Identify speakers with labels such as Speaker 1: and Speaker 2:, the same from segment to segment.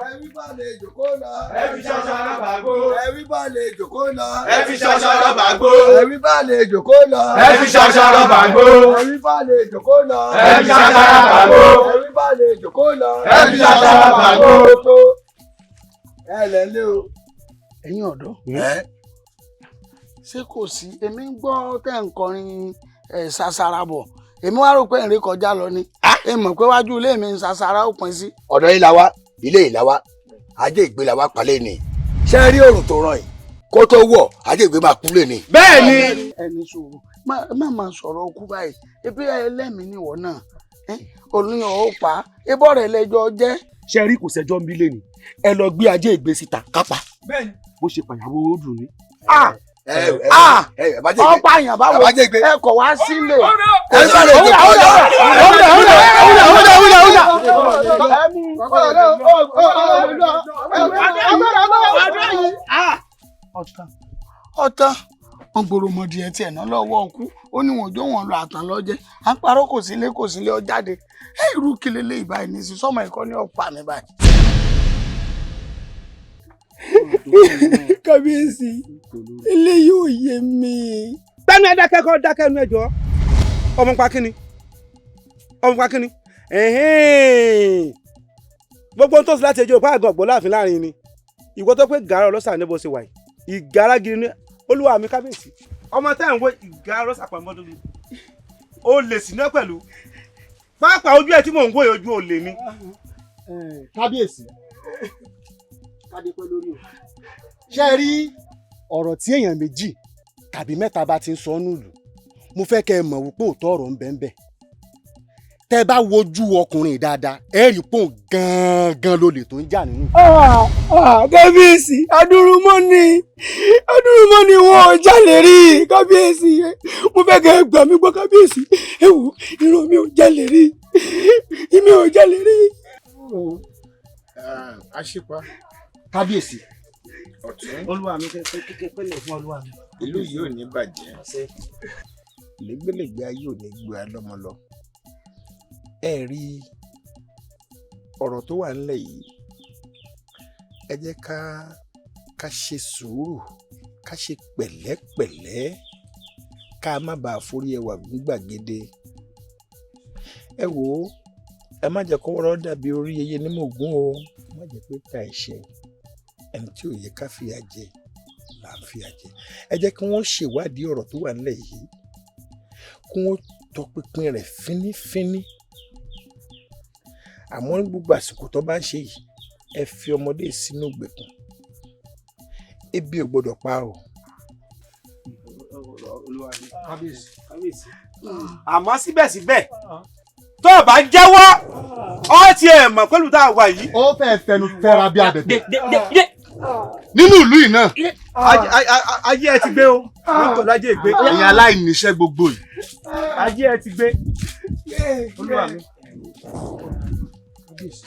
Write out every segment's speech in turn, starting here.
Speaker 1: Ẹ̀rí bá lè jòkó lọ.
Speaker 2: Ẹ fi ṣàṣàrà bàgbó.
Speaker 1: Ẹ̀rí bá lè jòkó lọ.
Speaker 2: Ẹ fi ṣàṣàrà bàgbó.
Speaker 1: Ẹ̀rí bá lè jòkó lọ.
Speaker 2: Ẹ fi ṣàṣàrà bàgbó.
Speaker 1: Ẹ̀rí bá lè jòkó lọ.
Speaker 2: Ẹ fi ṣàṣàrà bàgbó.
Speaker 1: Ẹ̀rí bá lè jòkó lọ.
Speaker 2: Ẹ fi ṣàṣàrà bàgbó.
Speaker 1: Ẹ lẹ́ lé o.
Speaker 3: Ẹ̀yin ọ̀dọ́, ṣé kò sí? Èmi ń gbọ́ tẹ́ ń kọrin ẹ̀ ṣàṣàrà bọ̀, èmi wá rò pé ìrìn kọjá lọ ni. Èmi mọ̀ pé wájú ilé mi ń ṣàṣàrà ó pín sí.
Speaker 1: Ọ̀dọ̀ yìí la wá, ilé yìí la wá, ajé ìgbé la wá palẹ̀ ni. Ṣé ẹ rí òrùn tó ràn yìí kó tó wọ̀, ajé ìgbé máa kú lé ni.
Speaker 2: Bẹ́ẹ̀ ni.
Speaker 3: Ẹni sọ̀rọ̀, má má sọ̀rọ̀ ọkú báyìí. Ebi ẹlẹ́mìí nìwọ náà olùyàn ó pa ebọ́ rẹ̀ lẹ́jọ́ jẹ́.
Speaker 4: Ṣe rí, kò sẹ́jọ́ ń bí lé ni. Ẹ lọ gbé ajé ìgbé síta kápá bó ṣe pàyàwó ó dùn ní.
Speaker 3: Ọ̀pá àyàn báwo ẹ kọ̀ wá sílé.
Speaker 1: Ẹ bá lè jòkó lọ.
Speaker 3: Ọ̀tàn ọ̀tàn, wọn gbòòrò mọ̀dì ẹ̀ tiẹ̀ náà lọ́wọ́ ọkú. Ó ní wọn jó wọn lọ àtàn lọ́jẹ́. À ń parọ́, kò sílé, kò sílé, ọ jáde. Ẹ irú kí lélẹ́ ìbáyìí ní sí sọmọ ẹ̀kọ́ ní ọ̀pá mi báyìí.
Speaker 5: Kábíyèsí, eléyìí ò yé mi.
Speaker 4: Gbẹ́nu ẹ dákẹ́, kọ́ dákẹ́ ẹnu ẹ jọ. Ọmọ pa kínni, ọmọ pa kínni. Gbogbo ohun tó sì láti ẹjọ́ ìpá àgàn ọ̀gbọ́n láàfin láàrin ni ìwọ tó pé gàrà ọlọ́sà ní bó ṣe wà yìí. Ìgárá gidi ní olúwa mi kábíyèsí. Ọmọ tẹ́ ń wo ìgárá ọlọ́sà pẹ̀lú mọ́tò mi, ó lè sí náà pẹ̀lú pàápàá ojú ẹ̀ tí mò ń wò yìí, ojú olè ni.
Speaker 6: Kábíyèsí, kádé pẹ́ lórí o. Ṣé ẹ rí ọ̀rọ̀ tí èèyàn méjì tàbí mẹ́ta bá ti ń sọ nílùú, mo fẹ́ kẹ́ ẹ mọ̀ wípé òótọ́ ọ̀rọ̀ ń bẹ ń bẹ. Tẹ́ ẹ bá wojú ọkùnrin dáadáa, ẹ rí pòun gangan lolè tó ń jà nínú.
Speaker 5: Kábíyèsí, adúrúmọ́ ni, adúrúmọ́ ni, wọn ò jalè rí. Kábíyèsí, mo fẹ́ kẹ́ ẹ gbà mí gbọ́. Kábíyèsí, ẹ wò, irun mi ò jalè rí, mi ò jalè rí.
Speaker 7: Aṣípa.
Speaker 6: Kábíyèsí.
Speaker 7: Ọ̀tún.
Speaker 4: Olúwa mi, kẹ́kẹ́ pẹ́lẹ̀ fún olúwa mi.
Speaker 7: Ìlú yìí ò ní bàjẹ́, lẹ́gbẹ̀lẹ́gbẹ̀ ayé ò ní gbé wa lọ́mọ lọ. Ẹ rí ọ̀rọ̀ tó wà nílẹ̀ yìí, ẹ jẹ́ ká ṣe sùúrù, ká ṣe pẹ̀lẹ́pẹ̀lẹ́, ká má bàa forí ẹwà gún gbàgede. Ẹ wò ó, ẹ má jẹ́ kọ́wọ́rọ́ dàbí orí yeye ní mògún o. Má jẹ́ pé ta ẹ̀ṣẹ̀ ẹni tí ò yẹ ká fìyà jẹ là ń fìyà jẹ. Ẹ jẹ́ kí wọ́n ṣèwádìí ọ̀rọ̀ tó wà nílẹ̀ yìí, kí wọ́n tọpinpin rẹ̀ fínífíní. Àmọ́ ní gbogbo àsìkò tó bá ń ṣe yìí, ẹ fi ọmọdé sínú ìgbèkùn, ebi ò gbọdọ̀ pa o.
Speaker 4: Kábíyèsí, àmọ́ síbẹ̀síbẹ̀, tó o bá jẹ́wọ́, ọ tiẹ̀ mọ̀ pẹ̀lú tá a wà yìí.
Speaker 6: Ó fẹ́ẹ́ fẹnu fẹ́ra bí abẹ̀bẹ̀ nínú ìlú yìí náà.
Speaker 4: Ayé ẹ ti gbé o, lóko lájẹ ìgbé.
Speaker 6: Ẹ̀yin aláìníṣẹ́ gbogbo yìí.
Speaker 4: Ayé ẹ ti gbé. Olúwa mi.
Speaker 7: Kábíyèsí,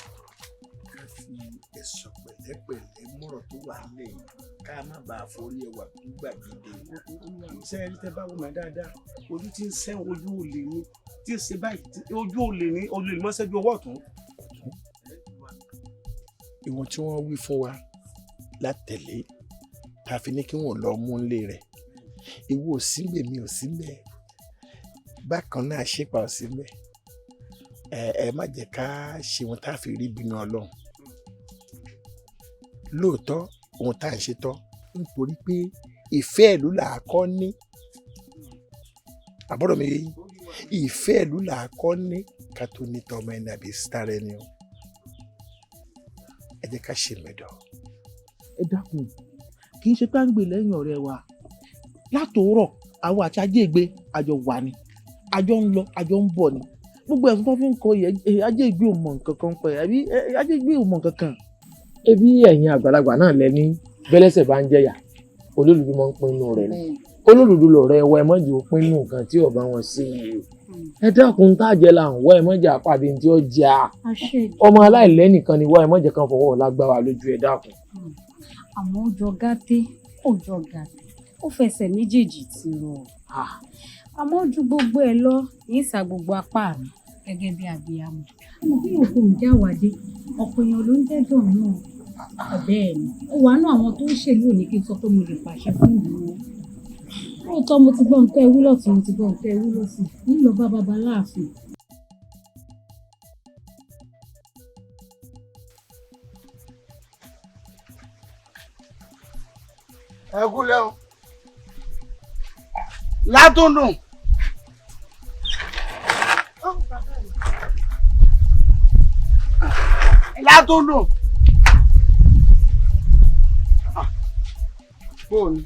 Speaker 7: ká fi ẹ̀sọ̀ pẹ̀lẹ́pẹ̀lẹ́ mọ̀rọ̀ tó wà nílẹ̀ yìí, ká má bàa forí ẹwà gún gbàgede.
Speaker 4: Ṣé ẹ rí, tẹ́ bá wò mí dáadáa, ojú tí ń sẹ́ ojú olè ni tí ń ṣe báyìí, ojú olè ni, olè ni mọ́sẹ́jú ọwọ́ ọ̀tún.
Speaker 7: Ìwọ̀n tí wọ́n wí fún wa látẹ̀lé tá a fi ní kí wọ́n lọ mú nílé rẹ̀, ìwọ ò síbẹ̀, mi ò síbẹ̀, bákan náà ṣípa ò síbẹ̀. Ẹ má jẹ́ ká ṣe ohun tá a fi rí bínú Ọlọ́run. Lóòótọ́, ohun tá à ń ṣe tọ́, nítorí pé ìfẹ́ ìlú là á kọ́ ní àbọ̀dọ̀ mi yé yín. Ìfẹ́ ìlú là á kọ́ ní ká tó ní tọmọ ẹni àbí sítárẹ ẹni o. Ẹ jẹ́ ká ṣe mẹ́dọ̀.
Speaker 8: Ẹ dákun, kì í ṣe pé à ń gbè lẹ́yìn ọ̀rẹ́ wa látòórọ̀. Àwọn àti ajégbé àjọ wà ní, àjọ ń lọ, àjọ ń bọ̀ ni. Gbogbo ẹ̀sùn tó fi ń kọ yẹ, ajégbé ò mọ nǹkan kan pẹ̀, àbí ajégbé ò mọ nǹkan kan.
Speaker 9: Ebi ẹ̀yin àgbàlagbà náà lẹ́ni bẹ́lẹ́sẹ̀ bá ń jẹ̀yà, olódùdú máa ń pinnu rẹ̀ ni. Olódùdú lọ̀rẹ́ ẹwà, ẹ mọ̀jẹ̀ ó pinnu nǹkan tí ò bá wọn sí i. Ẹ dákun, tá a jẹ là ń wá, ẹ mọ̀jẹ̀ àpàdé tí ó jà. Ọmọ aláìlẹ́nìkan ni wá, ẹ mọ̀jẹ̀ kan fọwọ́ lágbára lójú. Ẹ dákun.
Speaker 10: Àmọ́ ó jọ gàtẹ́, ó jọ gàtẹ́, ó fẹsẹ̀ méjèèjì ti rọ̀. Àmọ́ ju gbogbo ẹ̀ lọ, yìí sa gbogbo apá mi gẹ́gẹ́ bí abiyamọ. Mo bí òkú ń jáwádé. Ọ̀pọ̀ èèyàn ló ń jẹ́jọ́ náà. Bẹ́ẹ̀ ni, ó wà nú àwọn tó ń ṣèlú òní kí n sọ pé mo lè pàṣẹ fún ìlú wọn. Lóòótọ́ mo ti gbọ́ nǹkan ẹwú lọ́tún, mo ti gbọ́ nǹkan ẹwú lọ́sì. Nílò bá baba láàfin.
Speaker 3: Ẹ kúlẹ̀ o. Látúndùn. Látúndùn. Bóòni.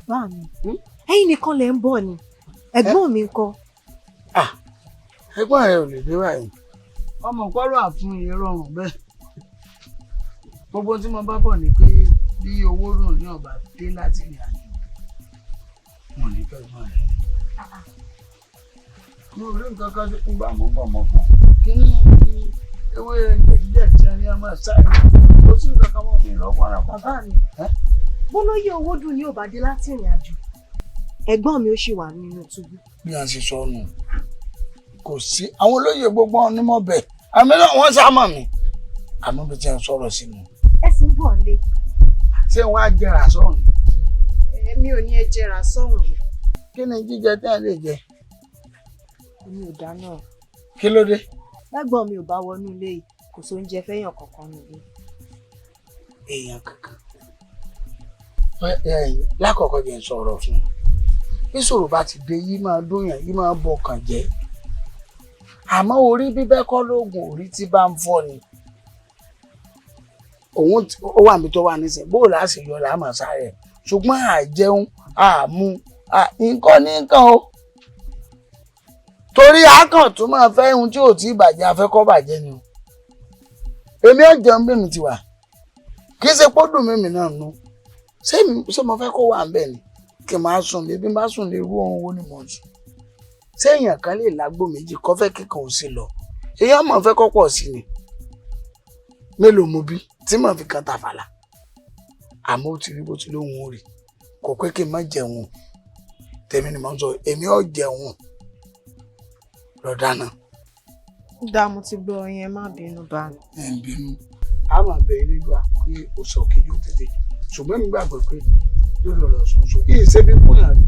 Speaker 11: Bá mi, ẹ̀yin nìkan lẹ ń bọ̀ ni, ẹ̀gbọ́n mi ńkọ́?
Speaker 3: Ẹ̀gbọ́n rẹ ò lè dé báyìí. Ọmọ kọ́rọ̀ àfún iye rọrùn bẹ́ẹ̀. Gbogbo tí mo bá bọ̀ ni pé bí owó rùn ní ọ̀bà dé láti ìrìn àjò. Mo ní fẹ́ gbọ́n rẹ̀. Mo rí nǹkan kan tí ń bá mọ́ bọ̀ mọ́ fún. Kí ni ewé jẹ̀díjẹ̀ tí a ní a máa sáré? Kò sí nǹkan kan mọ́ mi lọ́wọ́ ara
Speaker 11: Bàbá mi, bólóyè Owódùn ní ọ̀bà dé láti ìrìn àjò. Ẹ̀gbọ́n mi ó ṣì wà nínú túbú.
Speaker 3: Bí a ṣe sọ nù, kò sí àwọn olóyè gbogbo onímọ̀ bẹ̀. Àmì náà wọ́n sá mọ̀ mí. Àmọ́ bí tí a ń sọ̀rọ̀ sí nu.
Speaker 11: Ẹ sì ń bọ̀ nílé.
Speaker 3: Ṣé wọ́n á jẹrà sọ̀rùn?
Speaker 11: Èmi ò ní ẹ jẹrà sọ̀hún.
Speaker 3: Kí ni jíjẹ tí a lè jẹ?
Speaker 11: Èmi ò dáná.
Speaker 3: Kí ló dé?
Speaker 11: Lẹ́gbọ́n mi ò bá wọnú ilé yìí, kò sóúnjẹ fẹ́yàn kankan nílé.
Speaker 3: Èèyàn kankan. Lákọ̀ọ́kọ́ jẹ́ ń sọ̀rọ̀ fún un. Bí sọ̀rọ̀ bá ti dé, yí máa dúnyàn, yí máa bọkàn jẹ́. Àmọ́ orí bíbẹ́ kọ́ lóògùn orí tí bá ń fọ́ ni. Òun ó wà níbi tó wà nísìnyí, bóò láti yọ làá máa sáré. Ṣùgbọ́n àìjẹun, àmú, nǹkan ní nǹkan o. Torí àákàn tó máa fẹ́ ohun tí ò tí ì bàjẹ́, afẹ́kọ́ bàjẹ́ ni o. Èmi ò jẹun bí mi ti wà. Kì í ṣe pé ó dùn mímì náà nú. Ṣé mo fẹ́ kó wà ń bẹ̀ ni? Kì í máa sùn lé, bí n bá sùn lé, irú ohun wo ni mò ń sùn? Ṣé èèyàn kan lè lágbo méjì kọ́ fẹ́ kíkan ò sí lọ? Èèyàn mọ̀ fẹ́ kọ́ pọ̀ sí ni. Mélòó mo bí tí mò ń fi kan tàfàlà? Àmọ́ ó ti rí bó ti lóhun ó rí. Kò pé kí n má jẹun. Tèmi ni mò ń sọ, èmi ò jẹun. Lọ dáná.
Speaker 11: Dá, mo ti gbọ́ yẹn, má bínú bá mi.
Speaker 3: Ẹ ń bínú. A máa bẹ Elédùà pé òsè òkè yóò tètè. Ṣùgbọ́n mi gbàgbọ́ pé lórí ọ̀rọ̀ sọ̀nsọ̀ yìí ṣe bí fún yàrá.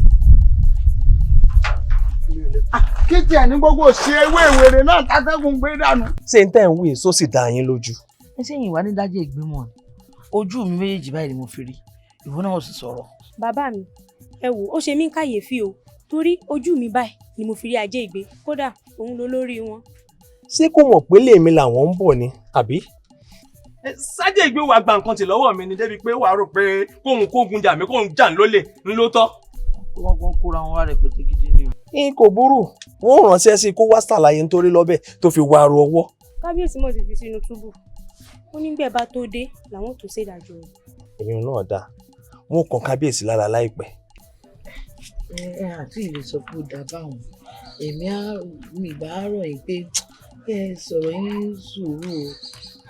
Speaker 3: Kí tiẹ̀ ní gbogbo ṣe ewé ìwèrè náà tátẹ́gùn gbé dànù.
Speaker 12: Ṣé n tẹ́ ń wí èso sì dá yín lójú?
Speaker 8: Ẹ ṣe ìwà ní dájẹ́ ìgbìmọ̀ ni. Ojú mi méjèèjì báyìí ni mo fi rí. Ìwọ náà sì sọ̀rọ̀.
Speaker 13: Bàbá mi, ẹ wò ó ṣe mí ń kàyéfì o, torí ojú mi báyìí ni mo fi rí ajé ìgbé, kódà òun ló lórí wọn.
Speaker 12: Ṣé kò mọ̀ pé lèmi làwọn ń bọ̀ ni, àbí?
Speaker 2: Sájẹ́ ìgbé wa gba nǹkan tì lọ́wọ́ mi ni débi pé wàá rò pé kóhun kógun jà mí kóhun jà ń lólè ń ló tọ́.
Speaker 8: Wọ́n kàn kóra wọn wá rẹpẹtẹ gidi ni o.
Speaker 12: N kò burú, wọn ò ránṣẹ́ sí i kó wá ṣàlàyé nítorí lọ́bẹ̀ tó fi wá ru ọwọ́.
Speaker 13: Kábíyèsí mọ̀ ti fi sínú túbú. Ó nígbà bá tó dé làwọn tó ṣèdájọ́ rẹ̀.
Speaker 12: Èyí náà dáa, wọn ò kàn kábíyèsí lára láìpẹ́.
Speaker 8: Ẹ àti ìlè sọ pé ó dá báwọn. Èmi á mi bá rọ̀ yín pé kẹ́ ẹ sọ̀rọ̀ yín sùúrù o.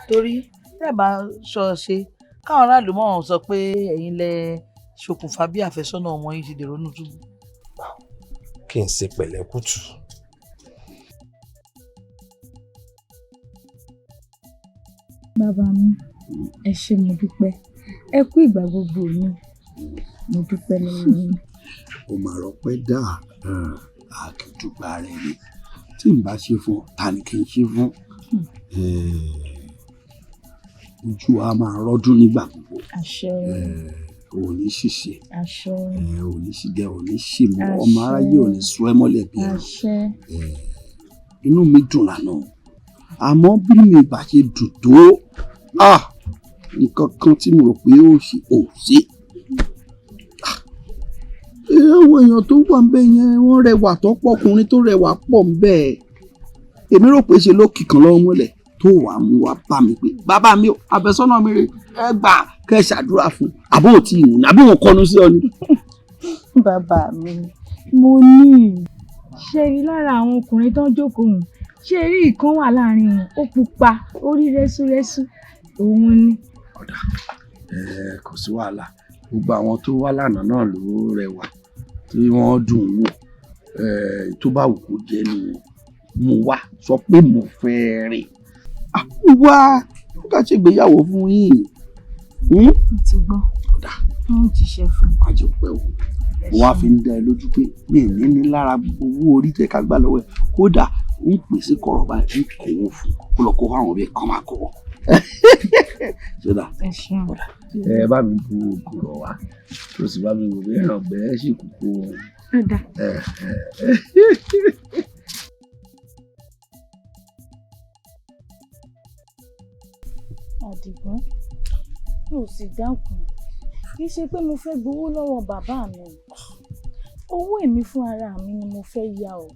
Speaker 8: Torí tẹ́ ẹ bá sọ ṣe káwọn aráàlú mọ̀ ọ́n sọ pé ẹ̀yin lẹ ṣokùnfà bí àfẹ́sọ́nà ọmọ yín ṣe dèrò nínú túbú.
Speaker 12: Kí n ṣe pẹ̀lẹ́kùtù.
Speaker 14: Bàbá mi, ẹ ṣé mo dúpẹ́. Ẹ kú ìgbà gbogbo mi. Mo dúpẹ́ lọ́wọ́ yín.
Speaker 1: Ó máa rọpẹ́ dà àkìtúgba rẹ ni. Tí n bá ṣe fún ọ, ta ni kí n ṣe fún? Ojú wa máa rọ́dún nígbà gbogbo.
Speaker 14: Àṣẹ.
Speaker 1: Ò ní ṣìṣe.
Speaker 14: Àṣẹ.
Speaker 1: Ò ní ṣìgẹ, ò ní ṣìmú, ọmọ aráyé ò ní sọ ẹ́ mọ́lẹ̀ bí ẹran.
Speaker 14: Àṣẹ.
Speaker 1: Inú mi dùn lánàá. Àmọ́ bí mi bá ṣe dùn tó, nǹkan kan tí mo rò pé ó ṣe ò ṣe. Àwọn èèyàn tó wà ń bẹ̀ yẹn wọ́n rẹwà tó pọ̀, ọkùnrin tó rẹwà pọ̀ ń bẹ̀. Èmi rò pé ṣe ló kìkan lọ́wọ́ mọ́lẹ̀ tó wà mú wa bá mi pé bàbá mi ò, àfẹ́sọ́nà mi rè é, gbà kẹ́ ẹ ṣàdúrà fún. Àbó ò tí ì wù ní, àbí òun kọnu sí ọ ni.
Speaker 14: Bàbá mi, mo ní ṣe rí lára àwọn ọkùnrin tó ń jókòó hùn, ṣe rí ìkan wà láàrin wọn, ó pupa, ó rí rẹ́súrẹ́sú, òun ni.
Speaker 1: Ọ̀dà, kò sí wàhálà, gbogbo àwọn tó wá lánàá náà ló rẹwà tí wọ́n dùn ún wò. Tó bá wù kó jẹ́ ni wọn, mo wá sọ pé mo fẹ́ rìn. Wá ká ṣègbéyàwó fún yín.
Speaker 14: Mo ti gbọ́, ń jíṣẹ́ fún un.
Speaker 1: Àjọ pẹ́ o, mo wá fi ń dá ẹ lójú pé mi ì ní ní lára owó orí tẹ ká gbà lọ́wọ́ ẹ, kódà ń pèsè kọ̀rọ̀ báyìí, ń kówó fún kó lọ kó fáwọn òbí kan máa kó wọn. Ṣódà
Speaker 14: Ẹ ṣeun.
Speaker 1: ẹ bá mi bu oògùn rọ̀ wá, tó sì bá mi wò bí ẹran ọ̀gbẹ́ sì kúkú wọn.
Speaker 14: Ó dáa. Àdìgún, mi ò sì dákun, kì í ṣe pé mo fẹ́ gbowó lọ́wọ́ bàbá mi, owó èmi fún ara mi ni mo fẹ́ yá o,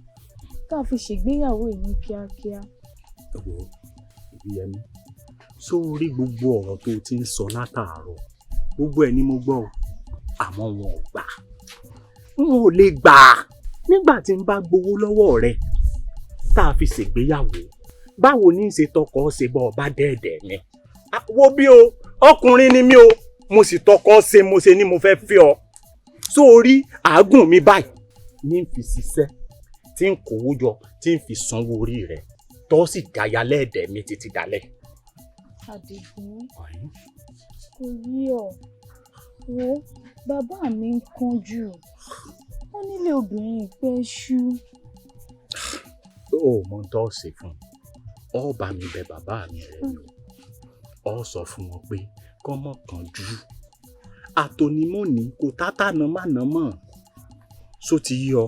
Speaker 14: ká fi ṣègbéyàwó yìí kíákíá.
Speaker 15: Wo Ìbíyẹmí, só rí gbogbo ọ̀rọ̀ tó o ti ń sọ látàárọ̀, gbogbo ẹ̀ ni mo gbọ́ o, àmọ́ wọn ò gbà, n ò lè gbà á. Nígbà tí n bá gbowó lọ́wọ́ rẹ tá a fi ṣègbéyàwó, báwo ní í ṣe tọkọ ṣe bọ́ ọba dẹ́ẹ̀dẹ̀ mi? Wo bí o, ọkùnrin ni mí o, mo sì tọkọ ṣe, mo ṣe ni mo fẹ́ fi ọ sórí àágùn mi báyìí ní n fi ṣiṣẹ́ tí n kówó jọ, tí n fi sanwó orí rẹ, tó sì dáyà lẹ́ẹ̀dẹ̀ mi títí dalẹ̀.
Speaker 14: Àdìgún, kò yí ọ, wo bàbá mi ń kánjú, wọn nílé obìnrin pẹ́ ṣú.
Speaker 15: Ó mọ ohun tó ṣe fún un, ọ bá mi bẹ bàbá mi rẹ ni o, ọ sọ fún wọn pé kọ́ mọ̀ kánjú, àtònímọ̀ní kò tátànà mànà mọ̀, só ti yí ọ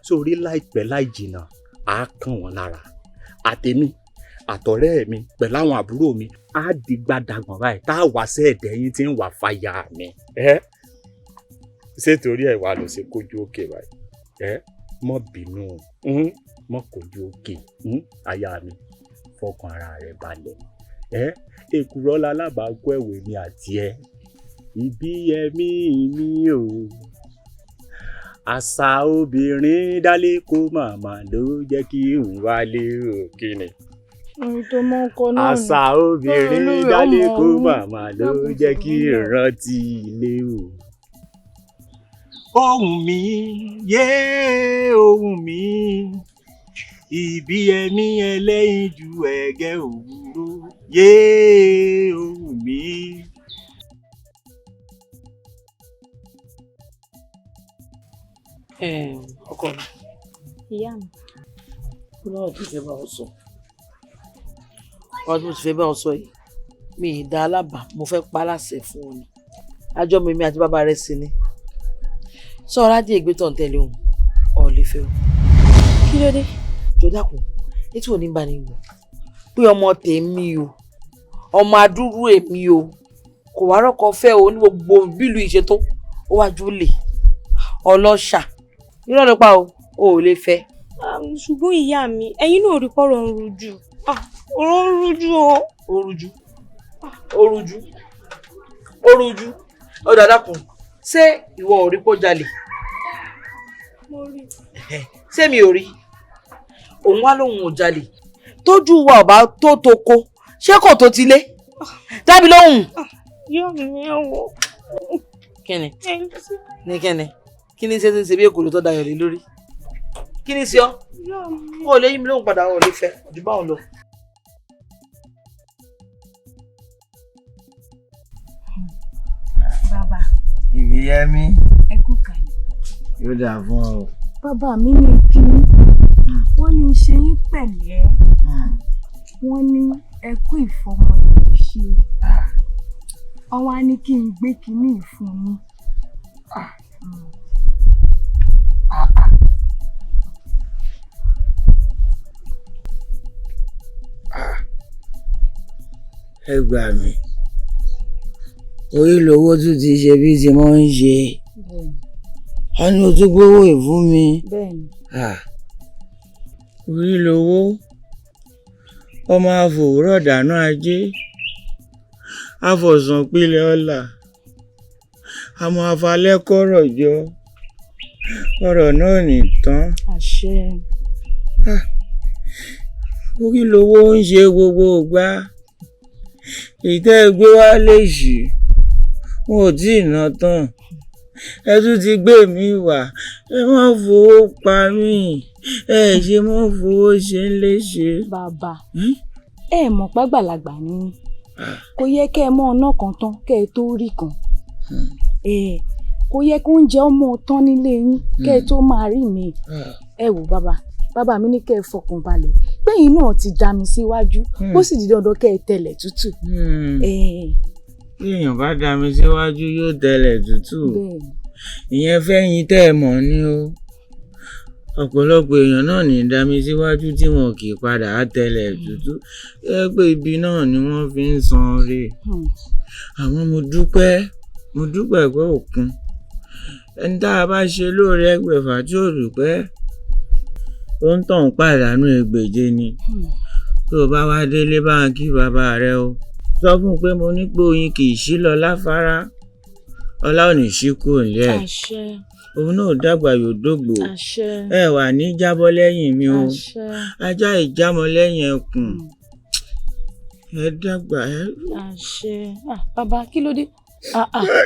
Speaker 15: sórí láìpẹ́ láì jìnnà á kàn wọ́n lára, àtèmi àtọ̀rẹ́ mi pẹ̀lú àwọn àbúrò mi á di gbàdàgbọ̀n báyìí tá a wá sẹ́ẹ̀dẹ̀ yín tí ń wà fàyà mi. Ẹ ṣé torí ẹ wà ló ṣe kójú òkè báyìí? Ẹ mọ bínú, mọ kójú òkè, aya mi, fọkàn ara rẹ balẹ̀. Ẹ èkùrọ́ lalábàákú ẹ̀wẹ̀ mi àti ẹ, Ìbíyẹmí mi o, àṣà obìnrin dálé kó màmá ló jẹ́ kí n wálé òkè ni.
Speaker 14: Orin tó mọ́ ń kọ náà ni.
Speaker 15: Àṣà obìnrin dálé kó màmá ló jẹ́ kí n rántí ilé o. Ohùn mi yé, ohùn mi, Ìbíyẹmí ẹlẹ́yinjú ẹ̀gẹ́ òwúrọ̀ yé, ohùn mi.
Speaker 8: Ọkọ mi.
Speaker 13: Ìyá mi.
Speaker 8: Kí ló ti fẹ́ bá ọ sọ? Ọ̀rọ̀ tí mo ti fẹ́ bá ọ sọ yìí, mi ì dá alábàá, mo fẹ́ pa á láṣẹ fún ọ ni. Àjọ mi mi àti bàbá rẹ sí ni. Sọ̀rọ̀ ajé ìgbé tó ń tẹ̀lé òun, ọ̀ lè fẹ́ o.
Speaker 13: Kí ló dé?
Speaker 8: Jọ dákun, etí ò ní bá ní gbọ́ pé ọmọ tèmi o, ọmọ adúrú èmi o, kò wá rọ́kọ fẹ́ o ní gbogbo bílù ìṣètò, ó wá jólè, ọlọ́ṣà, irọ́ ló pa o, o ò lè fẹ́.
Speaker 13: Ṣùgbọ́n ìyá mi, ẹ̀yin náà rí pọ́rọ̀ ń rojú. Ọ̀rọ̀ ń rojú o.
Speaker 8: Ó rújú, ó rújú, ó rújú. Ó dàda kùn, ṣé ìwọ ò rí kó jalè?
Speaker 13: Mo rí.
Speaker 8: Ṣé mi ò rí? Òun wá lóun ò jalè. Tójú wa ọba tó toko, ṣé kò tó ti lé? Dábì lóhùn.
Speaker 13: Yóò mi wò.
Speaker 8: Kíni? Ní kíni? Kíni ṣe ti ń ṣe bí èkó ló tó dayọ̀ lé lórí? Kíni ṣe ọ́? O lè yí mi lóhùn padà, o lè fẹ́, jù báwọn lọ.
Speaker 14: Bàbá.
Speaker 16: Ìbíyẹmí.
Speaker 14: Ẹ kú kàlẹ̀.
Speaker 16: Yóò dáa fún ọ.
Speaker 14: Bàbá mi ní kí wọ́n ní ṣe yín pẹ̀lẹ́, wọ́n ní ẹ kú ìfọmọnìyàn ṣe, wọ́n wá ní kí n gbé kinní fún yín.
Speaker 16: Ẹ gbà mí, orí lowó tún ti ṣe bí ti mọ́ ń ṣe, a ní o tún gbówó ìfún mi. Orí lowó, ọmọ àfòwúrọ̀ dáná ajé, àfọ̀sán pilẹ̀ ọlà, àmọ́ afalẹ́kọ̀ọ́rọ̀ jọ, ọ̀rọ̀ náà ní tán.
Speaker 14: Àṣẹ.
Speaker 16: Orí lowó ń ṣe gbogbo ìgbà, ìtẹ́ gbé wá léṣì, n ò tí ì ná tán, ẹ tún ti gbé mi wá, ẹ má fowó pa mí, ẹ ṣe má fowó ṣe ń léṣe.
Speaker 14: Bàbá,
Speaker 10: Ẹ mọ̀ pàgbàlagbà ni yín. Kò yẹ kẹ́ ẹ mọ ọ̀nà kan tán kẹ́ ẹ tó rí kan. Ẹ kò yẹ kó oúnjẹ ọmọ tán nílé yín kẹ́ ẹ tó máa rí mi. Ẹ wò bàbá, bàbá mi ní kẹ́ ẹ fọkàn balẹ̀ pẹ́yìn náà ti dá mi síwájú, ó sì di dandan kẹ́ ẹ tẹlẹ̀ tútù.
Speaker 16: Bí èèyàn bá dá mi síwájú yóò tẹlẹ̀ tútù. Ìyẹn fẹ́yìn tẹ́ ẹ mọ̀ ni o. Ọ̀pọ̀lọpọ̀ èèyàn náà ní dá mi síwájú tí wọn kì í padà á tẹlẹ̀ tútù. Ẹ pé ibi náà ni wọ́n fi ń san oore. Àmọ́ mo dúpẹ́ pé òkun. Ẹni tá a bá ṣe lóore ẹgbẹ̀fà tí ò dúpẹ́, ó ń tàn pàdánù ẹgbẹ̀je ni. Tó o bá wá délé bá ń kí bàbá rẹ o. Sọ fún un pé mo ní pé oyin kì í ṣí lọ láfárá. Ọlá ò ní ṣí kúrò nílé ẹ̀. Òun náà dàgbà yóò dógbò. Ẹ wà ní jábọ́ lẹ́yìn mi o. Ajá ìjámọ́ lẹ́yìn ẹkùn. Ẹ dàgbà ẹ.
Speaker 10: Àṣẹ. Bàbá kí ló dé?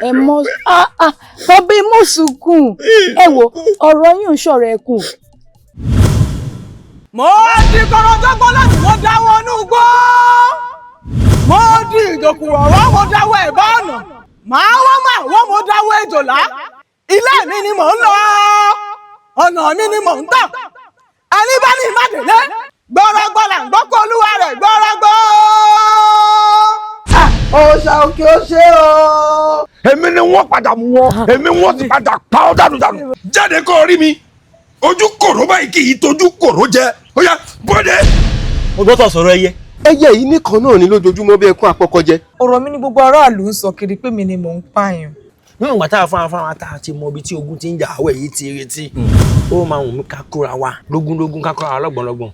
Speaker 10: Ẹ mọ bàbá ẹ mọ sunkún. Ẹ wo ọ̀rọ̀ yín ò ṣọ̀rọ̀ ẹkùn.
Speaker 17: Mo di kọ̀rọ̀jọ́gbọ́n láti mo dáwọ́ inú igbó. Mo di ìdòkùrọ̀rọ̀ mo dáwọ́ ẹ̀bá ọ̀nà. Màá wọ́n máa wọ́n mo dáwọ́ èjòlá. Ilé mi ni mò ń lọ. Ọ̀nà mi ni mò ń tọ̀. Ẹni bá ní ìmàdélé. Gbọ́rọ̀gbọ́ là ń gbọ́ kó olúwa rẹ̀ gbọ́rọ̀gbọ́.
Speaker 1: Òòṣà òkè ó ṣe o.
Speaker 18: Èmi ni wọ́n padà mú wọn, èmi wọ́n sì padà pa ọ́ dànù dànù. Jáde kó rí mi, ojú kòró báyìí kì í tojú kòró jẹ. Ó yá bọ́dẹ.
Speaker 12: Mo gbọ́dọ̀ sọ̀rọ̀ ẹyẹ.
Speaker 19: Ẹyẹ yìí nìkan náà ni lójoojúmọ́ bí ẹkún àpọkọjẹ.
Speaker 20: Ọ̀rọ̀ mi ni gbogbo aráàlú ń sọ kiri pé mi ni mò ń pààyàn.
Speaker 9: Níwọ̀n ìgbà tá a fúnra fúnra tá a ti mọ ibi tí ogun ti ń jà àwẹ̀ yìí ti retí. Ó máa wù mí ká kóra wa lógúnlógún ká kóra wa lọ́gbọ̀nlọ́gbọ̀n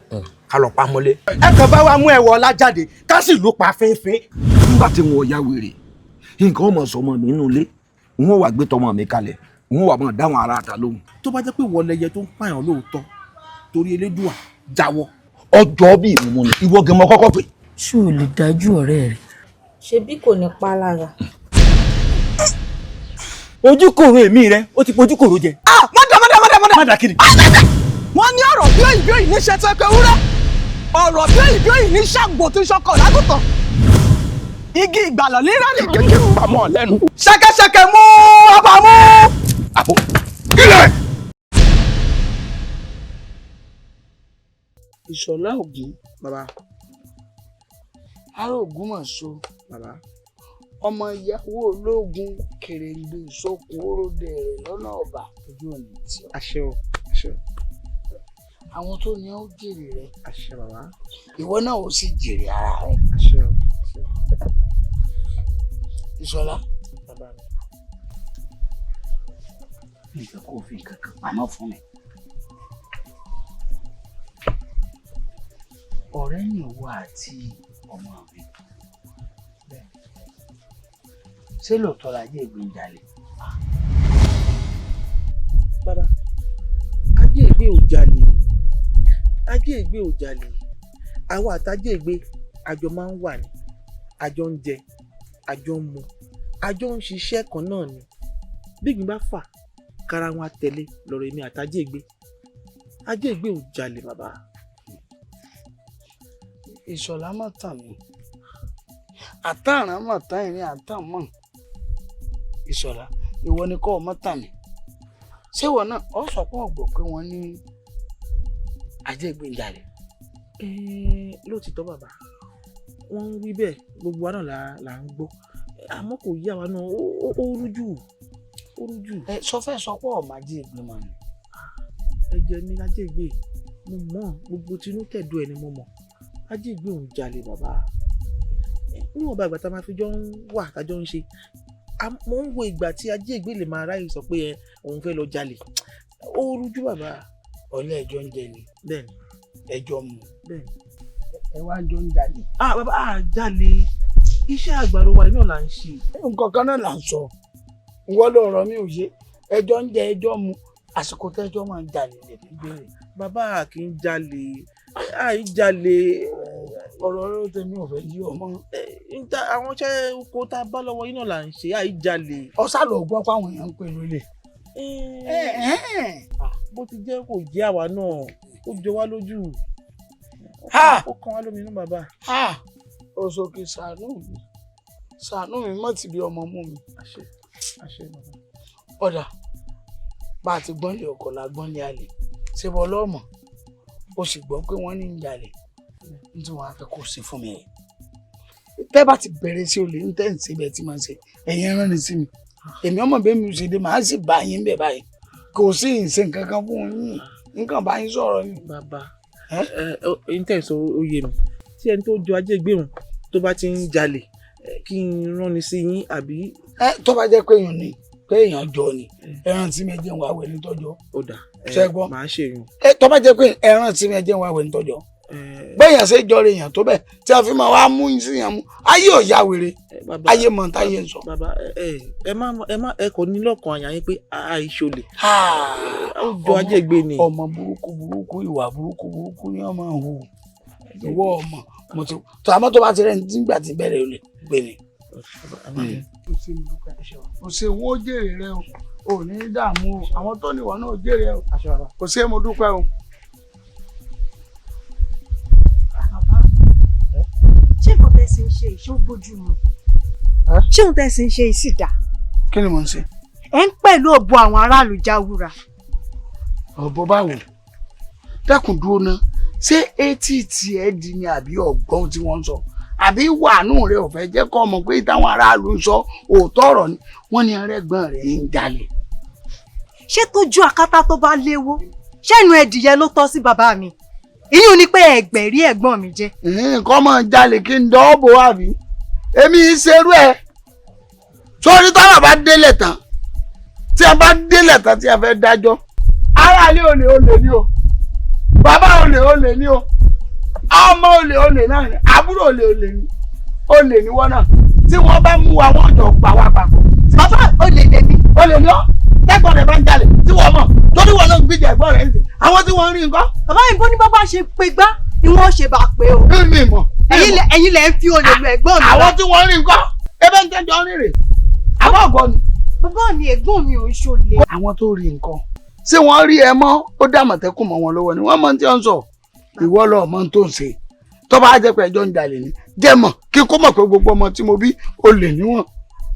Speaker 9: ká lọ pa mọ́lé.
Speaker 4: Ẹ kàn bá wa mú ẹwọ ọlá jáde ká sì lù pa fínfín.
Speaker 18: Nígbà tí wọn ò ya wèrè, nǹkan ọmọ sọmọ mi nínú ilé, wọn wà gbé tọmọ mi kalẹ̀, wọn wà máa dáwọn ará àta lóhùn.
Speaker 8: Tó bá jẹ́ pé wọ́n lẹyẹ tó ń pààyàn lóòótọ́ torí Elédùà jáwọ́.
Speaker 18: Ọjọ́ bíi ìmúmu ni ìwọ gẹmọ kọ́kọ́ pè.
Speaker 21: Ṣé o lè dájú ọ̀rẹ́ rẹ?
Speaker 10: Ṣebí kò ní pa lára.
Speaker 4: Ojúkòrò èmi rẹ ó ti pojúkòrò jẹ.
Speaker 17: Mọ́dà mọ́dà mọ́dà mọ́dà.
Speaker 4: Mọ́dà kiri.
Speaker 17: Wọ́n ní ọ̀rọ̀ bí òyìnbí òyìn níṣẹ́ tó ẹ̀kọ́ ewúrẹ́. Ọ̀rọ̀ bí òyìnbí òyìn ní ṣàgbò tí ń ṣọkọ̀ lágùntàn. Igi ìgbàlọ̀ ní rẹ́rìn.
Speaker 18: Kékeré ń bà mọ́ lẹ́nu.
Speaker 17: Ṣẹ̀kẹ̀ṣẹ̀kẹ̀ mú ọba mú.
Speaker 18: Àbò kílẹ̀.
Speaker 3: Ìṣọ̀lá Ògún.
Speaker 8: Bàbá.
Speaker 3: Ará Ògbómọ̀ṣọ́.
Speaker 8: Bàbá.
Speaker 3: Ọmọ ìyàwó ológun kèrèǹgbè sókun oróde rẹ̀ lọ́nà ọ̀bà ojú òní tí ọ.
Speaker 8: Àṣẹ o, àṣẹ o.
Speaker 3: Àwọn tó ní ó jèrè rẹ.
Speaker 8: Àṣẹ bàbá.
Speaker 3: Ìwọ náà ó sì jèrè ara rẹ.
Speaker 8: Àṣẹ o.
Speaker 3: Ìṣọ̀lá.
Speaker 8: Bàbá mi.
Speaker 3: Mi fẹ́ kó o fi nǹkan kan pamọ́ fún mi. Ọ̀rẹ́ ni ìwọ àti ọmọ mi. Ṣé lóòótọ́ la jẹ́ ìgbìnjalè?
Speaker 8: Bàbá, ajé ìgbé ò jalè. Ajé ìgbé ò jalè. Àwa àtàjé ìgbé àjọ máa ń wà ní. Àjọ ń jẹ, àjọ ń mu, àjọ ń ṣiṣẹ́ kan náà ni. Bí ìgbín bá fà, kára wọn á tẹ̀lé lọ́rọ̀ èmi àtàjé ìgbé. Ajé ìgbé ò jalè bàbá.
Speaker 3: Ìṣọ̀lá mọ̀ tàn mí. Àtàràn mọ̀ tán ìrìn àtàn mọ̀. Ìṣọ̀lá, ìwọ ni kọ́ ọ mọ̀ tàn mí. Ṣé ìwọ náà ọ sọ pé ọ̀gbọ̀ pé wọ́n ní ajé ìgbìnjalè?
Speaker 8: Lóòtítọ́ bàbá, wọ́n ń wí bẹ́ẹ̀ gbogbo wa náà là ń gbọ́. Àmọ́ kò yé àwa náà, ó rújú. Ó rújú.
Speaker 3: Ẹ sọ fẹ́ sọ pé ọ̀mà ajé ìgbín mọ̀ ni.
Speaker 8: Ẹ̀jẹ̀ mi lájẹ́ ìgbé, mo mọ̀ gbogbo tinú tẹ̀dọ̀ ẹ̀ ni mo mọ̀. Ajé ìgbé òun jalè bàbá. Níwọ̀nba ìgbà tá a máa fi jọ ń wà tájọ́ ń ṣe, mo ń wo ìgbà tí ajé ìgbé lè máa ráyè sọ pé ẹ òun fẹ́ lọ jalè. Ó rújú bàbá.
Speaker 3: Ọlẹ́ ẹjọ́ ń jẹ ni.
Speaker 8: Bẹ́ẹ̀ni.
Speaker 3: Ẹjọ́ mu.
Speaker 8: Bẹ́ẹ̀ni.
Speaker 3: Ẹ wá jọ ń jalè.
Speaker 8: Ah bàbá à jalè. Iṣẹ́ àgbàro wa náà là ń ṣe.
Speaker 3: Nǹkan kan náà là ń sọ. Ìwọ ló rọ mi ò ṣe. Ẹjọ́ ń jẹ ẹjọ́ mu. Àsìkò tẹ́jọ́ máa ń jalè lè fi béèrè.
Speaker 8: Bàbá kì í jalè. Àì jalè.
Speaker 3: Ọ̀rọ̀ ló tẹ̀mí ò fẹ́ yí ọmọ.
Speaker 8: Àwọn iṣẹ́ oko tá a bá lọ́wọ́ yín náà là ń ṣe, àì jalè.
Speaker 3: Ọ̀sá ló gbọ́ pé àwọn èèyàn ń pè lólè.
Speaker 8: Bó ti jẹ́ kò jẹ́ àwa náà, ó jọ wá lójú. Ó kàn wá lóminú bàbá.
Speaker 3: Òṣòkè ṣàánú mi, ṣàánú mi, mọ́ ti bí ọmọ mú mi.
Speaker 8: Àṣẹ, àṣẹ bàbá.
Speaker 3: Ọ̀dà bá a ti gbọ́n lé ọkọ̀ la gbọ́n lé alẹ̀, ṣé bọ́ lọ́mọ o sì gbọ́ pé wọ́n ní ń jalè, ní tí wọ́n á fẹ́ kó ṣe fún mi rẹ̀. Tẹ́ bá ti bẹ̀rẹ̀ sí olè ń tẹ́ ń ṣe bẹ́ẹ̀ tí màá ṣe, ẹ̀yin ẹran ni sí mi, èmi ọmọ bẹ́ẹ̀ mi ṣe dé, màá sì bá yín bẹ̀ báyìí. Kò sí ìṣe nǹkan kan fún yín, nǹkan bá yín sọ̀rọ̀ ni.
Speaker 8: Bàbá, ẹ ẹ n tẹ̀ sọ ó yé mi. Tí ẹni tó jọ ajé gbéhùn tó bá ti ń jalè, kí n rán ni sí yín àbí.
Speaker 3: Ẹ tó bá jẹ́ pé èèyàn ni, pé èèyàn jọ ni, ẹran tí mi jẹun wà wẹ̀ ní tọ́jọ́.
Speaker 8: Ó dà,
Speaker 3: Ṣé gbọ́?
Speaker 8: Màá ṣe yun.
Speaker 3: Ẹ tó bá jẹ́ pé ẹran tí mi jẹun wà wẹ̀ ní tọ́jọ́, bẹ́ẹ̀yàn ṣe jọrọ èèyàn tó bẹ́ẹ̀ tí a fi máa wá mú sí yàn mú, ayé ò ya wèrè, ayé mọ̀ ní táyé ń sọ.
Speaker 8: Bàbá, ẹ ẹ má ẹ má ẹ kò ní lọ́kàn àyà yín pé àìṣolè. Ó jọ ajé gbé ni.
Speaker 3: Ọmọ burúkú burúkú, ìwà burúkú burúkú ni ọmọ ń hù. Ìwọ ọmọ mo ti tó, àmọ́ tó bá ti rẹ̀ nígbà tí bẹ̀rẹ̀ olè gbé ni. O ṣe wọn ó jèrè rẹ o, ò ní dààmú o, àwọn tó níwọ̀n náà ó jèrè o, o ṣe mo dúpẹ́ o.
Speaker 11: Ṣé nǹkan tẹ́ sì ń ṣe yìí ṣó bójú mu? Ṣé ohun tẹ́ sì ń ṣe yìí sì dáa?
Speaker 3: Kí ni mò ń ṣe?
Speaker 11: Ẹ ń pẹ̀lú òbo àwọn aráàlú jáwúra.
Speaker 3: Ọ̀bọ báwo? Dákun dúró ná, ṣé etí tiẹ̀ di ni àbí ọ̀gbọ́n tí wọ́n ń sọ? Àbí wàánù rẹ ò fẹ́ jẹ́ kọ́ mọ̀ pé táwọn aráàlú ń sọ òótọ́ ọ̀rọ̀ ni? Wọ́n ní arẹ́gbọ́n rẹ̀ ń jalè.
Speaker 11: Ṣé tójú akátá tó bá léwó, ṣé inú ẹdìyẹ ló tọ́ sí bàbá mi? Ìyún ni pé ẹgbẹ̀rí ẹ̀gbọ́n mi jẹ́.
Speaker 3: Nǹkan máa ń jalè kí n dọ́ọ̀bò àbí? Èmi ń ṣerú ẹ̀. Sórí tọ́lá bá délẹ̀ tán, tí a bá délẹ̀ tán tí a fẹ́ dájọ́, aráalé olè olè ni o, bàbá olè olè ni o, ọmọ olè olè náà ni, àbúrò olè olè ni, olè ni wọ́n náà. Tí wọ́n bá mú wa, wọ́n jọ pa wá papọ̀.
Speaker 11: Bàbá, olè lèmi.
Speaker 3: Olè ni ọ́, tẹ́gbọ̀n rẹ̀ bá ń jalè tí wọ́n mọ̀, torí wọn náà ń gbìjà ẹ̀gbọ́n rẹ̀ ń sìn. Àwọn tí wọ́n ń rí nǹkan.
Speaker 11: Bàbá mi, bó ní bàbá ṣe pé gbá ni wọ́n ṣe bá pé o.
Speaker 3: Mi mọ̀.
Speaker 11: Ẹ̀yin lẹ ń fi olè lu ẹ̀gbọ́n mi.
Speaker 3: Àwọn tí wọ́n ń rí nǹkan, ebe ń tẹ́jọ́ ń rìn rè. Àbọ̀ ọ̀gọ́ ni.
Speaker 11: Bàbá mi, ẹ̀gbọ́n mi ò ń ṣolè.
Speaker 3: Àwọn tó rí nǹkan, ṣé wọ́n rí ẹ mọ́? Ó dá àmọ̀tẹ́kùn mọ́ wọn lọ́wọ́ ni wọ́n mọ tí wọ́n ń sọ. Ìwọ lọ mọ tó ń ṣe. Tó bá jẹ́ pé ẹjọ́ ń jalè ni, jẹ́ mọ̀ kí kó mọ̀ pé gbogbo ọmọ tí mo bí olè níwọ̀n.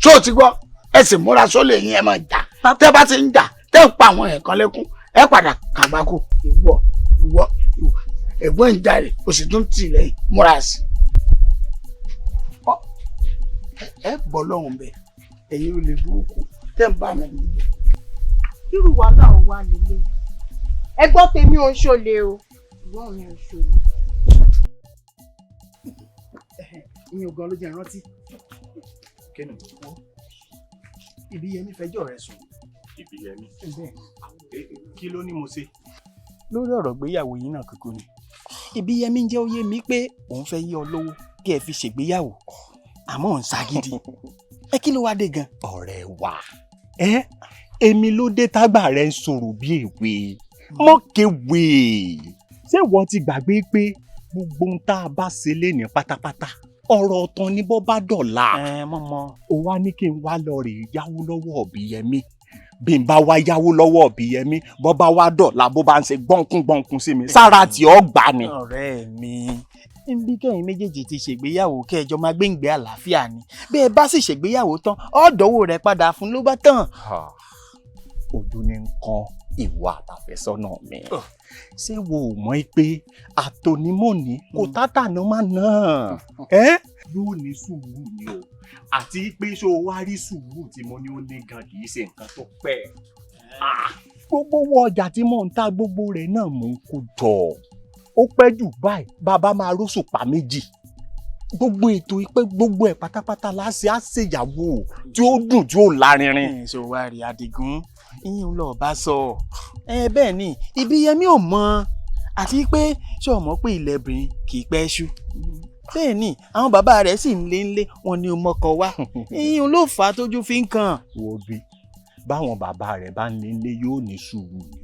Speaker 3: Ṣó o ti gbọ́? Ẹ sì múra sólè yín, ẹ máa jà. Tẹ́ bá ti ń jà, tẹ́ ń pa àwọn ẹ̀kan lẹ́kún, ẹ padà kàgbákò. Ìwọ ìwọ ìwọ ẹ̀gbọ́n ń jalè, o sì tún tì lẹ́yìn, múra sí i. Ẹ bọ́ lọ́hùn bẹ́ẹ̀, ẹ̀yin olè burúkú tẹ́ ń bá wọn bí.
Speaker 11: Irú wàhálà ò wà nílé. Ẹ̀gbọ́n tèmi ò ń ṣolè o. Ẹ̀gbọ́n mi ò ń ṣolè.
Speaker 7: Ìyẹn gan ló jẹ́ ìrántí. Kẹ́nu wo Ìbíyẹmí fẹjọ́ rẹ̀ sùn.
Speaker 15: Ìbíyẹmí, kí ló ní mo ṣe?
Speaker 7: Lórí ọ̀rọ̀ ìgbéyàwó yín náà kúkú ni. Ìbíyẹmí ń jẹ́ ó yé mi pé òun fẹ́ yí ọ lówó kí ẹ fi ṣègbéyàwó, àmọ́ òun ṣàgídí. Ẹ kí ló wá dé gan?
Speaker 15: Ọ̀rẹ́ wa, ẹ èmi ló dé tágbà rẹ ń sọ̀rọ̀ bí èwe mọ́kèwé. Ṣé wọ́n ti gbàgbé pé gbogbo ohun tá a bá ṣe lénìí pátápátá, ọ̀rọ̀ ọ̀tàn ni bọ́ bá dọ̀la? Ó wá ní kí n wá lọ rè yáwó lọ́wọ́ Ìbíyẹmí. Bí n bá wá yáwó lọ́wọ́ Ìbíyẹmí, bọ́ bá wá dọ̀la, bó bá ń ṣe gbọ́nkún gbọ́nkún sí mi, sára tí ó gbà ni.
Speaker 7: Ọ̀rẹ́ mi, nbí kẹ́yìn méjèèjì ti ṣègbéyàwó kẹjọ máa gbéǹgbé àlàáfíà ni. Bí ẹ bá sì ṣègbéyàwó tán, ọ̀dọ́wọ́ rẹ̀ padà fún ló bá tán.
Speaker 15: Ojú ni ń kan ìwà àtàfẹ́sọ́nà mi. Ṣé wo ò mọ̀ pé àtònímọ̀ní kò tátànà má nà ẹ́? Yóò ní sùúrù ni o, àti pé ṣó o wá rí sùúrù tí mo ní ó ní gan kì í ṣe nǹkan tó pẹ́. Gbogbo owó ọjà tí mò ń ta gbogbo rẹ̀ náà mò ń kó jọ. Ó pẹ́ jù báyìí, bàbá máa róṣùpá méjì. Gbogbo ètò ìpè gbogbo ẹ̀ pátápátá láṣẹ á ṣèyàwó tí ó dùn tí ó lárinrin.
Speaker 7: Ṣé o wá rí Adigun? Ìyẹn lọ bá sọ ẹ bẹ́ẹ̀ ni Ìbíyẹmí ò mọ̀, àti pé ṣé o mọ̀ pé ilẹ̀ obìnrin kì í pẹ́ ṣú? Bẹ́ẹ̀ ni àwọn bàbá rẹ̀ sì ń lé ń lé wọn ní ọmọkọ wá, ìyẹn ló fà á tójú fi ń kàn.
Speaker 15: Wo bí báwọn bàbá rẹ̀ bá ń lé ń lé, yóò ní sùúrù ni,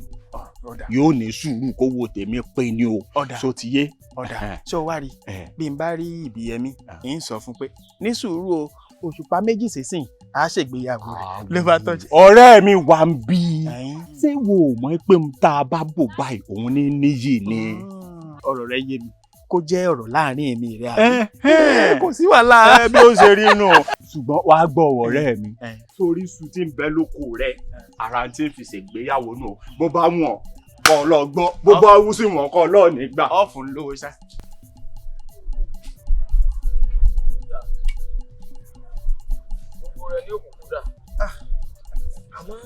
Speaker 15: yóò ní sùúrù kó wo tèmi pé ni o. So ti yé.
Speaker 7: Ọ̀dà, ṣé o wá rí bí n bá rí Ìbíyẹmí, ń sọ fún pé ní sùúrù o, òṣùpá méjì sísìn á ṣègbéyàwó rẹ̀ ló bá tọ́jú.
Speaker 15: Ọ̀rẹ́ mi wà ń bí. Ṣé wo ò mọ̀ pé n tá a bá bò báyìí òun ní níyì ni.
Speaker 7: Ọ̀rọ̀ rẹ yé mi,
Speaker 5: Kó jẹ́ ọ̀rọ̀ láàrin èmi rẹ àbí. Kò sí wàhálà.
Speaker 15: Ẹ bí ó ṣe rí nù. Ṣùgbọ́n wàá gbọ́ ọ̀rẹ́ mi, sórí iṣu tí ń bẹ lóko rẹ, ara tí ń fi ṣègbéyàwó nù. Bó bá wọ̀n kọ́ lọ gbọ́, bó bá wú sí wọn kọ́ lọ́ọ̀ nígbà.
Speaker 5: Ọ̀fun lówó ṣá.
Speaker 9: Gbogbo rẹ ní òkùnkùn dà. Àmọ́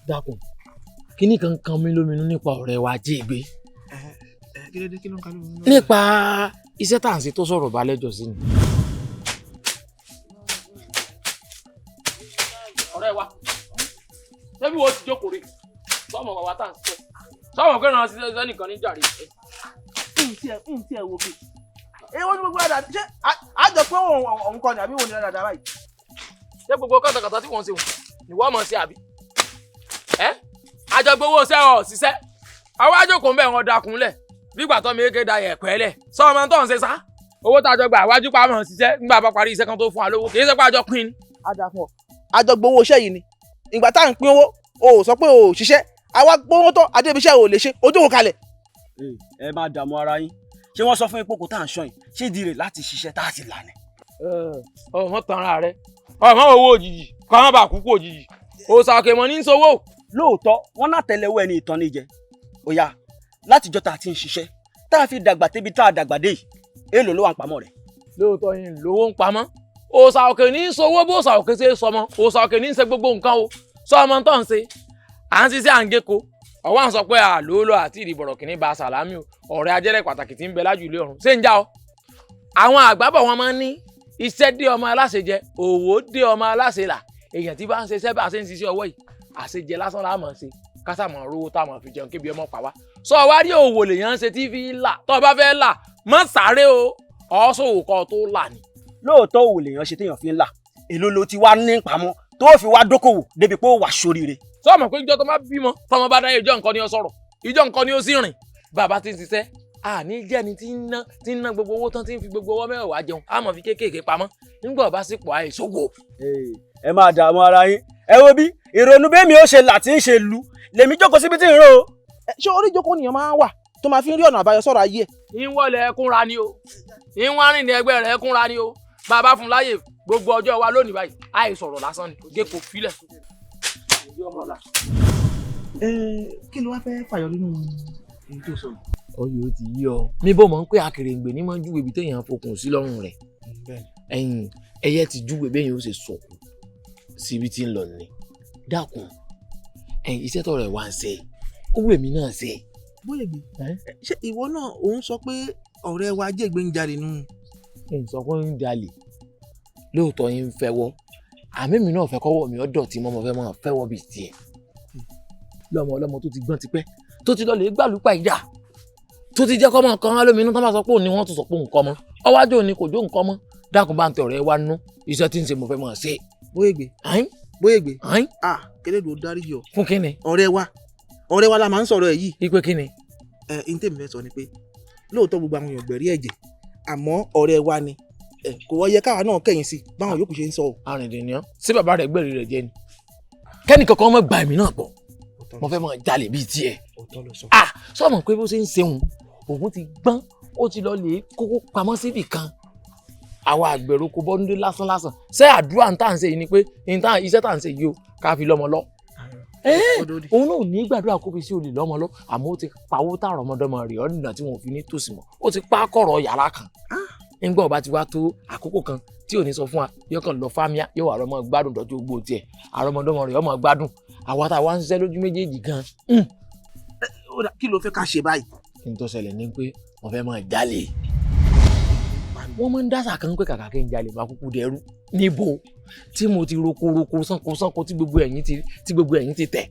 Speaker 9: dákun, kíní kan kan mí lóminú nípa ọ̀rẹ́ wa Ajígbé.
Speaker 8: Kí ló dé? Kí ló ń ka lóminú?
Speaker 9: Nípa iṣẹ́ tá à ń ṣe tó sọ̀rọ̀ balẹ̀jọ́ sí ni. Ọ̀rẹ́ wa, ṣé bí wọ́n ti jókòó rí sọ́mọ bàbá tá à ń ṣiṣẹ́ sọ́mọ pé ràn ṣiṣẹ́ sẹ́nìkan ní jàre.
Speaker 8: N tiẹ̀ wò kè èwo ni gbogbo àdàdà ṣé àjọ pé òun kọ́ ni àbí òun ni àdàdà báyìí.
Speaker 9: Ṣé gbogbo kàtàkàtà tí wọ́n ń ṣe wọ́n ni wọ́n mọ̀ sí àbí? Ẹ́ àjọgbowó ṣẹ́ ọ̀ ṣiṣẹ́ àwọn àjòkó ń bẹ̀ wọn dakunlẹ̀ bígbà tó mi kéde da yẹ̀pẹ́ lẹ̀ sọ ọmọ tó ń ṣe sá owó tá a jọ gbà wájú pa mọ̀ ṣiṣẹ́ nígbà bá parí iṣẹ́ kan tó fún wa lówó kì í ṣe pé àjọ pín ni.
Speaker 8: Àdàpọ̀ àjọgbowó iṣẹ́ yìí ni ìgbà tá à ń pín owó o ò sọ pé o ò ṣiṣẹ́ àwa gbowó tán adébíṣẹ́ ò lè ṣe ojú òun kalẹ̀.
Speaker 22: Ẹ má dààmú ara yín. Ṣé wọ́n sọ fún yín pé kò tá à ń ṣọ́ yín ṣé ìdí rẹ̀ láti ṣiṣẹ́ tá a ti là ní.
Speaker 9: Ọmọ tan ara rẹ, ọmọ owó òjijì kọ́ ọ́n bá kúkú òjijì òòsà òkè mọ́ ní í sowó.
Speaker 22: Lóòótọ́ wọn náà tẹ́lẹ̀wọ́ ẹni ìtàn ní jẹ ó yá látijọ́ tá a ti ń ṣiṣẹ́ tá a fi dàgbà débi tá a dàgbà dé yìí, èèlò ló wà ń pamọ́ rẹ̀.
Speaker 9: Lóòótọ́ yìí lówó ń pamọ́. Òòsà òkè ní í sowó, bó òòsà òkè ṣe é sọmọ, òòsà òkè ní í ṣe gbogbo nǹkan o. Sọ ọmọ tó ń ṣe à ń ṣiṣẹ́ à ń géko ọwọ́ à ń sọ pé àlóòlò àti ìdìbọ̀rọ̀ kìíní ba sàlámì o. Ọ̀rẹ́ ajẹ́rẹ́ pàtàkì tí ń bẹ lájú ilé ọ̀run ṣé ń já ọ. Àwọn àgbàbọ̀ wọn máa ń ní iṣẹ́ dé ọmọ aláṣẹ jẹ, òwò dé ọmọ aláṣẹ là. Èèyàn tí bá ń ṣe iṣẹ́ bá ṣe ń ṣiṣẹ́ ọwọ́ yìí, àṣejẹ lásán la máa ṣe kásà máa rówó tá a máa fi jẹun kébi ọmọ pa wá. Sọ wá rí òwò lèèyàn ń ṣe tí fi là, tó o bá fẹ́ là má sáré o, ọ̀ṣòwò kan tó là ni.
Speaker 22: Lóòótọ́ òwò lèèyàn ṣe téèyàn fi ń là, èló ló ti wá ní pamọ́ tó fi wá dókòwò débi pé ó wà sóríire.
Speaker 9: Sọ mọ̀ pé ìjọ tó máa bímọ tọmọ bá dáyé ìjọ nǹkan ni ó sọ̀rọ̀, ìjọ nǹkan ni ó sì rìn. Bàbá ti ń ṣiṣẹ́ àní jẹ́ni tí ń ná tí ń ná gbogbo owó tán tí ń fi gbogbo owó mẹ́wàá jẹun, á mọ̀ fi kéékèèké pamọ́ nígbà ọba sì pọ̀ àìsógo.
Speaker 22: Ẹ máa dààmú ara yín. Ẹ wo bí ìrònú bẹ́ẹ̀ mi ó ṣe là tí ń ṣe lu lèmi jókòó síbi tí ń rò ó.
Speaker 8: Ṣé orí ìjókòó nìyẹn máa ń wà tó máa fi ń rí ọ̀nà àbáyọ sọ̀rọ̀ ayé ẹ̀?
Speaker 9: Ìwọlẹ̀ ẹkúnra ni o, ìwọ̀n arìnrìn ẹgbẹ́ rẹ̀ ẹkúnra ni o. Bàbá fún láyè gbogbo ọjọ́ wa lónìí báyìí àìsọ̀rọ̀ lásán ni gé kò filẹ̀.
Speaker 8: Kí ló wá fẹ́ fàyọ nínú èyí tó sọ yìí?
Speaker 9: Ọyọ ti yí ọ. Níbo mọ̀ ń pé akèrèǹgbè ní máa ń júwe ibi téèyàn fokùn sí lọ́rùn rẹ̀. Ẹ̀yìn ẹyẹ ti júwe béèyàn ó ṣe sọ̀kù síbi tí ń lọ ni. Dákun, ẹ̀yìn iṣẹ́ tọrọ ẹ̀ wá ń ṣe, ó wù èmi náà ṣe.
Speaker 8: Bóyègbé, ṣé ìwọ náà òun sọ pé ọ̀rẹ́ wa Ajígbé ń jalè nù?
Speaker 9: N sọ pé ń jalè, lóòótọ́ yín ń fẹ́wọ́, àmì mi náà fẹ́ kọ́wọ́ mi ọ́ dọ̀tí mọ́, mo fẹ́ máa fẹ́wọ́ bíi tiẹ̀. Lọ́mọ ọlọ́mọ tó ti gbọ́n tipẹ́, tó ti lọ lè gbàlúpà ìjà, tó ti jẹ́ kọ́mọ kan lóminú tó máa sọ pé òun ni wọ́n tún sọ pé òun kọ́ mọ́, ọwájú òun ni kò jó nǹkan mọ́. Dákun bá ń tẹ ọ̀rẹ́ wa nú, iṣẹ́ tí ń ṣe mo fẹ́ máa ṣe.
Speaker 8: Bóyègbé, Bóyègbé, ah kélédò dáríjì ọ.
Speaker 9: Fún kíni?
Speaker 8: Ọ̀rẹ́ wa, ọ̀rẹ́ wa la máa ń sọ̀rọ̀ ẹ̀ yìí.
Speaker 9: Ipe kíni?
Speaker 8: Ẹ n tèmi fẹ́ sọ ni pé lóòótọ́ gbogbo àwọn èèyàn gbẹ̀rí ẹ̀jẹ̀, àmọ́ ọ̀rẹ́ wa ni kò wọ́ yẹ káwa náà kẹ̀yìn sí báwọn yòókù ṣe ń sọ o.
Speaker 9: Arìndìnníọ́ sí bàbá rẹ̀ gbẹ̀rí rẹ̀ jẹ ni, kẹ́ni kankan mọ́ gba èmi náà pọ̀, mo fẹ́ máa jalè bíi tiẹ̀. Ah sọ̀mọ̀ pé bó ṣe ń ṣeun òun ti gbọ́n, ó ti lọ lè kókó pamọ́ síbì kan. Àwa àgbẹ̀rò kò bọ́ndé lásán lásán. Ṣé àdúrà ń tà ń ṣe yìí ni pé iṣẹ́ tà ń ṣe yìí o ká fi lọ́mọ lọ. Òun náà ò ní gbàdúrà kó fi sí olè lọ́mọ lọ, àmọ́ ó ti pawó tààrọ̀ ọmọdọ́mọ rẹ̀ ọ̀nà tí wọn ò fi ní tòsí mọ́, ó ti pa kọ̀rọ̀ yàrá kan. Nígbà ọba ti wá tó àkókò kan tí ò ní sọ fún wa, yóò kàn lọ fámíà, yóò wà lọ́mọ gbádùn dọ́jú gbogbo tiẹ̀, àrọ́mọdọ́mọ rẹ̀ ọmọ gbádùn. Àwa tá a wá ń ṣiṣẹ́ lójú méjèèjì gan.
Speaker 8: Kí ló fẹ́ ká ṣe báyìí?
Speaker 9: Kí n tó ṣẹlẹ̀ ni pé wọ́n fẹ́ máa jalè. Wọ́n máa ń dásà kan pé kàkà kí n jalè máa kúkú dẹrú. Níbo tí mo ti roko roko sánko sánko tí gbogbo ẹ̀yìn ti tí gbogbo ẹ̀yìn ti tẹ̀.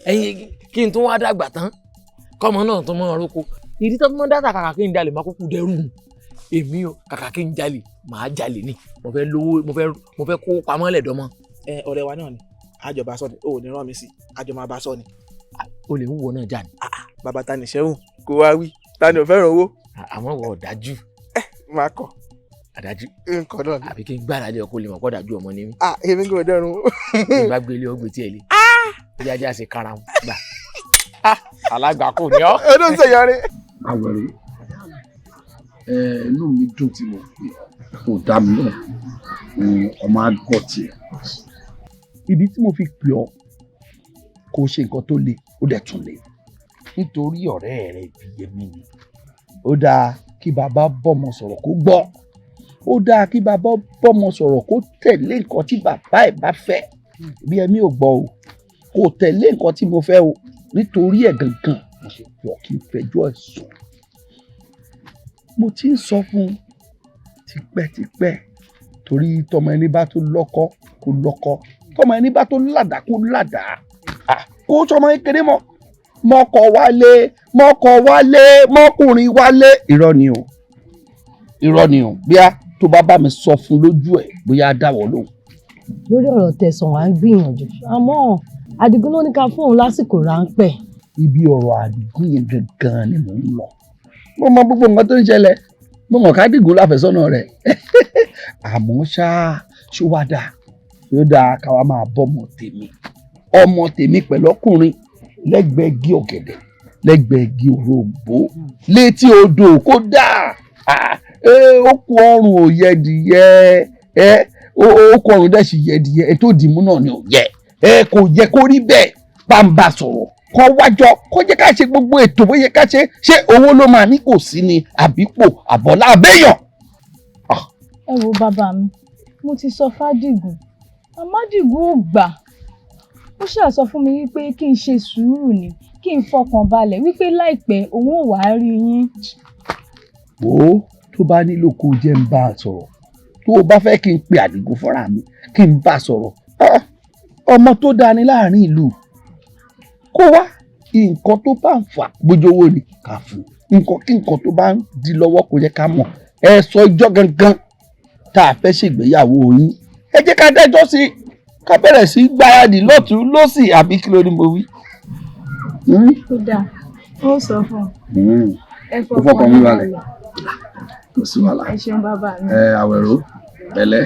Speaker 9: Ẹ̀yin kí n tún wá dàgbà tán kọ́mọ náà tún máa roko. Ìdí tó máa ń dásà kàkà kí n jalè máa kúkú dẹrú. Èmi o kàkà kí n jalè máa jalè ni. Mo fẹ́ lówó, mo fẹ́ kó pamọ́ lẹ̀ dọ́mọ.
Speaker 8: Ọ̀rẹ́ wa náà ni àjọba sọ ni o ò ní rán mi sí, àjọ máa bá sọ ni.
Speaker 9: O lè ń wo náà jà ní.
Speaker 8: Bàbá ta ni ṣẹ́hùn kó wá wí, ta ni ò fẹ́ràn owó.
Speaker 9: Àmọ́ wọ ọ̀dájú.
Speaker 8: Máa kọ.
Speaker 9: Àdájú.
Speaker 8: Nǹkan náà ni.
Speaker 9: Àbí kí n gbára lé ọkọ lè mọ̀ kọ́ dájú ọmọ ni mí.
Speaker 8: Ah èmi kò dẹrùn.
Speaker 9: Kí n bá gbé ilé ọgbẹ́ tí ẹ lé. Ó yá ajá ṣe kára wọn gbà. Alágbàkú ni ọ́.
Speaker 5: Ẹ ló ń ṣèyọrí.
Speaker 1: Àwẹ̀rẹ̀, inú mi dùn tí mo pè ọ́ kò dá mi náà, ọmọ àgọ́ tiẹ̀. Ìdí tí mo fi pè ọ́, kò ṣe nǹkan tó le, ó dẹ̀ tún le nítorí ọ̀rẹ́ rẹ̀ Ìbíyẹmí ni. Ó dáa kí bàbá bọ́mọ sọ̀rọ̀ kó gbọ́, ó dáa kí bàbá bọ́mọ sọ̀rọ̀ kó tẹ̀lé nǹkan tí bàbá ẹ̀ bá fẹ́. Ìbíyẹmí ò gbọ́ o, kò tẹ̀lé nǹkan tí mo fẹ́ o. Nítorí ẹ̀ gangan mo ṣe pè ọ́ kí n fẹjọ́ ẹ̀ sùn. Mo ti ń sọ fún un tipẹ́tipẹ́, torí tọmọ ẹni bá tó lọ́kọ kó lọ́kọ, tọmọ ẹni bá tó ládàá kó ládàá, kó sọmọ kékeré mọ́, mọ́kọ wálé, mọ́kọ wálé, mọ́kùnrin wálé. Irọ́ ni o, irọ́ ni o. Bíá tó bá bá mi sọ fún lójú ẹ̀, bóyá á dáwọ́ lóhùn.
Speaker 10: Lórí ọ̀rọ̀ tẹ̀sán wa ń gbìyànjú, àmọ́ Àdìgún ló ní ká fóun lásìkò ráńpẹ́.
Speaker 1: Ibi ọ̀rọ̀ Àdìgún yẹn gangan ni mò ń lọ. Mo mọ gbogbo nǹkan tó ń ṣẹlẹ̀, mo mọ̀ kádìgún láfẹ́sọ́nà rẹ̀. Àmọ́ ṣá, ṣó wá dáa? Yóò dáa káwa máa bọ́ ọmọ tèmi, ọmọ tèmi pẹ̀lú ọkùnrin lẹ́gbẹ̀ẹ́ igi ọ̀gẹ̀dẹ̀, lẹ́gbẹ̀ẹ́ igi òrombó, létí odò, kó dáa. Ó kú ọrùn ò yẹ dìyẹ, ó kú ọrùn dẹ̀ sì yẹ dìyẹ, ẹ tó dìímú náà ni ò yẹ, ẹ kò yẹ kó rí bẹ́ẹ̀. Bá ń bá sọ̀rọ̀, kọ́ wájọ, kó jẹ́ ká ṣe gbogbo ètò bóyá ká ṣe. Ṣé owó ló máa ní kò sí ni, àbípò àbọ̀lá àbẹ́yàn?
Speaker 14: Ẹ wo bàbá mi, mo ti sọ fádìgún, àmọ́ Àdìgún ò gbà. Ó ṣáà sọ fún mi wípé kí n ṣe sùúrù ni, kí n fọkàn balẹ̀ wípé láìpẹ́ òun ò wá rí yín.
Speaker 1: Wo, tó bá nílò kó jẹ́ ń bá a sọ̀rọ̀, tó o bá fẹ́ kí n pe Àdìgún fúnra mi kí n bá a sọ̀rọ̀, ọmọ tó dáa ni láàrin ìlú, kó wá nǹkan tó bá ń fà bójú owó ni ká fún nǹkan, kí nǹkan tó bá ń di lọ́wọ́ kó jẹ́ ká mọ̀. Ẹ sọ ijọ́ gangan tá a fẹ́ ṣègbéyàwó yín, ẹ jẹ́ ká dájọ́ sí i, ká bẹ̀rẹ̀ sí í gbáradì lọ́tún lọ́sì, àbí kí ló ní mo wí.
Speaker 14: Ó dáa, ó sọ fún un. Ẹ
Speaker 1: Ó fọkàn mi balẹ̀, kò sí wàhálà.
Speaker 14: Ẹ ṣeun bàbá mi.
Speaker 1: Ẹ Àwẹ̀ró, pẹ̀lẹ́,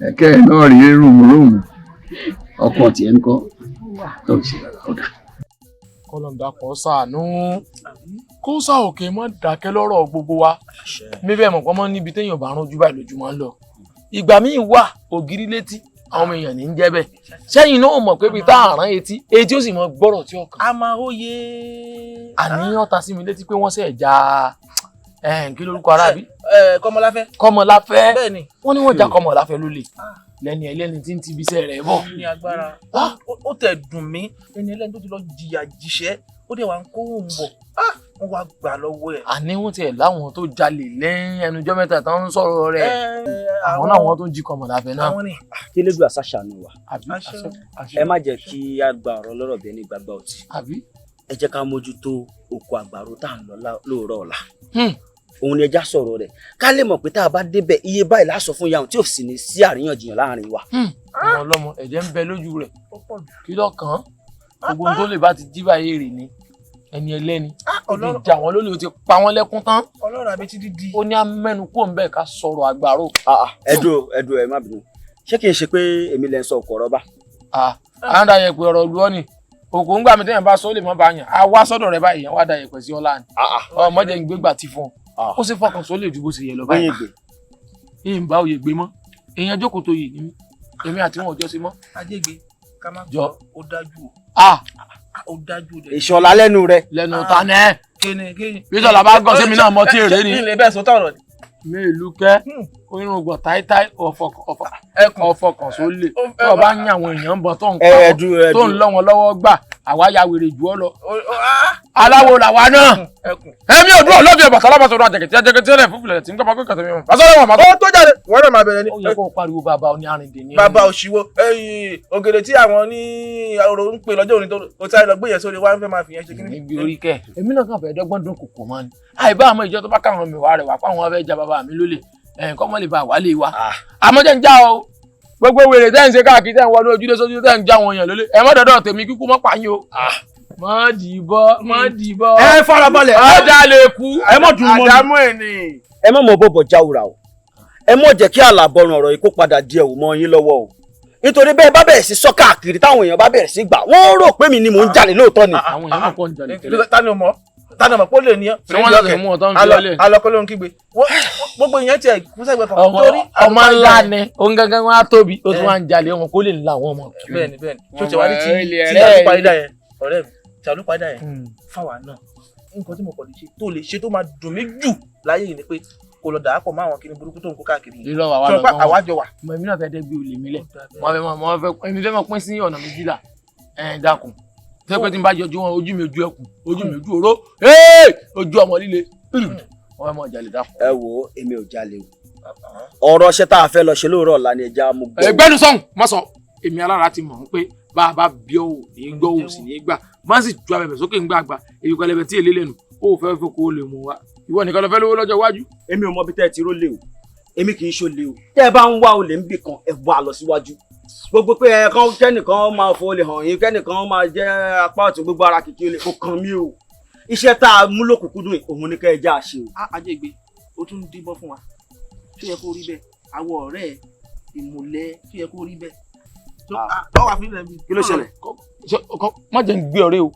Speaker 1: ẹ̀kẹ́ ẹ̀ náà rí rùmùrùmù, ọkọ tiẹ̀ ń kọ́ tó ń ṣe dáadáa, ó dà.
Speaker 9: Kọ́lọ́n dákun ṣàánú, kó sá òkè mọ́ dákẹ́ lọ́rọ̀ gbogbo wa. Míbẹ̀ mọ̀ pọ́nmọ́ níbi téèyàn bá rún jù báyìí lójúmọ́ ń lọ. Ìgbà míì wà ògiri létí àwọn ọmọ èèyàn ní í jẹ́ bẹ́ẹ̀. Sẹ́yìn náà mọ̀ pé ibi tá à rán etí, etí ó sì mọ gbọ́rọ̀ tí ọkàn.
Speaker 8: A máa ó yé.
Speaker 9: Àníyàn ta sí mi létí pé wọ́n ṣẹ̀ já kí lórúkọ arábí.
Speaker 8: Kọ́mọláfẹ́.
Speaker 9: Kọ́mọláfẹ́.
Speaker 8: Bẹ́ẹ̀ni.
Speaker 9: Wọ́n ní wọ́n já Kọ́mọláfẹ́ lólè. Lẹ́ni ẹlẹ́ni tí ń ti ibiṣẹ́ rẹ̀ bọ̀.
Speaker 8: Ní agbára, ó tẹ̀ dùn mí, ẹni ẹlẹ́ni tó ti lọ jìyà jìṣẹ́, ó dẹ̀ wá ń kó òun bọ̀, wọ́n wá gbà lọ́wọ́ ẹ̀.
Speaker 9: Àní wọ́n tiẹ̀ láwọn tó jalè lẹ́yìn ẹnujọ́ mẹ́ta tó ń sọ̀rọ̀ rẹ̀, àwọn náà wọ́n tó jí Kọ́mọláfẹ́ náà.
Speaker 22: Kí Elédùà ṣàṣàánú wa, ẹ má jẹ́ kí a gba ọ̀rọ̀ lọ́rọ̀ bí ẹni gbàgbà ọtí. Ẹ jẹ́ ká mójútó oko àgbàro tá à ń lọ lóòrọ̀ ọ̀la. Òun ni ẹja sọ̀rọ̀ rẹ̀, ká lè mọ̀ pé tá a bá débẹ̀ iye báyìí la sọ fún yahoo tí ò sì ní sí àríyànjiyàn láàrin wa.
Speaker 9: Ọmọ ọlọ́mọ ẹ̀jẹ̀ ń bẹ lójú rẹ̀, kí ló kàn án? Gbogbo ohun tó lè bá ti jí báyìí rè ni ẹni ẹlẹ́ni ó ti jà wọ́n lólè, ó ti pa wọ́n lẹ́kún tán.
Speaker 8: Ọlọ́run àbí ti dídí.
Speaker 9: Ó ní amẹ́nu kó ń bẹ̀ ká sọ̀rọ̀ àgbàro.
Speaker 22: Ẹ dúró, ẹ dúró, ẹ má bínú, ṣé kì í ṣe pé èmi lẹ ń sọ ọkọ̀ ọ̀rọ̀ bá.
Speaker 9: À ń da yẹ̀pẹ̀ ọ̀rọ̀ lu ọ́ ni òkú ń gbà mí tẹ́yìn bá sọ ó lè mọ́ bá yàn á wá sọ́dọ̀ rẹ báyìí, yẹn wá da yẹ̀pẹ̀ sí ọlá ni ọmọ jẹ́ ń gbégbà tí fún ọ, ó sì fọkàn sólè ju bó ṣe yẹ lọ báyìí. Ìyìn bá oyè gbé mọ́, èèyàn jókòó tó yìí ni mí, èmi àti wọn ò jọ sí mọ́.
Speaker 8: Ajégbé ká má
Speaker 9: jọ
Speaker 8: ó dájú o. Ó dájú o.
Speaker 22: Ìṣọ̀lá lẹ́nu rẹ.
Speaker 9: Lẹ́nu ta nẹ́.
Speaker 8: Kíni kíni.
Speaker 9: Bí Ìṣọ̀lá bá gọ̀ sẹ́mi náà mọ tí èrè ni.
Speaker 8: Kí ni bẹ́ẹ̀ sọ tọ̀rọ̀ ni.
Speaker 9: Mi ìlú kẹ́ onírúgbọ̀n táítáí ọ̀fọ̀kàn sólè tó o bá ń yan àwọn èèyàn ń bọ̀ tó ń pa wọn tó ń lọ́ wọn lọ́wọ́ gbà, àwa ya wèrè jù ọ́ lọ. Aláwo làwa náà. Èmi ò dúró lọ́bì ọ̀bàtà alábàtà ọ̀dọ̀ àjẹkẹ̀tì àjẹkẹ̀tì ẹlẹ́ fún fìlẹ̀ tí ń gbọ́ pé kàtà mi mọ̀. Bàtà ọ̀rọ̀ màmá.
Speaker 8: Ó tó jáde, wọ́n náà máa bẹ̀rẹ̀ ni.
Speaker 9: Ó yẹ kó o pariwo bàbá oní arìndìn ní.
Speaker 8: Bàbá òṣìwò, ògèdè tí àwọn ní ọ̀rọ̀ ń pè lọ́jọ́ òní tó o sáré lọ gbé yẹn sórí wá ń fẹ́ máa fi yẹn ṣe kíní.
Speaker 9: Níbi orí kẹ́, èmi náà kàn fẹ́ dọ́gbọ́n dún kòkò mọ́ ni. Àìbá àmọ́ ìjọ tó bá káwọn mi wá rẹ̀ wá páwọn fẹ́ ja bàbá mi lólè, nǹkan mọ́ lè ba wálé wa. Àmọ́ jẹ́ ń já o, gbogbo wèrè tẹ́ ń ṣe káàkiri tẹ́ ń wọnú ojúlé sójú tẹ́ ń já wọn èèyàn lólè, ẹ má dọ̀dọ̀ tèmi kíkú mọ́ pààyàn o. Má dìbọ́, má dìbọ́.
Speaker 22: Ẹ farabalẹ̀.
Speaker 9: Ọjà lè kú.
Speaker 22: Ẹ má dùn mọ́ mi.
Speaker 8: Àdámọ́ ẹ̀ ni.
Speaker 22: Ẹ má mọ bọ̀bọ̀ jáwùrà o, ẹ má jẹ́ kí àlàbọ̀rùn ọ̀rọ̀ yìí kó padà di ẹ̀wù mọ́ yín lọ́wọ́ o. Nítorí bẹ́ẹ̀ bá bẹ̀rẹ̀ sí sọ káàkiri, táwọn èèyàn bá bẹ̀rẹ̀ sí gbà, wọ́n rò pé mi ni mò ń jalè lóòótọ́ ni.
Speaker 9: Àwọn èèyàn náà kọ́ ń jalè tẹ́lẹ̀.
Speaker 8: Tani o mọ̀, tani o mọ̀ pé ó lè ní ọ.
Speaker 9: Ṣé wọ́n lọ́sẹ̀ mú ọ tán fi ọlẹ̀?
Speaker 8: Alọ́kọ́ ló ń kígbe. Gbogbo ìyẹn tiẹ̀ kú sẹ́gbẹ̀ẹ́ kan. Torí
Speaker 9: ọmọ ńlá ni òun gangan wọn á tóbi, ó tún wá ń jalè, ọmọ kó lè la àwọn ọmọ.
Speaker 8: Bẹ́ẹ̀ni bẹ́ẹ̀ni, tó ti wá ní ti ti àlùpàdé yẹn, ọ̀rẹ́ mi, ti àlùpàdé yẹn fáwa náà. Nǹkan tí mo kàn lè ṣe tó lè ṣe tó máa dùn mí jù láyé yìí ni pé kó lọ dàápọ̀ mọ́ àwọn kinní burúkú tó ń kó káàkiri yìí.
Speaker 9: Irọ́ àwa
Speaker 8: Sọ
Speaker 9: lọ
Speaker 8: pé àwa jọ wà.
Speaker 9: Mọ èmi náà fẹ́ dẹ́gbẹ́ olè mi lẹ̀. Mo fẹ́ èmi fẹ́ mọ pín sí ọ̀nà méjìlá. Ẹ̀ dákun. Ṣé pé tí n bá yọjú wọn, ojú mi ojú ẹkùn, ojú mi ojú oró, ojú ọmọ líle. Wọ́n fẹ́ mọ jalè, dákun.
Speaker 22: Ẹ wo, èmi ò jalè o. Ọ̀rọ̀ ṣẹ́ tá a fẹ́ lọ ṣe lóòrọ̀ ọ̀la ni ẹja mú gbọ́.
Speaker 9: Ẹgbẹ́nu sọ̀hún, má sọ. Èmi alára ti mọ̀ pé bá a bá bí ọ̀ ní gbọ́ ò sì ní gbà. Má sì ju abẹ̀bẹ̀ sókè ń gbàgbà. Èyí pẹlẹbẹ tí èlé lẹ́nu, ó fẹ́ fẹ́ kó o lè mú wa. Ìwọ nìkan ló fẹ́ lówó lọ́jọ́ iwájú.
Speaker 22: Èmi ò mọ bí tẹ́ ẹ ti rólé o, èmi kì í ṣolè o. Tẹ́ ẹ bá ń wá olè níbì kan, ẹ wá lọ síwájú. Gbogbo pé ẹ kán kẹ́nìkan máa fọ olè hàn yín, kẹ́nìkan máa jẹ́ apá ọ̀tún, gbogbo ara kìkì olè kò kàn mí o. Iṣẹ́ tá a mú lókùnkúndùn òun ni kẹ́ ẹ já a ṣe o.
Speaker 8: Ajégbé, o tún ń díbọ́n fún wa. Ṣé yẹ kó rí bẹ́ẹ̀? Àwọ̀ ọ̀rẹ́ ìmùlẹ̀, ṣé yẹ kó rí bẹ́ẹ̀?
Speaker 22: Kí ló ṣẹlẹ̀?
Speaker 9: Má jẹ́ ń gbé ọ̀rẹ́ o,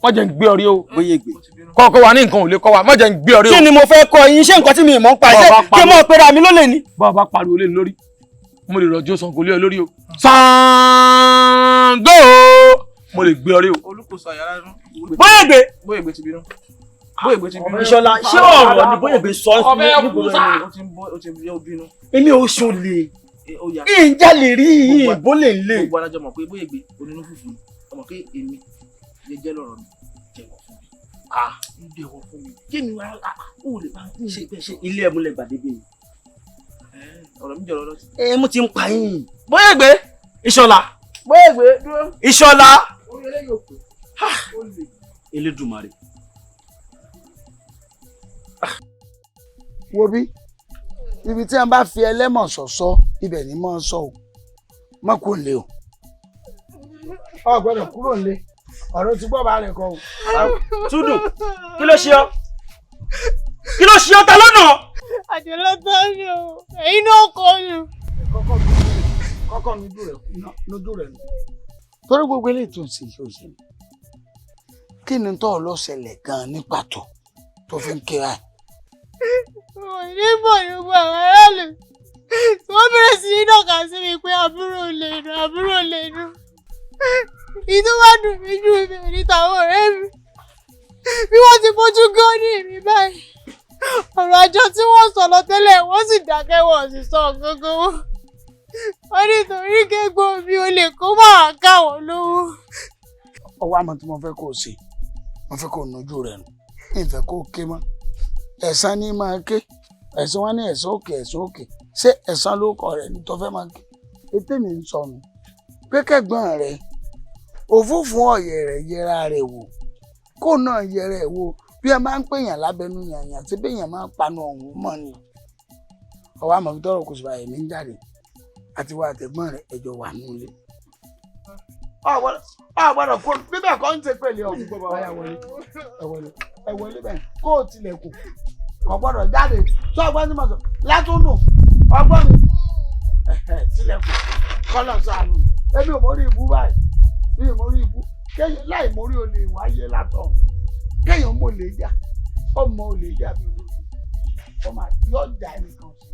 Speaker 9: má jẹ́ ń gbé ọ̀rẹ́ o.
Speaker 22: Bóyá ègbè.
Speaker 9: Kọ́kọ́ wa ní nǹkan ò lè kọ́ wa, má jẹ́ ń gbé ọ̀rẹ́ o.
Speaker 22: Kí ni mo fẹ́ kọ́ yín? Ṣé nǹkan tí mi mọ̀ ń pa iṣẹ́ kí mo pera mi lólè ni?
Speaker 9: Bá a bá pariwo lé lórí, mo lè rọ̀jò Ṣàngó lé ọ lórí o. Ṣàngó, mo lè gbé ọ̀rẹ́ o.
Speaker 8: Olùkóso àyàrá nù.
Speaker 22: Bóyá ègbè.
Speaker 8: Bóyá ègbè ti bínú. Bóyá ègbè ti bínú.
Speaker 22: Ìṣọ̀lá, ṣé ọ̀rọ̀ ni bóyá ègbè sọ
Speaker 8: nígboro ẹni? Ó ti ń bínú.
Speaker 22: Èmi ò ṣolè. Ìjà lè rí ìbò lè lè.
Speaker 8: Gbogbo adájọ́ mọ̀ pé bóyá ègbè onínú fùfú ni. Ọmọ pé èmi jẹ́jẹ́ lọ̀rọ̀ mi, jẹ̀wọ̀ fún mi. Jẹ̀wọ̀ fún mi. Kí ni wàá ó lè bá ń ṣe
Speaker 22: ṣe ilé ẹ̀mú lẹ gbàdé bí mi.
Speaker 8: Ọ̀rọ̀ mi jọ̀rọ̀ lọ́tí.
Speaker 22: Ẹ mú ti ń pa yín.
Speaker 8: Bóyá ègbè.
Speaker 22: Ìṣọ̀lá.
Speaker 8: Bóyá ègbè dúró.
Speaker 22: Ìṣọ̀lá.
Speaker 8: Orí eléyìí ò pé. Ó lè.
Speaker 22: Elédùmarè.
Speaker 3: Wo bí ibi tí wọn bá fi ẹlẹ́mọ̀ ṣọ̀ṣọ́ ibẹ̀ ni mò ń sọ o, má kò lè o. Ọ gbọ́dọ̀ kúrò nílé, ọ̀rọ̀ ti gbọ́ bá rẹ̀ kọ́ o.
Speaker 22: Túndùn, kí ló ṣe ọ́? Kí ló ṣe ọ́ ta lọ́nà?
Speaker 2: Àjọlọ tó ń lò ẹ̀yin náà kọ́ ni.
Speaker 3: Kọ́kọ́ lójú rẹ̀ nù. Torí gbogbo eléyìí tó ń ṣe yóò ṣe. Kí ni tó lọ ṣẹlẹ̀ gan-an ní pàtó tó fi ń kíra ẹ̀?
Speaker 2: Mo ní bọ̀ ní gbogbo àwọn aráàlú. Wọ́n bẹ̀rẹ̀ sí ní dọ̀ka sí mi pé àbúrò lè nù, àbúrò lè nù. Ìtú wá dùn mí jù mí ní tàwọn ọ̀rẹ́ mi. Bí wọ́n ti fojú gan ní ìrìn báyìí. Ọ̀rọ̀ àjọ tí wọ́n sọ lọ tẹ́lẹ̀, wọ́n sì dákẹ́, wọ́n sì sọ gangan wọn. Wọ́n ní torí kégbó mi ò lè kó máa ká wọn lówó.
Speaker 3: Ọwọ́ àmọ́ tí mo fẹ́ kó o ṣe, mo fẹ́ kó o nojú rẹ̀ nù, ìfẹ́ kó o ké mọ́. Ẹ̀san ní máa ké, ẹ̀san wá ní ẹ̀san òkè, ẹ̀san òkè. Ṣé ẹ̀san ló kọ rẹ̀ ní tó fẹ́ máa ké? Ètè mi ń sọnù pé kẹ́gbọ́n rẹ̀ òfúfú ọ̀yẹ̀ rẹ̀ yẹra rẹ̀ wò, kó náà yẹra ẹ̀ wò bí ẹ máa ń pèèyàn lábẹ́nú yànyàn àti béèyàn máa ń panu ọ̀hún mọ́ ni. Ọwọ́ àmọ́ fi tọrọ kò sì báyìí mi ń jáde àti wà àtẹ̀gbọ́n rẹ̀ ẹjọ́ wà nílé. Ọ gbọ́dọ̀ kó bíbẹ̀ kọ́ ń ṣe pẹ̀lẹ́ ọ̀hún. Ẹ wọlé bẹ́ẹ̀ kó o tilẹ̀kùn, kò gbọ́dọ̀ jáde. Sọ ọgbọ́n tí mo sọ látúndùn ọgbọ́n mi tilẹ̀kùn kọ́lọ̀ sànù. Èmi ò mórí ibú báyìí, mi ò mórí ibú láì mórí olè wáyé látọ̀. Kéèyàn mọ̀ lè jà, ọmọ olè jà bí olè ọmọ yóò jà ẹnìkan sí.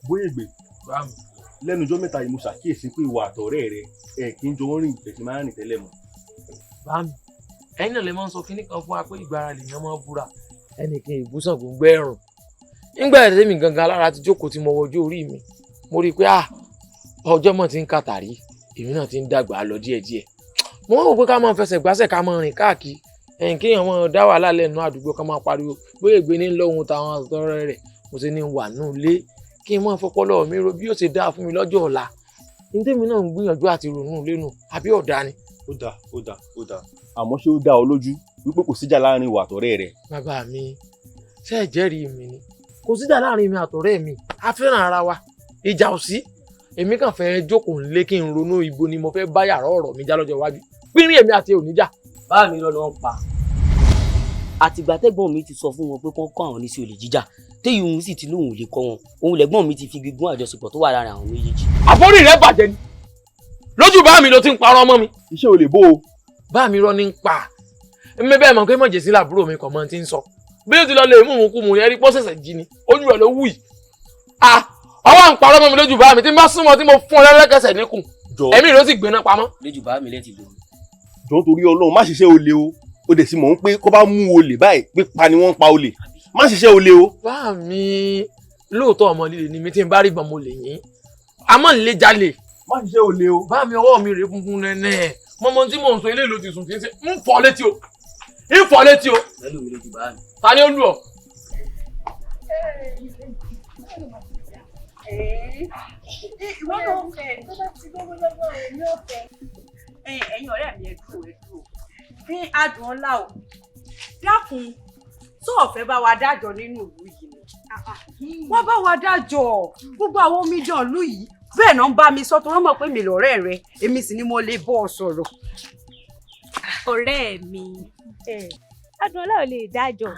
Speaker 4: Bóyá ègbè, lẹ́nu ọjọ́ mẹ́ta yìí mo ṣàkíyèsí pé ìwà àtọ̀rẹ́ rẹ ẹ̀ kì í jọ wọ́n rìn ìtẹ̀sí máa ń rìn tẹ́lẹ̀ mọ́.
Speaker 9: Bámi, ẹ̀yin náà lè máa ń sọ kínní kan fún wa pé ìgbára lèèyàn máa ń búra, ẹnìkan ìbúsàn kò ń gbẹ́ ẹ̀rùn. Nígbà tẹ́mi gangan alára ti jókòó tí mo wojú orí mi, mo rí i pé ọjọ́ mọ̀ ti ń kàtàrí, èmi náà ti ń dàgbà lọ díẹ̀díẹ̀. Mo wá wò pé ká máa fẹsẹ̀ gbásẹ̀ ká máa rìn káàkiri, ẹ̀yìn kéèyàn máa dá wàhálà lẹ́nu àdúgbò ká máa pariwo bóyá ègbé ní lọ́hùn táwọn àtọ́rẹ́ rẹ̀. Mo ti ní wà nù lé kí n máa fọpọlọ mi ro bí yóò ṣe dáa fún mi lọ́jọ́ ọ̀la. Ní tèmi náà ń gbìyànjú àti ronú lẹ́nu àbí ọ̀dà ni.
Speaker 4: Ó dáa, ó dáa, ó dáa. Àmọ́ ṣé ó dá ọ lójú wípé kò síjà láàrin ìwà àtọ̀rẹ́ rẹ?
Speaker 9: Bàbá mi, ṣé ẹ jẹ́rìí mi ni? Kò síjà láàrin mi àtọ̀rẹ́ mi, a fẹ́ràn ara wa, ìjà ò sí. Èmi kàn fẹ́ jókòó nílé kí n ronú ibo ni mo fẹ́ bá yàrá ọ̀rọ̀ mi já lọ́jọ́ iwájú. Pínrín èmi àti òníjà.
Speaker 22: Bá mi lọ lọ ń pa. Àtìgbà tẹ́gbọ́n mi ti sọ fún wọn pé kán kọ́ àwọn oníṣẹ́ olè jíjà, téyì òun sì ti lóun ò lè kọ́ wọn, òun lẹ́gbọ́n mi ti fi gígùn àjọṣepọ̀ tó wà láàrin àwọn méjèèjì.
Speaker 9: Àforí rẹ bàjẹ́ ni, lójú bá mi ló ti ń parọ́ ọmọ mi.
Speaker 19: Iṣẹ́ olè bó o.
Speaker 9: Bá mi rọ ní ń pa ẹ̀mí bẹ́ẹ̀ mọ̀ pé mọ̀jẹ̀sí làbúrò mi kàn mọ́ ti ń sọ bí ó ti lọ lè mú òun kú mu ní ẹrí pọ́sẹ̀sẹ̀ jí ni ojú rẹ̀ ló wù yìí. Ọwọ́ à ń parọ́ mọ́ mi lójú bá mi tí n bá súnmọ́ tí mo fún ọ lẹ́lẹ́kẹsẹ̀ níkùn, ẹ̀mí rẹ̀ ó sì gbéná pamọ́.
Speaker 22: Lójú bá mi lẹ́tì lóru.
Speaker 19: Jọ torí Ọlọ́run, má ṣiṣẹ́ olè o. Ó dẹ̀ sì mọ̀ ń pé kó bá mú olè báyìí pípa ni wọ́n ń pa olè. Má ṣiṣẹ́ olè o.
Speaker 9: Bá mi lóòótọ́ ọmọ líle ni mi, tí n bá rí gbọ̀n mo lè yín, àmọ́ ń lè jalè.
Speaker 19: Má ṣiṣẹ́ olè o.
Speaker 9: Bá mi ọwọ́ mi rèé funfun nẹ́nẹ́ mọ́mọ́ tí mò ń sọ eléyìí ló ti sùn kí n ṣe ń fọ́ létí o, ń fọ́ létí o.
Speaker 22: Lẹ́nu mi lójú bá mi.
Speaker 9: Ta ni ó lù ọ́?
Speaker 6: Ìwọ náà fẹ́ tó bá ti gbogbo lọ́wọ́ rẹ̀ ní ọ̀fẹ́. Ẹ̀yin ọ̀rẹ́ mi, ẹ dúró, ẹ dúró. Ní adùn ọlá o, dákun, tó ọ̀fẹ́ bá wa dájọ́ nínú ìlú yìí ni. Wọ́n bá wa dájọ́ gbogbo àwọn omidan ìlú yìí. Bẹ́ẹ̀ náà ń bá mi sọ tó rán mọ̀ pé mi lọ̀rẹ́ rẹ, èmi sì ni mo lè bọ́ ọ sọ̀rọ̀.
Speaker 13: Ọ̀rẹ́ mi, adùn ọlá ò lè dájọ́.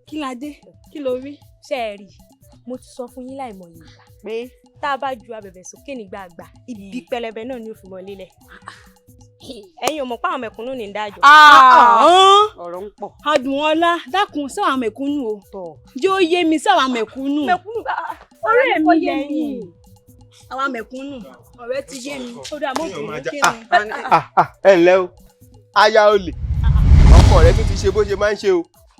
Speaker 13: Kí la dé? Kí lo rí? Ṣé ẹ rí? Mo ti sọ fún yín láìmọye ìgbà pé tá a bá ju abẹ̀bẹ̀ sókè nígbàgbà, ibi pẹlẹbẹ náà ni ó fi mọ lélẹ̀. Ẹ̀yin ò mọ̀ pé àwọn mẹ̀kúnnù ní dájọ́.
Speaker 6: Ọ̀rọ̀ ń pọ̀.
Speaker 13: Adùn ọlá, dákun sáwọn mẹ̀kúnnù o. Jẹ́ ó yé mi sáwọn mẹ̀kúnnù. Ọ̀rẹ́ mi lẹ́yìn. Àwọn mẹ̀kúnnù, ọ̀rẹ́ ti yé mi. Ó dà mọ́ òkú kí ni.
Speaker 19: Ẹ ǹlẹ́ o, aya olè. Ọkọ rẹ tún ti ṣe bó ṣe máa ń ṣe o.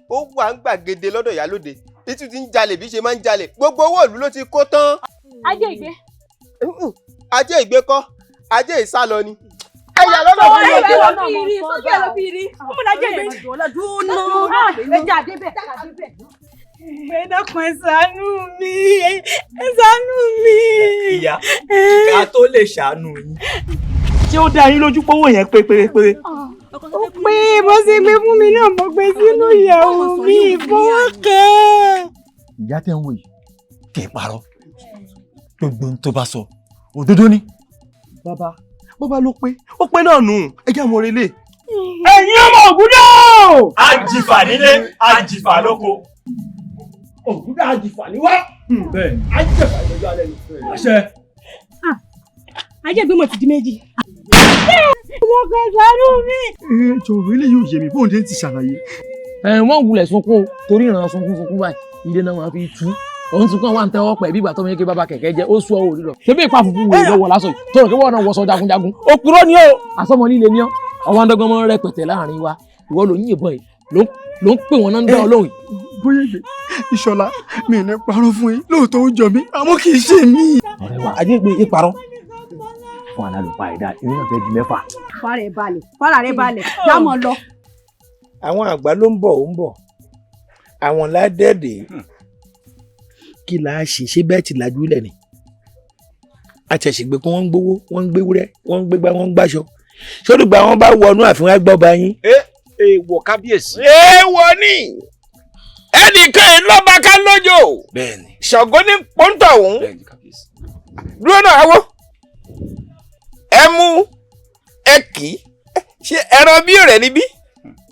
Speaker 19: Ó wà ń gbàgede lọ́dọ̀ ìyálóde. Títí ti ń jalè bí ṣe máa ń jalè. Gbogbo owó ìlú ló ti kó tán.
Speaker 13: Ajé ìgbé.
Speaker 19: Ajé ìgbé kọ́, ajé ìsálọ ni. Ẹyà lọ́nà fún mi.
Speaker 13: Sókè lọ bí rí, sókè lọ bí rí. Ọmọ náà jẹ́ ìgbé.
Speaker 6: Ẹ dákun, ẹ ṣàánú mi, ẹ ṣàánú mi.
Speaker 12: Ìyá, ká tó lè ṣàánú yín.
Speaker 4: Ṣé ó dá yín lójú pówó yẹn pé pérépéré?
Speaker 14: Ó pé bó ṣe gbé fún mi náà mo gbé sínú ìyẹ̀wò mi ìfowókẹ́.
Speaker 5: Ìyá tẹ́ ń wò yìí kì í parọ́, gbogbo ohun tó bá sọ òdodo ni.
Speaker 19: Bàbá, bàbá ló pé, ó pé náà nù, ẹ jẹ́ àwọn orílẹ̀.
Speaker 4: Ẹ̀yin ọmọ Ògúndà! Àjìfà nílé, àjìfà lóko. Ògúndà àjìfà níwá. Bẹ́ẹ̀ni. Àjìfà ìjọba alẹ́ ni. Àṣẹ.
Speaker 13: Ajé ìgbé mo ti di méjì.
Speaker 14: Lọ́kọ̀ ìṣàánú mi.
Speaker 5: Ẹ jọ̀wọ́, eléyìí ò yé mi, bóun dé ti ṣàlàyé.
Speaker 9: Ẹ wọ́n wulẹ̀ sunkún o, torí ìran sunkún sunkún báyìí ilé náà máa fi tú. Òun sunkún àwọn àǹtẹ̀wọ́ pẹ̀ bí ìgbà tó ń yé kí bàbá kẹ̀kẹ́ jẹ́ ó sú ọ òrí lọ. Ṣé bí ìpa funfun wèrè lọ́wọ́ lásán yìí tó rò kí wọ́n náà wọṣọ jagunjagun. Òpùrọ́ ni ó, àsọmọ líle ni ọ́, àwọn andọ́gbọ́n máa ń rẹpẹtẹ láàrin wa, ìwọ ló ń yìnbọn yìí ló ń pè wọ́n náà ń dá ọ lóhùn.
Speaker 5: Bóyá ìgbé Ìṣọ̀lá, mi ní parọ́ fún yín, lóòótọ́ ó jọ mí àmọ́ kì í ṣe mí.
Speaker 9: Ọ̀rẹ́ wa, ajé ìgbé ìparọ́ fún alálùpàá ẹ̀dá ìrìn náà fẹ́ di mẹ́fà.
Speaker 11: Fara ẹ̀ balẹ̀, fara rẹ̀ balẹ̀, jámọ̀ lọ.
Speaker 7: Àwọn àgbà ló ń bọ̀, ó ń bọ̀, àwọn ládẹ́ẹ̀dẹ́ kí la ṣe ṣé bẹ́ẹ̀ ti lajú lẹ̀ ni àtẹ̀sígbè pé wọ́n ń gbowó, wọ́n ń gbéwúrẹ́, wọ́n ń gbégbá, wọ́n ń gbàṣọ sódùgbà wọn bá wọnú àfihàn agbọ́ba yín.
Speaker 15: Èèwọ̀ kábíyèsí.
Speaker 7: Èèwọ̀ ni ẹnìkan yìí lọ́ba ká lójó.
Speaker 15: Bẹ́ẹ̀ni.
Speaker 7: Ṣàngó ní pọ́ńtọ̀ òun.
Speaker 15: Bẹ́ẹ̀ni kábíyèsí.
Speaker 7: Dúró náà awó, ẹ mú ẹ kì í ṣe ẹran bí rẹ níbí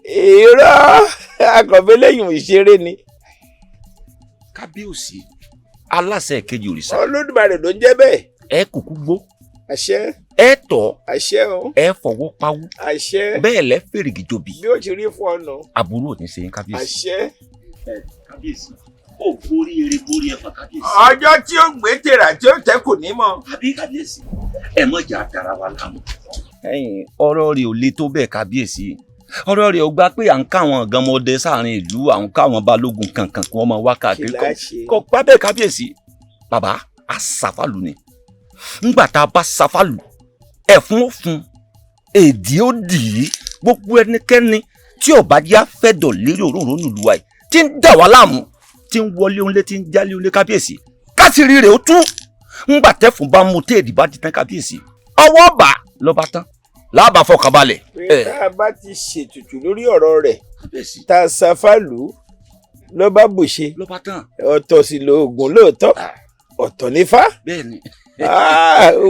Speaker 7: èrò akọ̀bẹ lẹ́yìn ìṣeré ni.
Speaker 15: Kábíyèsí, aláṣẹ kejì òrìṣà.
Speaker 7: Olódùmarè ló ń jẹ́ bẹ́ẹ̀.
Speaker 15: Ẹ kúkú gbó.
Speaker 7: Àṣẹ.
Speaker 15: Ẹ tọ̀.
Speaker 7: Àṣẹ o.
Speaker 15: Ẹ fọwọ́ pawú.
Speaker 7: Àṣẹ.
Speaker 15: Bẹ́ẹ̀ lẹ fèrègì jobi.
Speaker 7: Bí ó ti rí fún ọ̀nà.
Speaker 15: Àbúrò ò ní ṣe yín kábíyèsí.
Speaker 7: Àṣẹ.
Speaker 15: Kábíyèsí, ó borí eré borí ẹ̀fà kábíyèsí.
Speaker 7: Ọjọ́ tí ó gbé tèrà tí ó tẹ́ kò ní mọ̀.
Speaker 15: Àbí kábíyèsí, ẹ mọ̀ jà dára wa láàmú. Ẹ̀yin ọ̀rọ̀ rẹ̀ ò le tó bẹ́ẹ̀ kábíyèsí. Ọ̀rọ̀ rẹ̀ ò gbà pé à ń káwọn gánmọdé sáàrin ìlú, à ń káwọn balógun kankan kí wọ́n máa wá káàkiri. Kò gbà bẹ́ẹ̀ kábíyèsí. Bàbá, a ṣàfàlù ni. Ńgbà tá a bá ṣàfàlù, ẹ̀fún ó fún, èdè ó dì í, gbogbo ẹnikẹ́ni tí ó bá yá fẹ́dọ̀ lérí òróǹro nílùú wa yìí tí ń dà wá láàmú, tí ń wọlé oúnlé, tí ń jálé oúnlé kábíyèsí, káṣírí rẹ̀ ó tú. Ńgbà tẹ́fun bá mú téèdì bá di tán kábíyèsí, ọwọ́ bà lọ́ba tán láàbà fọkànbalẹ̀.
Speaker 7: Pé tá a bá ti ṣètùtù lórí ọ̀rọ̀ rẹ̀, tá a ṣàfàlù ló bá bùṣe, ọ̀tọ̀ sì lóògùn lóòótọ́, ọ̀tọ̀ nífá.
Speaker 15: Bẹ́ẹ̀ni.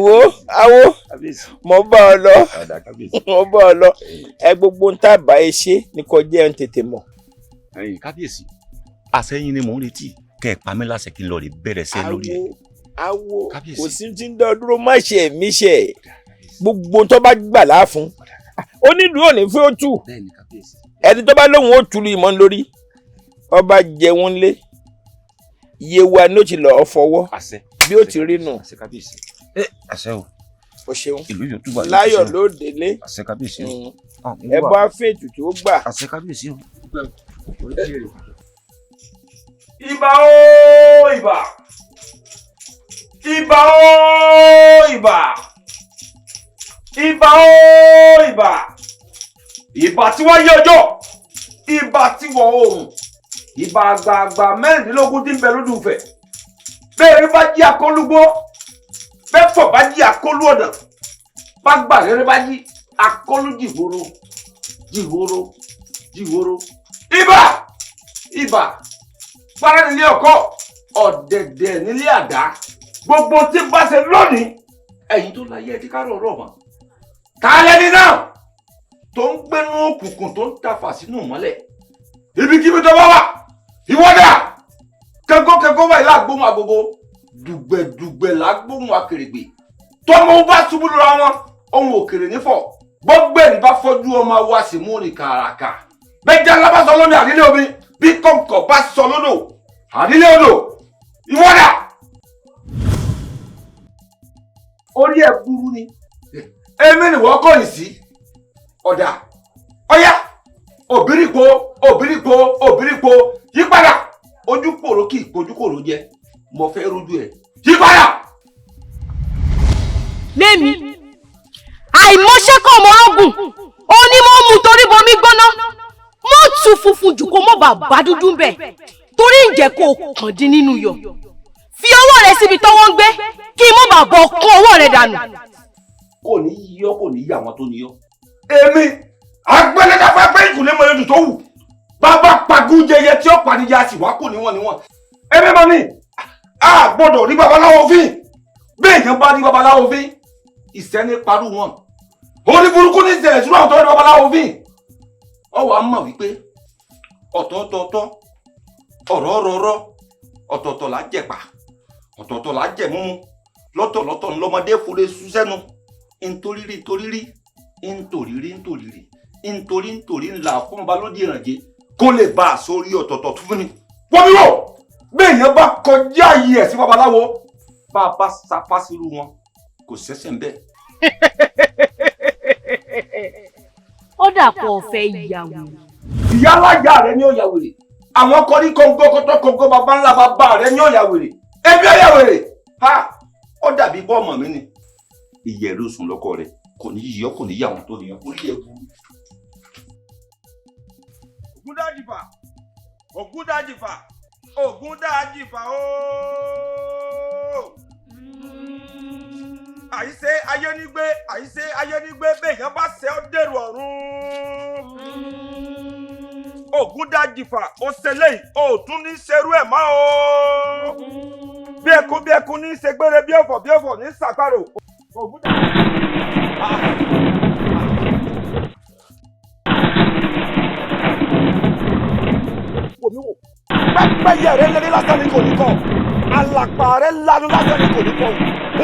Speaker 7: Wo awo, mo bá ọ lọ, mo bá ọ lọ, ẹ gbogbo ń tàbá ẹ ṣe ní kò jẹ́ ń tètè mọ̀.
Speaker 15: Ẹ̀yin kábíyèsí, àṣẹ yín ni mò ń retí kẹ́ ẹ pa mí láṣẹ kí n lọ rè bẹ̀rẹ̀ sẹ́ lórí ẹ̀.
Speaker 12: Awo, kò sí ti ń dán dúró, má ṣe mí ṣe gbogbo tó bá gbà láàfún onílùú òní fún ó tù ẹni tó bá lóun ó tulu ìmọ̀ lórí ọba jẹun lé iye wa ní ó ti lọ́ọ́ fọwọ́ bí ó ti rí nù.
Speaker 15: Àṣẹ o.
Speaker 12: O ṣeun.
Speaker 15: Ìlú yóò túbọ̀.
Speaker 12: Láyọ̀ ló délé.
Speaker 15: Àṣẹ kábíyèsí o.
Speaker 12: Ẹ bá fètùtù ó gbà.
Speaker 15: Àṣẹ kábíyèsí o.
Speaker 18: Ìbà o, ìbà, ìbà o, ìbà, ìbà o, ìbà, ìbà tí wọ́n yé ọjọ́, ìbà tí wọ̀ oòrùn, ìbà àgbààgbà 24 tí ń bẹ lójú Ifẹ̀. Bẹ́ẹ̀ ni bá jí akólúgbó, bẹ́ẹ̀ fọ̀ bá jí akólú ọ̀dàn, bá gbà rere bá jí akólú jìhóró jìhóró jìhóró. Ìbà, ìbà para nílé ọkọ, ọ̀dẹ̀dẹ̀ nílé àdá. Gbogbo tí bá ṣe lónìí, ẹ̀yin tó láyé ẹ ti ká rọrọ mọ́. Ta lẹni náà tó ń gbénú òkùnkùn tó ń tafà sínú ìmọ́lẹ̀? Ibikíbi tó bá wà, ìwọ́dà kẹ́kọ̀ọ́kẹ́kọ̀ọ́ báyìí lágbóhùn agogo, dùgbẹ̀dùgbẹ̀ lágbóhùn akèrègbè. Tọ́mọ bá ṣubú lura wọn, ohun òkèrè nífọ̀. Gbọ́gbẹ́ni bá fọ́jú ọmọ wa sì mú ní kàràkà. Bẹ́ẹ̀ jẹ́ alábàṣọ lómi àdílé omi, bí kọ̀ǹkọ̀ bá sọ lódò àdílé odò, ìwọ́dà. Orí ẹ̀ burú ni, èmi ni wọ́n kọ̀yìn sí. Ọ̀dà ọ̀yá, òbírípo òbírípo òbírípo, yípadà. Ojú kòró kì í kojú kòró jẹ, mo fẹ́ rojú ẹ̀, yípadà.
Speaker 16: Lémi àìmọṣẹ́kọ̀ ọmọ orógùn onímọ̀ mú torí bomi gbóná mọ́ tu funfun jù kó mọ́ bàbá dúdú ń bẹ̀ torí ǹjẹ́ kó kàn dín nínú yọ̀. Fi ọwọ́ rẹ síbi tọ́wọ́ ń gbé kí mọ́ bàbá kún ọwọ́ rẹ dànù.
Speaker 18: Kò ní yọ, kò ní yí àwọn tó ní yọ. Èmi agbẹ́lẹ́dàfẹ́ pé ìkùnlé mọ ètò tó wù bàbá pagún jẹyẹ tí ó pàdéjà sì wá kò níwọ̀n níwọ̀n. Èmi mọ̀ ní a gbọ́dọ̀ rí babaláwo fín. Bẹ́ẹ̀ yẹn bá rí babaláwo fín, ìsẹ́ni parú wọn. Orí burúkú ní ìṣẹ̀lẹ̀ sínú àwọn tó rí babaláwo fín. Ọ wàá mọ̀ wípé ọ̀tọ̀ọ̀tọ̀ ọ̀rọ̀ ọ̀rọ̀ ọ̀tọ̀ọ̀tọ̀ là jẹ̀pà, ọ̀tọ̀ọ̀tọ̀ là jẹ̀ múmu, lọ́tọ̀lọ́tọ̀ ńlọmọdé fúre súsẹ́nu. Ntorírí ntorírí ntorírí ntorírí ntorí ntorí ńlá fún ọba lódì ìrànjẹ kó lè bá a sórí ọ̀tọ̀ọ̀tọ̀ tún fún ni. Wọ́n mi wò bẹ́ẹ̀ yẹn bá kọjá yìí ẹ̀ sí babaláwo, bá a bá sapá sírú wọn kò sẹ́sẹ̀ ń bẹ́ẹ̀.
Speaker 16: Ó dàpọ̀ ọ̀fẹ́ ìyàwó.
Speaker 18: Ìyáláyà rẹ ní ó ya wèrè. Àwọn kọrí kóńgó kótó kóńgó bàbá ńlá bàbá rẹ ní ó ya wèrè. Ẹbí ó ya wèrè. Ha, ó dàbí bọ́ọ̀mọ̀ mi ni. Ìyẹ̀rù sùn lọ́kọ rẹ kò ní yíyọ, kò ní yí àwọn tó níyàn orí ẹ̀ burú. Ògúndájìfà, Ògúndájìfà, Ògúndájìfà ooo. Àyíṣe ayé nígbé, àyíṣe ayé nígbé, bẹ́ẹ̀ yẹn bá ṣe ọ́ dèrò ọ̀run. Ògúndájìfà, ó ṣẹlẹ̀ yìí, ó tún ní ṣerú ẹ̀ mọ́ o. Bí ẹkún bí ẹkún ní ṣe gbére, bí ọ̀fọ̀ bí ọ̀fọ̀ ní ṣàparò. Ògúndájìfà. Wò mí wò, pẹ́pẹ́yẹ rẹ lé lásán ni kò ní kọ́, alàpà rẹ lanu lásán ni kò ní kọ́,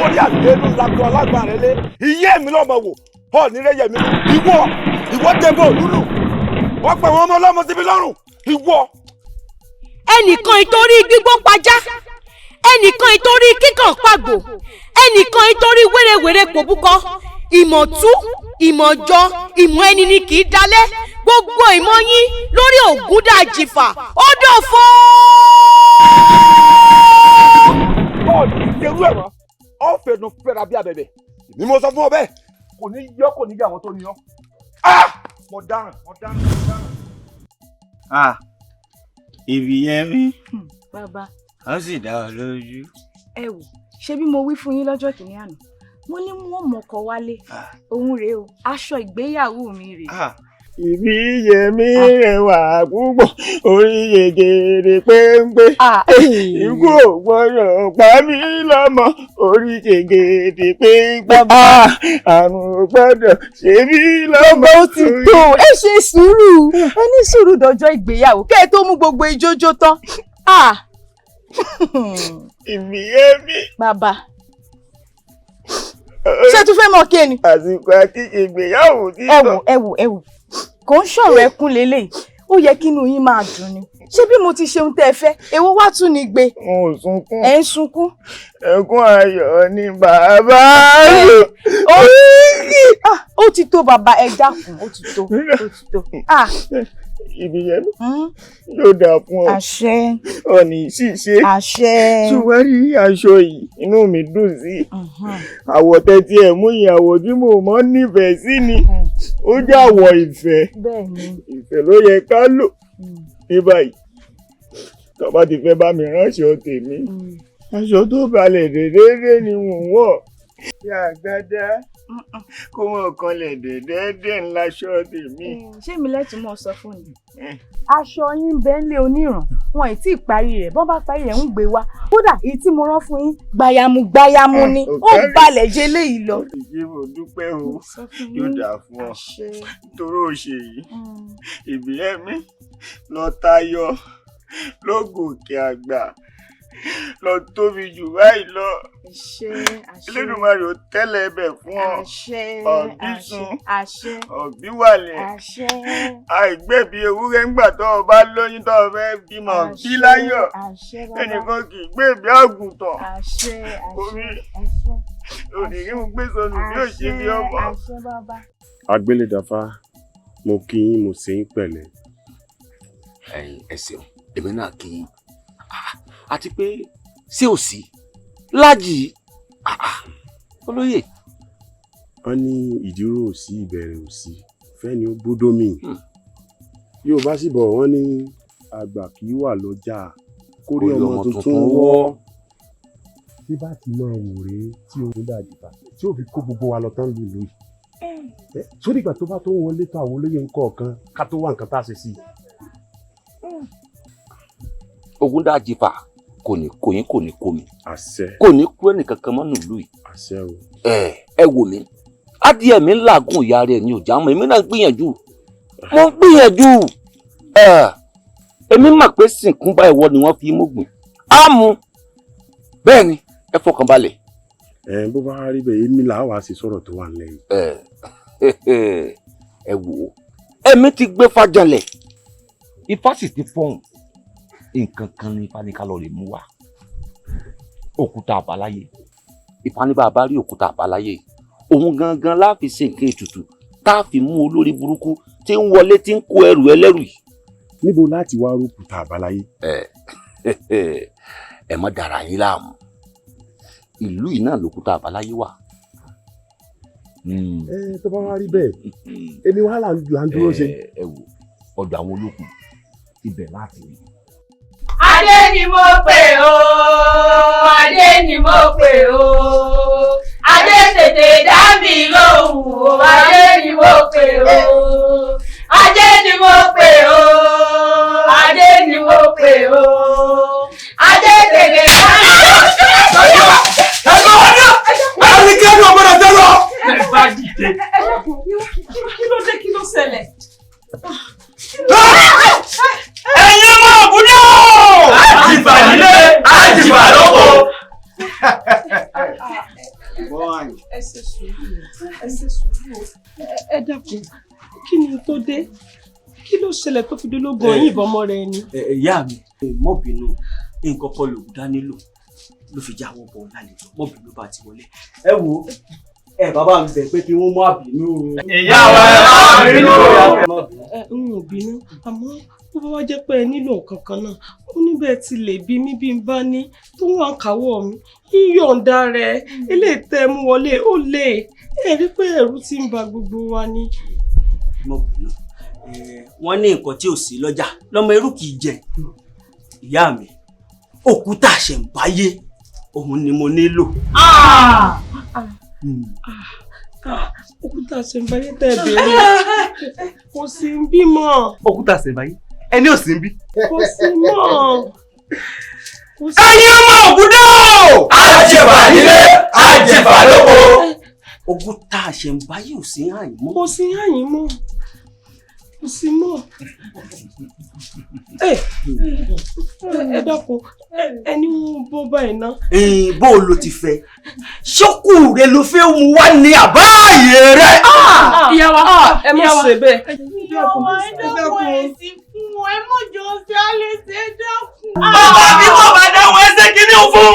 Speaker 18: orí àlélu làkọ alágbà rẹ lé, ìyé mi lọ́mọ wò, ọ̀ọ́nì rẹ yẹ mi lù, ìwọ, ìwọ dẹ́gbẹ́ òlúlù, wọ́n pẹ̀ wọ́n ọmọ ọlọ́mọ síbi lọ́rùn, ìwọ.
Speaker 16: Ẹnìkan ìtorí gbígbó pajá, ẹnìkan ìtorí kíkàn pàgbò, ẹnìkan ìtorí wérewère pòbúkọ, ìmọ̀tú, ìmọ̀jọ, ìmọ̀ ẹni ni kì í dalẹ̀, gbogbo ìmọ̀ yín lórí Ògúndájìfà ó dòfo.
Speaker 18: Bọ́ọ̀lù ìṣerú ẹ̀ mọ́, ọ́ fẹ̀nu fẹ́ra bí abẹ̀bẹ̀, èmi mo sọ fún ọ bẹ́ẹ̀, kò ní yọ, kò ní yọ àwọn tó ní yọ. Mo dáràn, mo dáràn, mo dáràn.
Speaker 20: Ah, ibi yẹn mi.
Speaker 14: Bàbá.
Speaker 20: Ó sì dá ọ lójú.
Speaker 14: Ẹ wò, ṣé bí mo wí fún yín lọ́jọ́ kìíní àná, mo ní wọn mọ̀kọ wálé, òun rèé o, aṣọ ìgbéyàwó mi rèé.
Speaker 20: Ìbí yẹmí rẹwà púpọ̀, orí yegere péńpé. Ikú ò gbọ́dọ̀ pa mí lọ́mọ, orí yegere péńpé. Àrùn ò gbọ́dọ̀ ṣe mí lọ́mọ.
Speaker 6: Gbogbo ó ti tó, ẹ ṣe sùúrù, ẹ ní sùúrù dọjọ́ ìgbéyàwó kẹ́ ẹ tó mú gbogbo ijójó tán.
Speaker 20: Ìbí yẹmí.
Speaker 6: Bàbá, ṣé tún fẹ́ mọ̀ kí ni.
Speaker 20: Àsìkò àti ìgbéyàwó ti
Speaker 6: tọ́. Ẹ wò, ẹ wò, ẹ wò, kò ń ṣọ̀rọ̀ ẹkún lélẹ̀, ó yẹ kí inú yín máa dùn ni. Ṣé bí mo ti ṣe ohun tẹ́ ẹ fẹ́, èwo wá tún ni gbé.
Speaker 20: N ò sunkún.
Speaker 6: Ẹ ń sunkún.
Speaker 20: Ẹkún ayọ̀ ni bàbá lò.
Speaker 6: Ó ti tó bàbá, ẹ dákun, ó ti tó, ó ti tó.
Speaker 20: Ìbíyẹmí, yóò dáa fún ọ.
Speaker 6: Àṣẹ.
Speaker 20: Ọ̀nì ṣìṣe.
Speaker 6: Àṣẹ.
Speaker 20: Ṣùgbọ́n rí aṣọ yìí, inú mi dùn sí. Àwọ̀ tẹ́tí ẹ̀ mú ìyàwó tí mo mọ́ nífẹ̀ẹ́ sí ni. Ó jẹ́ àwọ̀ ìfẹ́. Ìfẹ́ ló yẹ ká lò ní báyìí. Tó bá ti fẹ́ bá mi ránṣọ tèmi, aṣọ tó balẹ̀ déédéé ni mò ń wọ̀. Ṣé àgbádá kó mọ̀ kanlẹ̀ déédéé ńlá aṣọ tèmi.
Speaker 6: Ṣé mi lẹ́tùn mọ́ sọ fún mi? Aṣọ yín bẹ́ẹ̀ lé oníran, wọn ì tí ì parí rẹ̀, bọ́n bá parí rẹ̀ ń gbé wá. Kódà èyí tí mo rán fún yín gbayamu gbayamu ni, ó balẹ̀ jẹ́ léyìí lọ.
Speaker 20: Ìṣe mo dúpẹ́ o, yóò dáa fún ọ. Nítorí ó ṣe yìí, Ìbíyẹmí lọ tayọ, lọ gòkè àgbà, lọ tóbi jù báyìí lọ. Elédùmarè ó tẹ́lẹ̀ ẹbẹ̀ fún ọ. Ọ̀bísun, ọ̀bíwàlẹ̀, àìgbẹ̀bí ewúrẹ́ ńgbà tó o bá lóyún tó o fẹ́ bímọ bí láyọ̀. Ẹnìkan kì í gbẹ̀bí àgùntàn. Omi òdìrí ń gbé sọnù bí ó ṣe bí ọmọ.
Speaker 4: Agbélédàfá, mo kí yín, mo ṣe yín pẹ̀lẹ́.
Speaker 1: Ẹ̀yin ẹ ṣeun, èmi náà kí yín. Àti pé ṣé ò sí lájì olóyè.
Speaker 4: Wọ́n ní ìdúró ò sí, ìbẹ̀rẹ̀ ò sí, fẹ́ni ó gbódó mi. Yóò bá sì bọ̀ wọ́n ní àgbà kì í wà lọ́jà kórí ọmọ tuntun wọ́. Tí bá ti máa wò rèé tí òun dàjìbà tí ò fi kó gbogbo wa lọ tán lù lù yìí. Sórí ìgbà tó bá tó wọlé tó àwọn olóyè ńkọ̀ kan ká tó wá nǹkan tá a ṣe sí i.
Speaker 1: Ogun dàjìbà kò ní kó yín, kò ní kó mi.
Speaker 4: Àṣẹ.
Speaker 1: Kò ní kú ẹnìkankan mọ́ nílùú yìí.
Speaker 4: Àṣẹ o.
Speaker 1: Ẹ wò mí, adìẹ mi ń làágùn ìyá rẹ̀ ní òjá mọ́, èmi náà ń gbìyànjú, mo ń gbìyànjú. Èmi mà pé sìnkún báyìí wọ ni wọ́n fi mú gbìn á mu, bẹ́ẹ̀ ni, ẹ fọkàn balẹ̀.
Speaker 4: Ẹ bó bá rí bẹ́ẹ̀, èmi là á wàá sí sọ̀rọ̀ tó wà nílẹ̀ yìí.
Speaker 1: Ẹ wò ó, èmi ti gbé fàjànlẹ̀, ifá sì ti fọhùn. Nǹkan kan ní ifá ní ká lọ lè mú wa, òkúta àbáláyé. Ifá ní bàbá rí òkúta àbáláyé, òun gangan la fi ṣe nǹkan ètùtù tá a fi mú olórí burúkú tí ń wọlé tí ń kó ẹrù ẹlẹ́rù yìí.
Speaker 4: Níbo láti wá rókúta àbáláyé.
Speaker 1: Ẹ má dara yín láàmú, ìlú yìí náà lòkúta àbáláyé wà.
Speaker 4: Ẹ tó bá wá rí bẹ́ẹ̀, èmi wàhálà là ń dúró ṣe.
Speaker 1: Ẹ wò, ọ̀dọ̀ àwọn olókùn ibẹ̀ láti rí.
Speaker 17: Adé ni mo pè o, adé ni mo pè o, adé tètè dá mi lóhùn o, adé ni mo pè o, adé ni mo pè o, adé ni mo pè o, adé tètè dá mi lóhùn.
Speaker 18: Ẹnikẹ́ni ò gbọ́dọ̀ tẹ́ lọ.
Speaker 6: Ẹ bá dìde. Kí ló dé, kí ló ṣẹlẹ̀?
Speaker 18: Ẹ̀yin ọmọ ògúndé o!
Speaker 20: Àjìbà nílé, àjìbà lóko.
Speaker 6: Ẹ ṣe sùúrù, ẹ ṣe sùúrù. Ẹ dákun, kí ni tó dé? Kí ló ṣẹlẹ̀ tó fi dológun yìnbọn mọ́ rẹ ni?
Speaker 22: Ìyá mi, mọ́ bínú, nǹkan kan lògùn dání lò ló fi jáwọ́ bọ̀ lálejò, mọ́ bínú bá ti wọlé. Ẹ wo, ẹ bàbá mi bẹ̀ pé kí wọ́n má bínú o.
Speaker 20: Ìyá wa, ẹ má bínú o.
Speaker 21: Ẹ n ò bínú, àmọ́ bó bá wá jẹ́ pé ẹ nílò nǹkan kan náà, ó ní bẹ́ẹ̀ ti lè bí mi bí n bá ní tó wà ń káwọ́ mi, ń yọ̀ǹda rẹ̀, eléyìí tẹ́ ẹ mú wọlé ó lè ẹ rí pé ẹ̀rù ti ń ba gbogbo wa ni.
Speaker 22: Mọ́ bínú, wọ́n ní nǹkan tí ò sí lọ́jà lọ́mọ irú kì í jẹ. Ìyá mi, òkúta àṣẹ̀ǹbáyé òun ni mo nílò.
Speaker 21: Òkúta ṣẹ̀ǹbáyé tẹ̀ bẹ̀rẹ̀ kò sí ń bímọ.
Speaker 4: Òkúta ṣẹ̀ǹbáyé ẹni ò sí ń bí.
Speaker 21: Kò sí mọ́.
Speaker 18: Ẹ̀yin ọmọ Ògúndá o.
Speaker 12: Àjẹbà nílé, àjẹbà lóko.
Speaker 22: Òkúta ṣẹ̀ǹbáyé ò sí àyìn mọ́.
Speaker 21: Kò sí àyìn mọ́. Kò sí mọ́. Ẹ dákun, ẹni ń bọ́ báyìí ná.
Speaker 22: Bó o lo ti fẹ́, ṣókù rẹ ló fẹ́ mú wá ní àbá ààyè rẹ.
Speaker 21: Ìyá wa, ẹ má ṣe bẹ́ẹ̀.
Speaker 2: Ìyá wa, ẹ dákun ẹ sí fún wọn, ẹ mọ̀ jọ sí alẹ́ sí ẹ dákun.
Speaker 18: Bàbá mi kò bá dáhùn ẹsẹ̀ kìíní fún.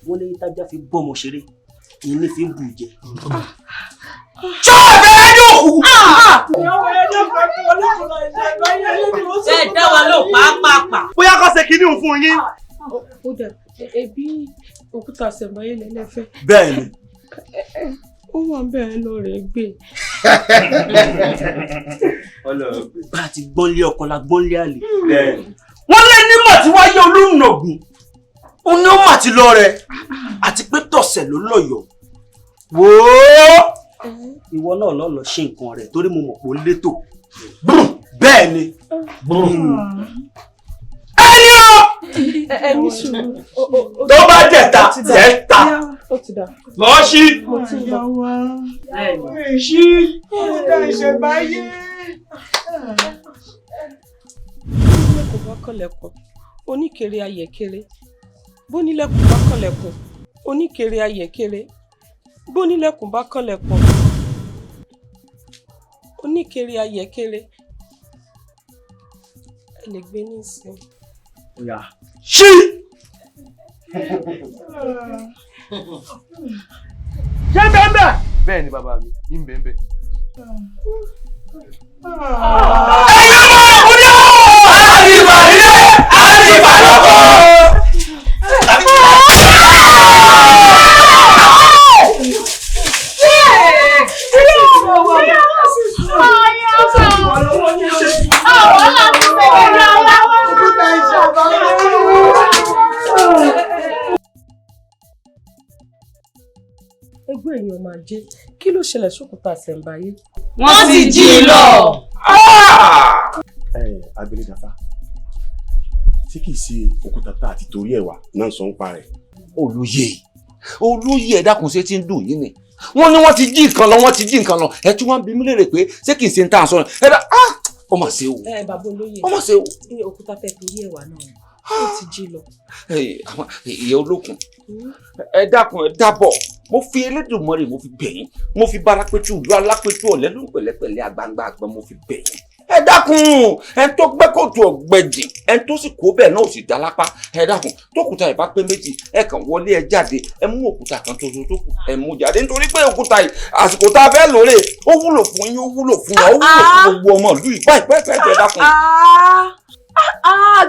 Speaker 22: Wọ́n lé tájá fi bọ́mọ ṣeré, ilé fi ń bù jẹ.
Speaker 18: Ṣọ́ọ̀bù ẹ ní òkú.
Speaker 6: Ẹ dá wa ló pàápàá.
Speaker 4: Bóyá kó ṣe kìíní fún yín.
Speaker 21: Ó dà, ẹbí òkúta ṣẹ̀ǹbáyé lẹ́lẹ́fẹ́.
Speaker 18: Bẹ́ẹ̀ni.
Speaker 21: Ó wà ń bẹ̀rẹ̀ lọ rẹ̀ gbé.
Speaker 22: Bá a ti gbọ́n lé ọkọ la gbọ́n lé àlè. Wọ́n lé nímọ̀ tí wáyé olúnàgùn. Ó ní ó mà ti lọ rẹ̀. Àti pé tọ̀sẹ̀ ló lọ̀yọ̀. Wò ó! Ìwọ náà lọ lọ ṣe nǹkan rẹ̀ torí mo mọ̀ pé ó létò. Bẹ́ẹ̀ ni.
Speaker 18: Ẹni o.
Speaker 21: Ẹni sùúrù.
Speaker 18: Tó bá jẹ̀ta, jẹ̀ta. Lọ sí.
Speaker 20: Ṣí òkúta ìṣẹ̀báyé.
Speaker 21: Bónílẹ̀kùn bá kànlẹ̀kùn, oníkèrè ayẹ̀kèrè. Bónílẹ̀kùn bá kànlẹ̀kùn, oníkèrè ayẹ̀kèrè. Bónílẹ̀kùn bá kànlẹ̀kùn, oníkèrè ayẹ̀kèrè. Ẹ lè gbé ní ìsìn.
Speaker 18: Ṣí.
Speaker 4: Ṣé bẹ́ẹ̀ bẹ́ẹ̀? Bẹ́ẹ̀ ni bàbá mi, ń bẹ́ẹ̀ bẹ́ẹ̀.
Speaker 18: Ẹ̀yin ọmọ Ògúndá o. Àjìbà nílé, àjìbà lóko.
Speaker 21: Ẹgbẹ́ èèyàn máa jẹ́ kí ló ṣẹlẹ̀ sókúta ṣẹ̀ǹbáyé.
Speaker 17: Wọ́n ti jí i lọ.
Speaker 8: Abẹ́lé Dafa, tí kìí ṣe òkúta tá a ti torí ẹ̀ wá náà sọ ń pa rẹ̀.
Speaker 1: Olóyè, olóyè, ẹ dákun, ṣé tí ń dùn yín ni? Wọ́n ní wọ́n ti jí nǹkan lọ, wọ́n ti jí nǹkan lọ. Ẹ tí wọ́n bí mí léèrè pé ṣé kìí ṣe ń tà sọ ẹ dá ah ó mà ṣe o.
Speaker 21: Ẹ bàbá olóyè,
Speaker 1: ó mà ṣe o.
Speaker 21: Òkúta tẹ torí ẹ̀ wá náà ó ti jí lọ.
Speaker 1: Ìyá olókun, ẹ dákun, ẹ dábọ̀, mo fi Elédùmarè mo fi bẹ̀ yín, mo fi barapẹ̀tù ìlú alápẹ̀tù ọ̀lẹ́lú pẹ̀lẹ́pẹ̀lẹ́ àgbàǹgbà àgbọn mo fi bẹ̀ yín. Ẹ dákun, ẹ tó gbẹ́ kóòtù ọ̀gbẹ́jì, ẹ tó sì kó bẹ́ẹ̀ náà ò sì dá lápá. Ẹ dákun, tókùtà ẹ bá pé méjì, ẹ kàn wọlé, ẹ jáde, ẹ mú òkúta kan tuntun tó kù, ẹ mú jáde, nítorí pé òkúta yìí àsìkò tá a fẹ́ lóore ó wúlò fún yín, ó wúlò fún wa, ó wúlò fún gbogbo ọmọ ìlú yìí báyìí pẹ́ẹ́pẹ́ẹ́. Ẹ dákun.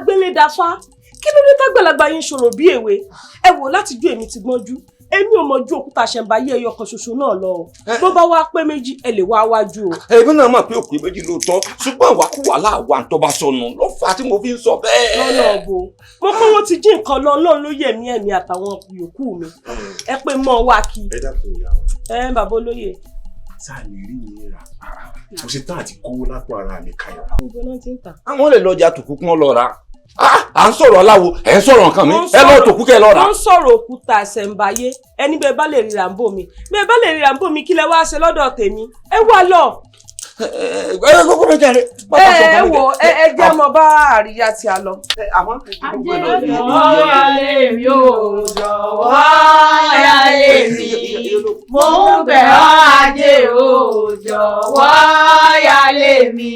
Speaker 21: Gbélé Dafa, kí ló dé tágbàlagbà yín ṣòro bí èwe? Ẹ wò, láti ju èmi ti gbọ́njú, èmi ò mọ ju òkúta ṣẹ̀ǹbáyé ẹyọ kan ṣoṣo náà lọ o. Bó bá wá pé méjì, ẹ lè wá wájú o.
Speaker 1: Èmi náà mọ̀ pé òkú méjì lóòótọ́, ṣùgbọ́n ìwàkuwà láàwà tó bá sọnù ló fà á tí mo fi ń sọ bẹ́ẹ̀.
Speaker 21: Lọ́nà ọ̀bọ mo pé wọ́n ti jí nǹkan lọ, Ọlọ́run ló yẹ̀mí ẹ̀mí àtàwọn yòókù mi. Ẹ pé mọ́ wá kí.
Speaker 8: Ẹ dákun ìyá wa.
Speaker 21: Ẹ bàbá olóyè.
Speaker 8: Sáà lè rí mi rà, mo ṣe tán àti kówó lápò ara mi káyọ̀.
Speaker 21: Níbo náà ti ń tà?
Speaker 1: Àwọn lè lọ ọjà tòkú kún ọ lọ rà á. À ń sọ̀rọ̀ aláwo, ẹ̀ ń sọ̀rọ̀ nǹkan mi, ẹ lọ́ọ́ tòkú kẹ́ ẹ lọ́ọ́ rà.
Speaker 21: Wọ́n ń sọ̀rọ̀ òkúta ṣẹ̀ǹbáyé, ẹni bẹ́ẹ̀ bá lè ríra ń bò mí, bẹ́ẹ̀ bá lè ríra ń bò mí, kí lẹ wá ṣe lọ́dọ̀ tèmi? Ẹ wá lọ.
Speaker 1: Ẹ kókó mi jáde.
Speaker 21: Ẹ wò, ẹ jẹ́ mọ bá àríyá tí a lọ.
Speaker 17: Jọ̀wọ́ yálé mi ò, jọ̀wọ́ yálé mi. Mo ń bẹ̀ ọ́ ajé o, jọ̀wọ́ yálé mi.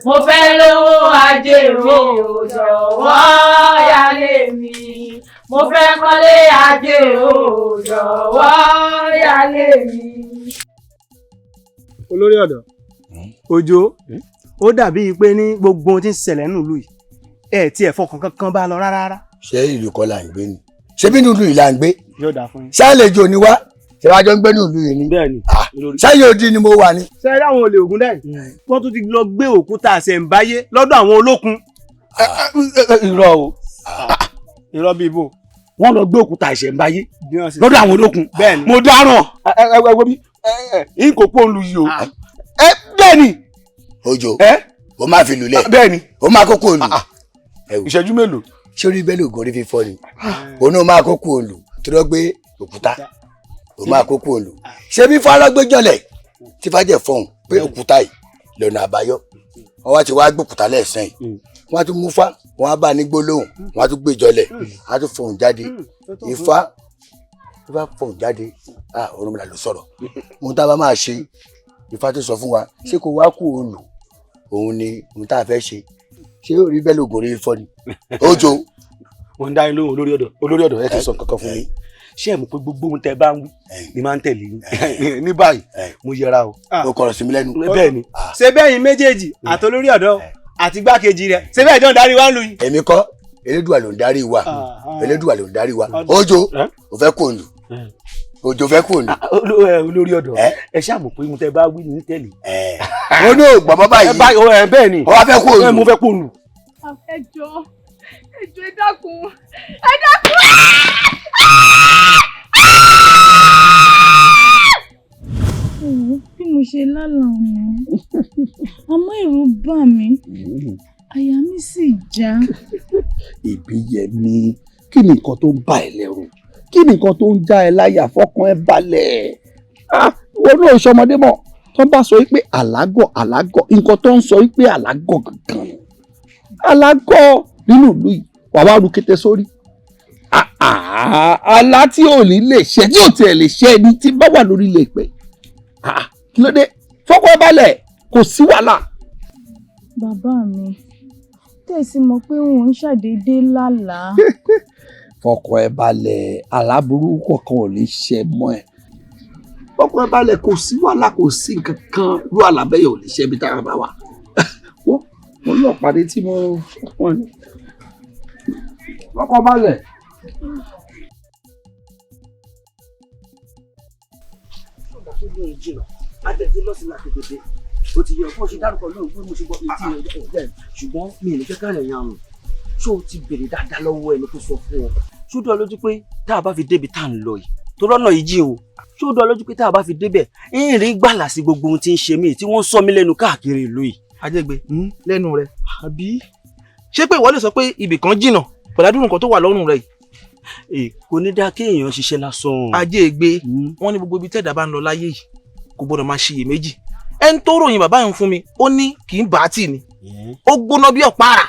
Speaker 17: Mo fẹ́ lówó ajé o, jọ̀wọ́ yálé mi. Mo fẹ́ kọ́lé ajé o, jọ̀wọ́ yálé mi.
Speaker 4: Olórí ọ̀dọ́ Òjó, ó dàbí pé ní gbogbo ohun tí ń ṣẹlẹ̀ nínú ìlú yìí, ẹ tí ẹ fọkàn kankan bá lọ rárá.
Speaker 3: Ṣé ìlú kọ́ là ń gbé ni? Ṣé bí ìlú yìí là ń gbé?
Speaker 4: Yóò dáa fún yín.
Speaker 3: Ṣáàlejò ni wá, ṣé wàá jọ ń gbé ní ìlú yìí ni?
Speaker 4: Bẹ́ẹ̀ni.
Speaker 3: Ṣáyé odi ni mo wà ni.
Speaker 4: Ṣé ẹ rí àwọn olè Ògúndá yìí, wọ́n tún ti lọ gbé òkúta àṣẹ̀ǹbáyé lọ́dọ̀ àwọn olókun. Irọ́ o, irọ́ bíi bò. Wọ́n lọ gbé òkúta ìṣẹ̀ǹbáyé lọ́dọ̀ àwọn olókun. Mo dáràn. Ẹ ẹ wo bí ẹ kò pọ̀ ń lu yìí o. Bẹ́ẹ̀ ni.
Speaker 10: Ojo, o máa fi lulẹ̀.
Speaker 4: Bẹ́ẹ̀ ni.
Speaker 10: O máa kókó olù.
Speaker 4: Ìṣẹ́jú mélòó.
Speaker 10: Ṣé orí bẹ́ẹ̀ lògùn orí fífọ́ ni? Òun náà máa kókó olù tó lọ gbé òkúta. O máa kókó olù. Ṣé bí fárágbéjọlẹ̀ tí fàjẹ̀ fọ̀hún pé òkúta yìí lọ́nà àbáyọ? Wọ́n wá ti wá gbókúta lẹ́ẹ̀sán yìí. Wọ́n á tún mú fá, wọ́n á bá ní gbólóhùn, wọ́n á tún gbéjọlẹ̀, á tún fọ̀hún jáde. Ifá Ifá fọ̀hún jáde, Ọ̀rúnmìlà ló sọ̀rọ̀. Ohun tá a bá máa ṣe, Ifá tó sọ fún wa, ṣé kò wá kú olù? Òun ni ohun tá a fẹ́ ṣe. Ṣé orí bẹ́ẹ̀ lògùn orí fífọ́ ni? Ojo.
Speaker 4: Wọ́n ń dá yín lóhùn olórí ọ̀dọ́. Olórí ọ̀dọ́, ẹ ti sọ nǹkan kan fún mi. Ṣé ẹ mọ̀ pé gbogbo ohun tẹ́ bá ń wí ni máa ń tẹ̀lé yín? Ní báyìí, mo yẹra o.
Speaker 10: O kọ̀rọ̀ sí mi lẹ́nu.
Speaker 4: Bẹ́ẹ̀ ni. Ṣé bẹ́yìn méjèèjì àti olórí ọ̀dọ́ àti igbákejì rẹ̀ ṣé bẹ́ẹ̀ jọ ń darí wa ń lu yín?
Speaker 10: Èmi kọ́, Elédùà ló ń darí wa. Elédùà ló ń darí wa. Ojo, o fẹ́ kó olù. Ojo fẹ́ kó olù.
Speaker 4: Olórí ọ̀dọ́, ẹ ṣáà mọ̀ pé ohun tẹ́ bá wí ni ń tẹ̀lé.
Speaker 10: Ó ní ògbọ́n mọ́ báyìí.
Speaker 4: Bẹ́ẹ̀ ni.
Speaker 10: Ó wá fẹ́ kó olù.
Speaker 4: Mo fẹ́ kó olù.
Speaker 14: Ẹ jọ̀ọ́, ẹ jọ̀ọ́, ẹ dákun, ẹ dákun.
Speaker 19: Bí mo ṣe lálàá ọ̀nà, àmọ́ ẹ̀rù bà mí, àyà mi sì já.
Speaker 1: Ìbíyẹmí, kí ni nǹkan tó ń bà ẹ́ lẹ́rù? Kí ni nǹkan tó ń já ẹ láyà? Fọkàn ẹ balẹ̀. Ìwọ náà ṣọmọdé mọ̀ tó ń bá sọ wípé àlágọ̀ àlágọ̀, nǹkan tó ń sọ wípé àlágọ̀ gangan ni àlágọ̀ nínú ìlú yìí, wàá wá ru kété sórí. Àlá tí ò ní lè ṣe, tí ò tiẹ̀ lè ṣe ẹni tí bá wà lórí ilẹ̀ ìpẹ́. Kí ló dé? Fọkàn ẹ balẹ̀, kò sí wàhálà.
Speaker 19: Bàbá mi, tẹ̀sí mọ̀ pé òun ń ṣàdédé lálàá.
Speaker 1: Fọkàn ẹ balẹ̀, àlá burúkú kankan ò ní ṣe mọ́ ẹ. Fọkàn ẹ balẹ̀, kò sí wàhálà, kò sí nǹkan kan rú àlàbẹ́yẹ ò lè ṣe ibi tára bá wà. Mo lọ pàdé tí mo fọkàn balẹ̀.
Speaker 22: Ó ti yẹ kó o ṣe dárúkọ náà bí mo ṣe gbọ́ etí rẹ, ṣùgbọ́n mi ò ní fẹ́ kárẹ̀ yẹn àrùn. Ṣó o ti béèrè dáadáa lọ́wọ́ ẹni tó sọ fún ọ? Ṣó dá ọ lójú pé tá a bá fi débi tá à ń lọ yìí, tó rọ́nà yìí jìn o, ṣó dá ọ lójú pé tá a bá fi débẹ̀ ń rí gbàlà sí gbogbo ohun tí ń ṣe mí tí wọ́n ń sọ mí lẹ́nu káàkiri ìlú yìí?
Speaker 23: Ajẹ́gbẹ́, lẹ́nu rẹ àbí ṣé pé ìwọ lè sọ pé ibì kan jìnnà pẹ̀lú àdúrà nǹkan tó wà lọ́rùn rẹ
Speaker 22: yìí? Kò ní dáa kéèyàn ṣiṣẹ́ lásán.
Speaker 23: Ajẹ́gbẹ́, wọ́n ní gbogbo ibi tẹ́ẹ̀dá bá ń lọ láyé yìí kò gbọ́dọ̀ máa ṣiyèméjì. Ẹni tó ròyìn bàbá yẹn fún mi, ó ní kì í bá a tì ní, ó gbóná bí ọ̀pá àrà.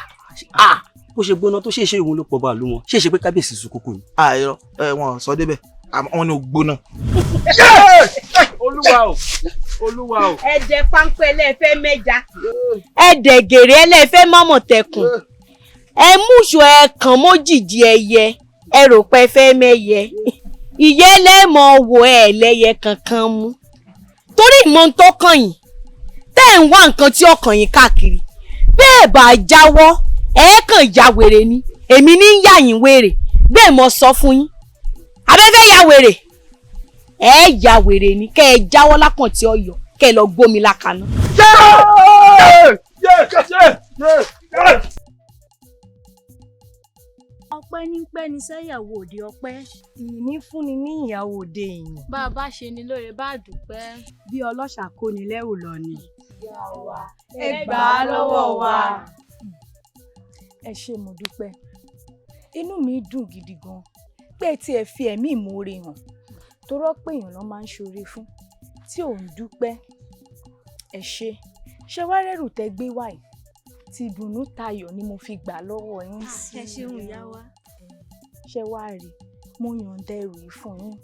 Speaker 22: Bó ṣe gbóná tó ṣeéṣe ìwọ̀n ló pọ̀ bá lú wọn, ṣeéṣe pé kábíyèsí sùn kókó ni.
Speaker 23: Àìrọ ẹ, wọn sọ débẹ̀, àwọn ni ó gbóná.
Speaker 4: Olúwa o, Olúwa o.
Speaker 16: Ẹ̀dẹ̀ páńpẹ́ ẹlẹ́fẹ́ mẹ́ja, ẹ̀dẹ̀ gèrè ẹlẹ́fẹ́ mọ́mọ̀tẹ̀kùn, ẹ múṣọ ẹ kàn mójìjì ẹyẹ, ẹ rò pé fẹ́ mẹ́yẹ, ìyẹ́ lẹ́mọ̀ wò ẹ lẹ́yẹ kankan mú torí ìmọ̀ tó kàn yín tẹ́ ẹ̀ ń wá nǹkan tí ọkàn yín káàkiri. Bẹ́ẹ̀ bá jáwọ́ ẹ kàn ya wèrè ni, èmi ní ń yà yín wèrè, bẹ́ẹ̀ mo sọ fún yín. Abẹ́fẹ́ ya wèrè, ẹ ya wèrè ni, kẹ́ ẹ jáwọ́ lákàn tí ó yọ, kẹ́ ẹ lọ gbómi lákaná.
Speaker 13: Ọpẹ́ ní pẹ́ ní sẹ́yàwó òde ọpẹ́.
Speaker 14: Ìní fúnni ní ìyàwó òde ìyìn.
Speaker 13: Bá a bá ṣe ni lóore bá a dúpẹ́.
Speaker 11: Bí ọlọ́ṣà kó ni lẹ́rù lọ ni.
Speaker 13: Ìyá wa, ẹ gbà á lọ́wọ́ wa.
Speaker 14: Ẹ ṣé, mo dúpẹ́. Inú mi dùn gidi gan pé tí ẹ fi ẹ̀mí ìmoore hàn, torọ́ pé èèyàn ló máa ń ṣoore fún tí ò ń dúpẹ́. Ẹ ṣé, ṣé wá rẹ́rù tẹ́ gbé wá yìí, ti dùnnú tayọ̀ ni mo fi gbà lọ́wọ́ yín.
Speaker 13: Ẹ ṣeun ìyá wa.
Speaker 14: Ṣé wá rí, mo yọ̀ǹda ẹrù yìí fún yín.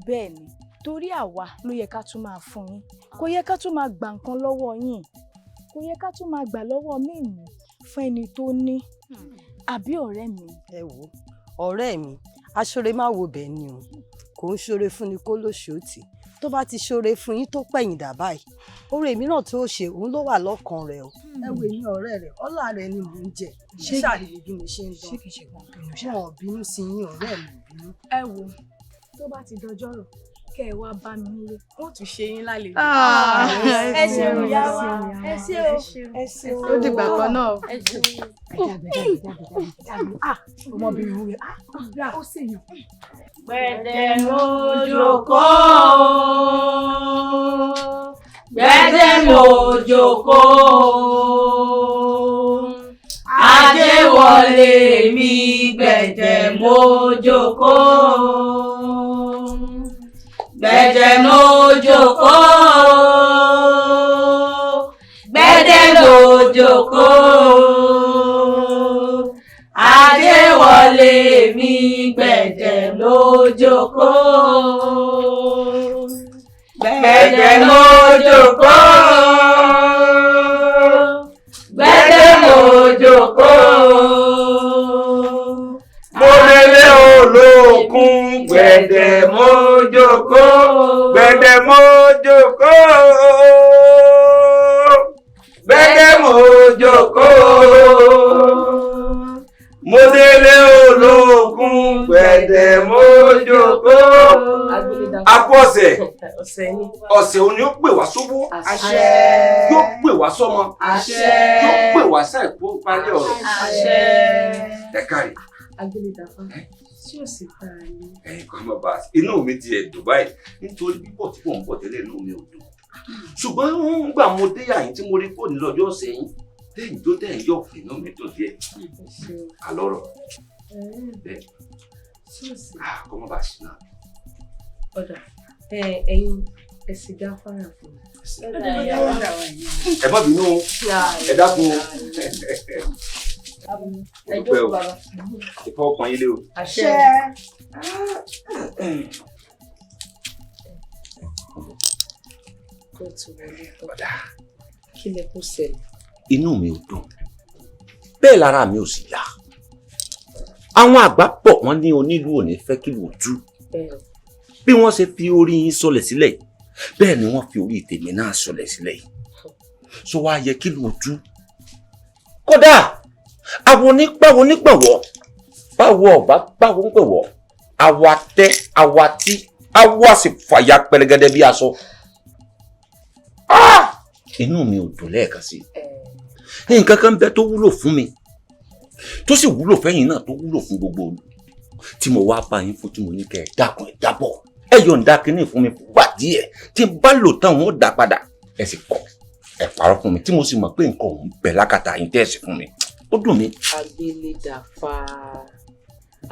Speaker 14: Bẹ́ẹ̀ ni, torí àwa ló yẹ ká tún máa fún yín, kò yẹ ká tún máa gbà nǹkan lọ́wọ́ yín, kò yẹ ká tún máa gbà lọ́wọ́ mímu fún ẹni tó ní àbí ọ̀rẹ́ mi.
Speaker 11: Ẹ wo ọ̀rẹ́ mi, aṣọ́re má wo bẹ́ẹ̀ ni o, kò ń ṣoore fún ni kó lóṣòótì. Tó bá ti ṣoore fún yín tó pẹ̀yìn dà báyìí, oore mìíràn tó ṣe òun ló wà lọ́kàn rẹ̀ o. Ẹ wo èmi ọ̀rẹ́ rẹ̀, ọlá rẹ̀ ni mò ń jẹ. Ṣé ṣàlàyé bí mo ṣe ń dán?
Speaker 14: Ṣé kìí ṣe kàn bínú ṣá?
Speaker 11: Wọn ò bínú sí yín, ọ̀rẹ́ mi ò bínú.
Speaker 14: Ẹ wo, tó bá ti dọjọ́ rọ̀, Kẹ́ ẹ wá bá mi nílé, wọ́n tún ṣe yín lálejò.
Speaker 13: Ẹ ṣeun ìyá wa, ẹ ṣé o,
Speaker 14: ẹ ṣeun.
Speaker 5: Ó dìgbà kan náà.
Speaker 13: Ẹ ṣeun.
Speaker 5: Ọmọbìnrin rẹ̀ ó sì yàn.
Speaker 17: Gbẹ̀dẹ̀ mo jókòó, gbẹ̀dẹ̀ mo jókòó, ajé wọlé mi gbẹ̀dẹ̀ mo jókòó, gbẹ̀dẹ̀ mo jókòó, gbẹ̀dẹ̀ mo jókòó, ajé wọlé mi gbẹ̀dẹ̀ mo jókòó, gbẹ̀dẹ̀ mo jókòó, gbẹ̀dẹ̀ mo jókòó.
Speaker 18: Mo lélé olókun gbẹ̀dẹ̀ mo jókòó, gbẹ̀dẹ̀ mo jókòó, gbẹ̀dẹ̀ mo jókòó. Mo délé olókun gbẹ̀dẹ̀ mo jókòó. A kú ọ̀sẹ̀, ọ̀sẹ̀ òní ó pè wá sówó, yóò pè wá sọ́mọ, yóò pè wá sáìkú balẹ̀ ọ̀rọ̀. Ẹ káre.
Speaker 21: Agbélédàfá, tí ò sì tá a ní.
Speaker 18: Ẹ̀yin kò mọ̀ bá a inú mi ti ẹ̀ dùn báyìí nítorí bíbọ̀ tí mò ń bọ̀ tẹ́lẹ̀ inú mi ò dùn. Ṣùgbọ́n nígbà mo dé àyín tí mo rí fóònù lọ́jọ́ ọ̀sẹ̀ yín tẹ́yìn tó tẹ́yìn yọ̀ inú mi dùn díẹ̀. Àlọ́rọ̀ bẹ́ẹ̀ kò mọ̀ bá a sí náà.
Speaker 21: Ọ̀dà ẹ̀yin ẹ sì gáfárà fún mi.
Speaker 18: Ẹ má bínú o, ẹ dákun o.
Speaker 21: Ẹ jókòó bàbá.
Speaker 18: Ìfọwọ́kàn yín lé o.
Speaker 21: Àṣẹ. Kó tó wọlé tán, kí lẹ kó ṣẹlẹ̀?
Speaker 18: Inú mi ò dùn, bẹ́ẹ̀ lára mi ò sì yá. Àwọn àgbà pọ̀ wọ́n ní onílù ò ní fẹ́ kí lù ú tú. Bí wọ́n ṣe fi orí yín sọlẹ̀ sílẹ̀, bẹ́ẹ̀ ni wọ́n fi orí tèmi náà sọlẹ̀ sílẹ̀. Sọ wá yẹ kí lù ú tú. Kódà àwọn onígbàwọ̀ onígbàwọ̀ báwo ọba báwo ń pèwọ̀ àwọ̀ àtẹ àwọ̀ àti àwọ̀ àsì fàyà pẹrẹgẹdẹ bí aṣọ. Inú mi ò dùn lẹ́ẹ̀kan sí i. Nǹkan kan bẹ tó wúlò fún mi tó sì wúlò fẹ́yìn náà tó wúlò fún gbogbo olú tí mo wá bá yín fún tí mo ní kẹ́ ẹ dákun ẹ dábọ̀ ẹ yọ̀ǹda kínní fún mi fúngbà díẹ̀ tí n bá lò tán wọn ó dá padà ẹ sì kọ̀ ẹ parọ́ fún mi tí mo sì mọ̀ pé nǹkan òun bẹ lákàtà yín tẹ̀sí fún mi ó dùn mí.
Speaker 21: Agbélédàfá,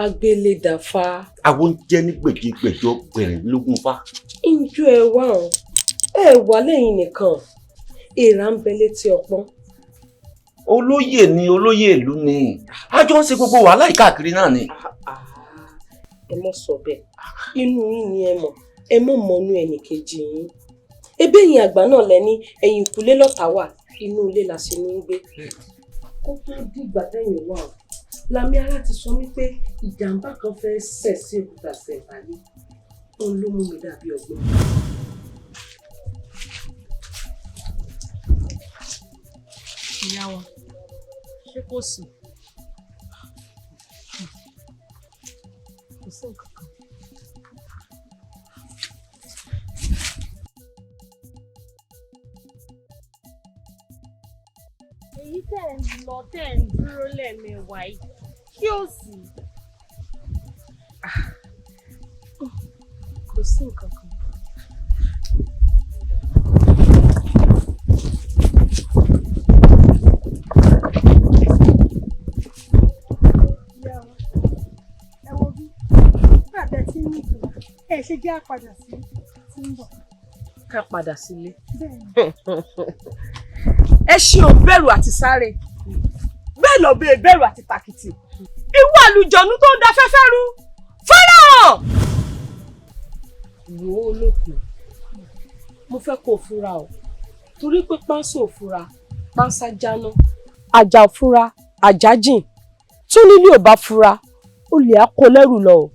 Speaker 21: Agbélédàfá.
Speaker 18: Àwọn oúnjẹ ní gbèjégbèjọ gbẹ̀rìnlógún fa.
Speaker 21: Njó ẹ wá o, ẹ wà lẹ́yìn nìkan, èèrà ń bẹ létí ọpọ́n.
Speaker 18: Olóyè ni olóyè ìlú ni, a jọ ń ṣe gbogbo wàhálà yìí káàkiri náà ni.
Speaker 21: Ẹ mọ̀ sọ bẹ́ẹ̀, inú yín ni ẹ mọ̀, ẹ mọ̀ mọ́nú ẹnì kejì yín. Ebí ẹ̀yin àgbà náà lẹ ní ẹ̀yìn ìkúlé lọ́tà wà, inú ilé la ṣe ní í gbé. Kó tó dìgbà tẹ̀yìn wà o, Lami ara ti sọ mí pé ìjàmbá kan fẹ́ ṣẹ̀ sí òkúta ṣẹ̀ǹbáyé, òun ló mú mi dàbí ọgbọ́n.
Speaker 14: Ìyá wa, ṣé kò sí? Kò sí nǹkan kan.
Speaker 13: Èyí tẹ̀ ń lọ tẹ̀ ń dúró lẹ́ẹ̀mẹwàá yìí, kí ó sì?
Speaker 21: Kò sí nǹkan kan.
Speaker 2: Ìyá wa, ẹ wo bí nígbà tẹ́ tí ń nìkan ẹ ṣe jẹ́ àpadà sí tí ń bọ̀.
Speaker 21: Ká padà sílé.
Speaker 2: Bẹ́ẹ̀ni.
Speaker 21: Ẹṣin ò bẹ̀rù àti sáré, bẹ́ẹ̀ lọ bẹ́ẹ̀ bẹ̀rù àti tàkìtì. Ìwọ àlùjọ̀nú tó ń da fẹ́fẹ́ rú, fọ́nrán! Wò ó lókun, mo fẹ́ kó o fura o, torí pé pánsá ò fura, pánsá jáná. Àjà ò fura, àjà jìn. Tó nílé ò bá fura, olè á kó lẹ́rù lọ o.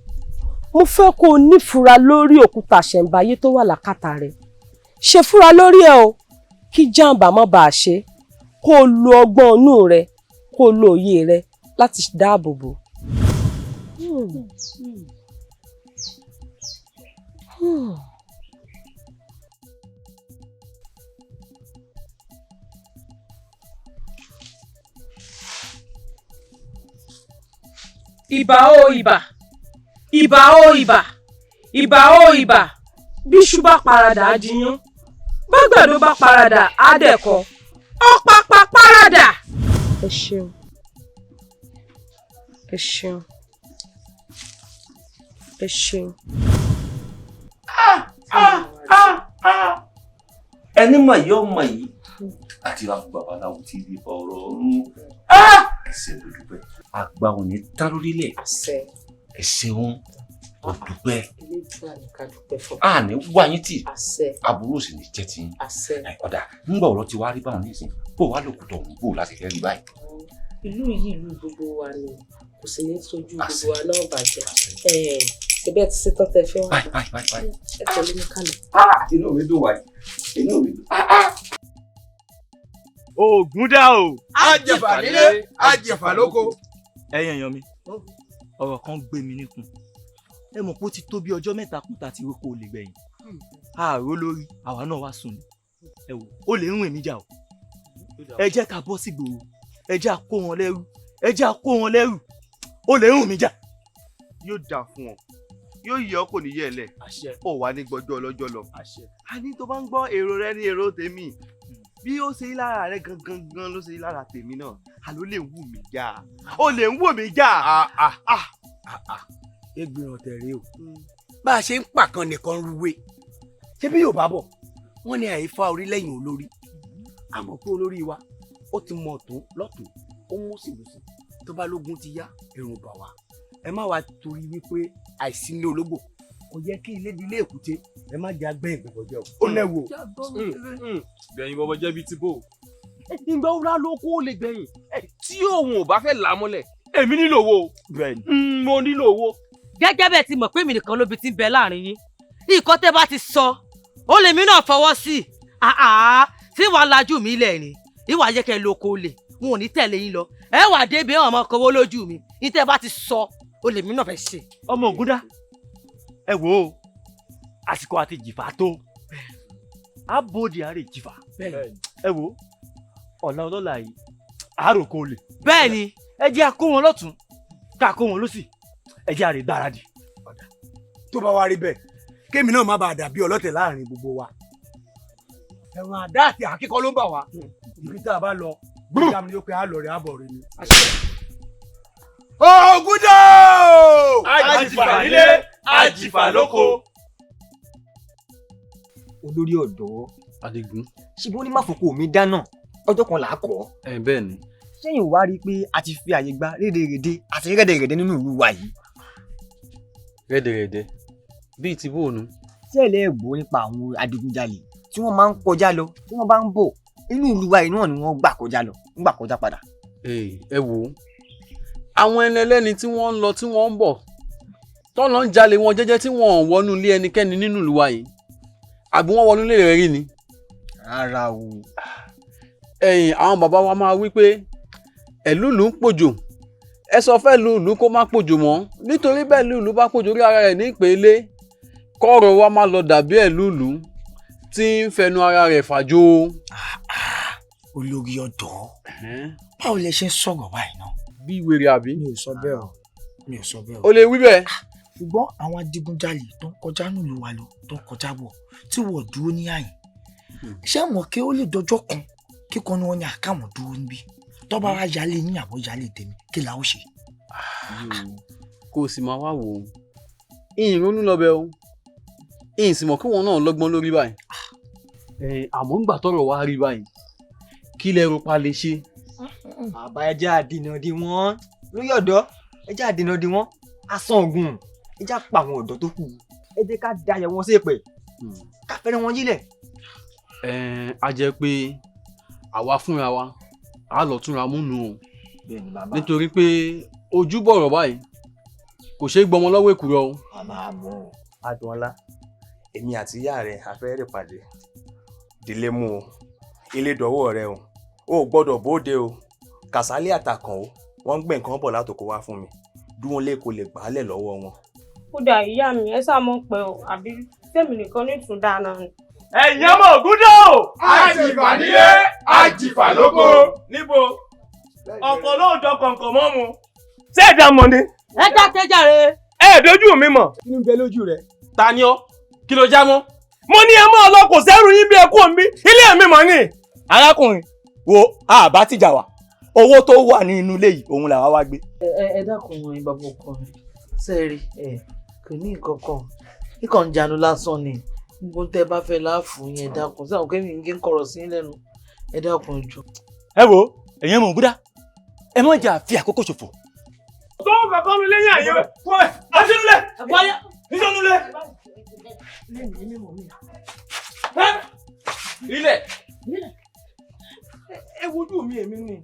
Speaker 21: Mo fẹ́ kó o nífura lórí òkúta àṣẹ̀ǹbáyé tó wà lákàtà rẹ̀. Ṣe fura lórí ẹ o, kí jàǹbá má bàa ṣe, kó o lo ọgbọ́n inú rẹ, kó o lo òye rẹ láti dáàbò bò. Ìbà o ìbà, ìbà o ìbà, ìbà o ìbà. Bíṣu bá paradà á jiyán, bágbàdo bá paradà á dẹ̀kọ, ọ̀pàpà paradà.
Speaker 14: Ẹ ṣeun, ẹ ṣeun, ẹ ṣeun.
Speaker 18: Ẹni mọ̀ yìí ọmọ yìí àti àwọn babaláwo ti rí ọ̀rọ̀ ọ̀run. Ẹ ṣé, mo dúpẹ́. Àgbà ò ní tán lórílẹ̀. Ẹ ṣeun, mo dúpẹ́. A ní wá yín tì, aburú sì ní jẹ́ ti yín. Ọ̀dà ńgbà ọ̀rọ̀ ti wá rí báwọn nísìnyí, bó wàá lòkùtọ̀ òun bò láti fẹ́ rí báyìí.
Speaker 21: Ìlú yìí, ìlú gbogbo wa ni, kò sì ní tójú gbogbo wa náà bàjẹ́. Ṣebí ẹ ti ṣetán tẹ fẹ́ wá?
Speaker 18: Báyìí báyìí báyìí.
Speaker 21: Ẹ tẹ̀lé mi kálọ.
Speaker 18: Inú mi dùn wáyé, inú mi dùn.
Speaker 7: Ògùn dá o.
Speaker 9: Ajẹ̀fà nílé, ajẹ̀fà lóko.
Speaker 7: Ẹ̀yin èèyàn mi, ọ̀rọ̀ kan gbé mi níkùn. Ẹ mọ̀ pé ó ti tó bí ọjọ́ 3 kún tá a ti rókò olè gbẹ̀yìn. Ààrò lórí àwa náà wá sùn ni. Ẹ wò ó lè ń rìn mí jà o. Ẹ jẹ́ ká bọ́ sígboro, ẹ jẹ́ á kó wọn lẹ́rú, ẹ jẹ́ á kó wọn lẹ́rú. Ó lè ń rìn mí jà.
Speaker 9: Yóò dáa fún ọ, yóò yẹ ọ, kò ní yẹ ẹ lẹ. Ó wà ní gbọ́jọ́ ọlọ́jọ́ lọ. A ní tó bá ń gbọ́ èrò rẹ ní èrò tèmi, bí ó ṣe lára rẹ gangan gan ló ṣe lára tèmi náà. Àló lè wù mí já, ó lè ń wù mí já.
Speaker 15: Egbìràn tẹ̀rẹ̀ o, bá a ṣe ń pàkan nìkan rúwé. Ṣé bí yóò bá bọ̀ wọ́n ní àyífa orí lẹ́yìn olórí, àmọ́ pé olórí wa ó ti mọ̀ tó lọ́tún, ó mú sílùsì tó bá lógun ti yá ẹ̀rùn bà wá. Ẹ má wá torí wípé àìsí ní ológbò kò yẹ kí ilé di ilé èkúté. Ẹ má jẹ agbẹ́yìn gbọ̀gbọ̀ jẹ́ o. Ó lẹ́wọ̀.
Speaker 24: Gbẹ̀yìn bọ́bọ́ jẹ́ bíi ti bò. Ìgbà wo la ló kó lè gbẹ̀yìn tí òun ò bá fẹ́ là á mọ́lẹ̀? Èmi nílò owó, mo nílò owó.
Speaker 16: Gẹ́gẹ́ bẹ́ẹ̀ ti mọ̀ pé èmi nìkan lóbi ti ń bẹ láàrin yín, nǹkan tẹ́ bá ti sọ ó lèmi náà fọwọ́ sí i. Tí wàá lajú mi lẹ̀ ni ìwà yẹ kẹ́ lóko lè wọn ò ní tẹ̀lé yín lọ. Ẹ wà débi ẹ̀ ọmọ kọwọ́ lójú mi ní tẹ́ bá ti sọ ó lèmi náà fẹ́ ṣe.
Speaker 7: Ọmọ Ògúndá, ẹ wò ó, àsìkò àti jìfà tó abóde àárẹ̀ jìfà. Ẹ wò ó, ọ̀la ọlọ́la yìí àárò kò lè.
Speaker 16: Bẹ́ẹ̀ni.
Speaker 7: Ẹ jẹ́ a kó wọn lọ́tún ká kó wọn lọ́sì, ẹ jẹ́ àrè gbáradì.
Speaker 15: Tó bá wá rí bẹ́ẹ̀, kémi náà má bàa dàbí ọlọ́tẹ̀ láàrin gbogbo wa. Ẹ̀wọ̀n àdá àti àkíkọ́ ló ń bà wá. Ibi tá a bá lọ, ìyá mi yóò pé a lọ rẹ̀ àbọ̀ rẹ̀ ni.
Speaker 9: Ògúndó!
Speaker 7: Ajìfà nílé, ajìfà lóko.
Speaker 25: Olórí ọ̀dọ́.
Speaker 24: Adigun.
Speaker 25: Ṣùgbọ́n ó ní má fòkó mi dáná, ọjọ́ kan là á kọ́.
Speaker 24: Ẹ bẹ́ẹ̀ ni.
Speaker 25: Sẹ́yìn wá rí i pé a ti fi àyè gba rédèrèdè àti rẹ́dẹ̀rẹ̀dẹ̀ nínú ìlú wa yìí.
Speaker 24: Rẹ́dẹ̀rẹ̀dẹ̀ bíi ti bóònù.
Speaker 25: Tẹ́lẹ̀ gbọ́ nípa àwọn adigunjalè tí wọ́n máa ń kọjá lọ, tí wọ́n bá ń bọ̀ inú ìlú wa yìí náà ni wọ́n gbà kọjá lọ, ń gbà kọjá padà.
Speaker 24: Ẹ wò ó, àwọn ẹni ẹlẹ́ni tí wọ́n ń lọ tí wọ́n ń bọ̀ tọ́nà ń jalè wọn jẹ́jẹ́ tí wọ́n ò wọnú ilé ẹnikẹ́ni nínú ìlú wa yìí, àbí wọ́n wọnú ilé rẹ̀ rí ni.
Speaker 25: Rárá o.
Speaker 24: Ẹ̀yìn àwọn bàbá wa máa wí pé ẹ̀lúùlù ń pòjò, ẹ sọ fẹ́ lùlù kó má pòjò mọ́, nítorí bẹ́ẹ̀ lùlù bá pòjò orí ara rẹ̀ ní ìpele kọ́rọ̀ wa má lọ dàbí ẹ̀lúùlù tí ń fẹnu ara rẹ̀ fàjò.
Speaker 3: Olórí ọ̀dọ́, báwo lẹ ṣe ń sọ̀rọ̀ báyìí náà.
Speaker 24: Bí wèrè àbí.
Speaker 3: Mi ò sọ bẹ́ẹ̀ o, mi ò sọ bẹ́ẹ̀ o.
Speaker 24: O lè wí bẹ́ẹ̀.
Speaker 3: Ṣùgbọ́n àwọn adigunjalè tó ń kọjá nílùú wa lọ, tó ń kọjá bọ̀, tí wọ́n dúró ní àyìn, ṣé wọn kí ó lè dọjọ́ kan kíkan ni wọ́n ní àkàwọn dúró níbí, tó bá wá yálé yín àbọ̀ yálé tèmi, kí la ó ṣe.
Speaker 24: Kó o sì máa wá wò ó, ìyìn ronú lọ bẹ o, ìyìn sì mọ̀ kí wọn náà lọ́gbọ́n lórí báyìí. Àmọ́ ńgbà tọ́rọ̀ wá rí báyìí, kí lẹ rò pa lè ṣe.
Speaker 25: Bàbá, ẹ jẹ́ àdènà dè wọ́n. Lórí ọ̀dọ́, ẹ jẹ́ àdènà dè wọ́n. Asán ògùn, ẹ jẹ́ àpà àwọn ọ̀dọ́ tó kù, ẹ jẹ́ ká dayẹ̀ wọn sí èpè, ká fẹ́rẹ̀ wọn jílẹ̀.
Speaker 24: A jẹ́ pé àwa fúnra wa á lọ túnra múnu o, nítorí pé ojú bọ̀rọ̀ báyìí kò ṣeé gbọmọ lọ́wọ́ èkùrọ́ o.
Speaker 26: Adùnọlá, èmi àti ìyá rẹ a fẹ́ rè pàdé. Délé mú o, ilé dọ̀wọ́ rẹ o, o ò gbọ́dọ̀ bóde o. Kàsálí àtàkàn o, wọ́n ń gbé nǹkan bọ̀ látòkò wá fún mi. Dúró lé kó lè gbàálẹ̀ lọ́wọ́ wọn.
Speaker 13: Kódà ìyá mi, ẹ sá mọ̀ pé o, àbí tèmi nìkan ní ìtún dáná ni.
Speaker 7: Ẹ̀yin ọmọ Ògúndó!
Speaker 9: Àjìfà nílé, àjìfà lóko.
Speaker 7: Níbo? Ọ̀pọ̀ lóòjọ́ kọ̀ǹkọ̀ mọ́ mu. Ṣé ẹ̀dá mọ̀ ni?
Speaker 6: Ẹ dákẹ́ jàre.
Speaker 8: Ẹ dojú mi mọ̀.
Speaker 4: Kí ni ń bẹ lójú rẹ?
Speaker 8: Ta ni ọ́? Kí ló já mọ́? Mo ní ẹ mọ́ ọ lọ, kò sẹ́rù yín bí ẹ kú òǹbí. Ilé mi mọ̀ ni.
Speaker 7: Arákùnrin, wo àbá tìjà wà. Owó tó wà ní inú ilé yìí, òun làwa wá gbé.
Speaker 6: Ẹ dákun ẹ bàbá ọkọ mi. Sẹ́ẹ̀rì ẹ kò ní nǹkan kan. Kíkàn ń janu lásán ni. Gbogbo tẹ́ bá fẹ́ láàfù yẹn dákun. Sáwọn kémi ń gé kọ̀rọ̀ sí lẹ́nu. Ẹ dákun jù.
Speaker 7: Ẹ wo, ẹ̀yin mọ̀ búdá, ẹ má jà fi àkókò ṣòfò.
Speaker 8: Tó kankan nu lẹ́yìn àyè rẹ̀. Àṣẹnulẹ̀! Ìṣẹnulẹ̀!
Speaker 7: Ilẹ̀!
Speaker 4: Ẹ wojú mi èmi ni.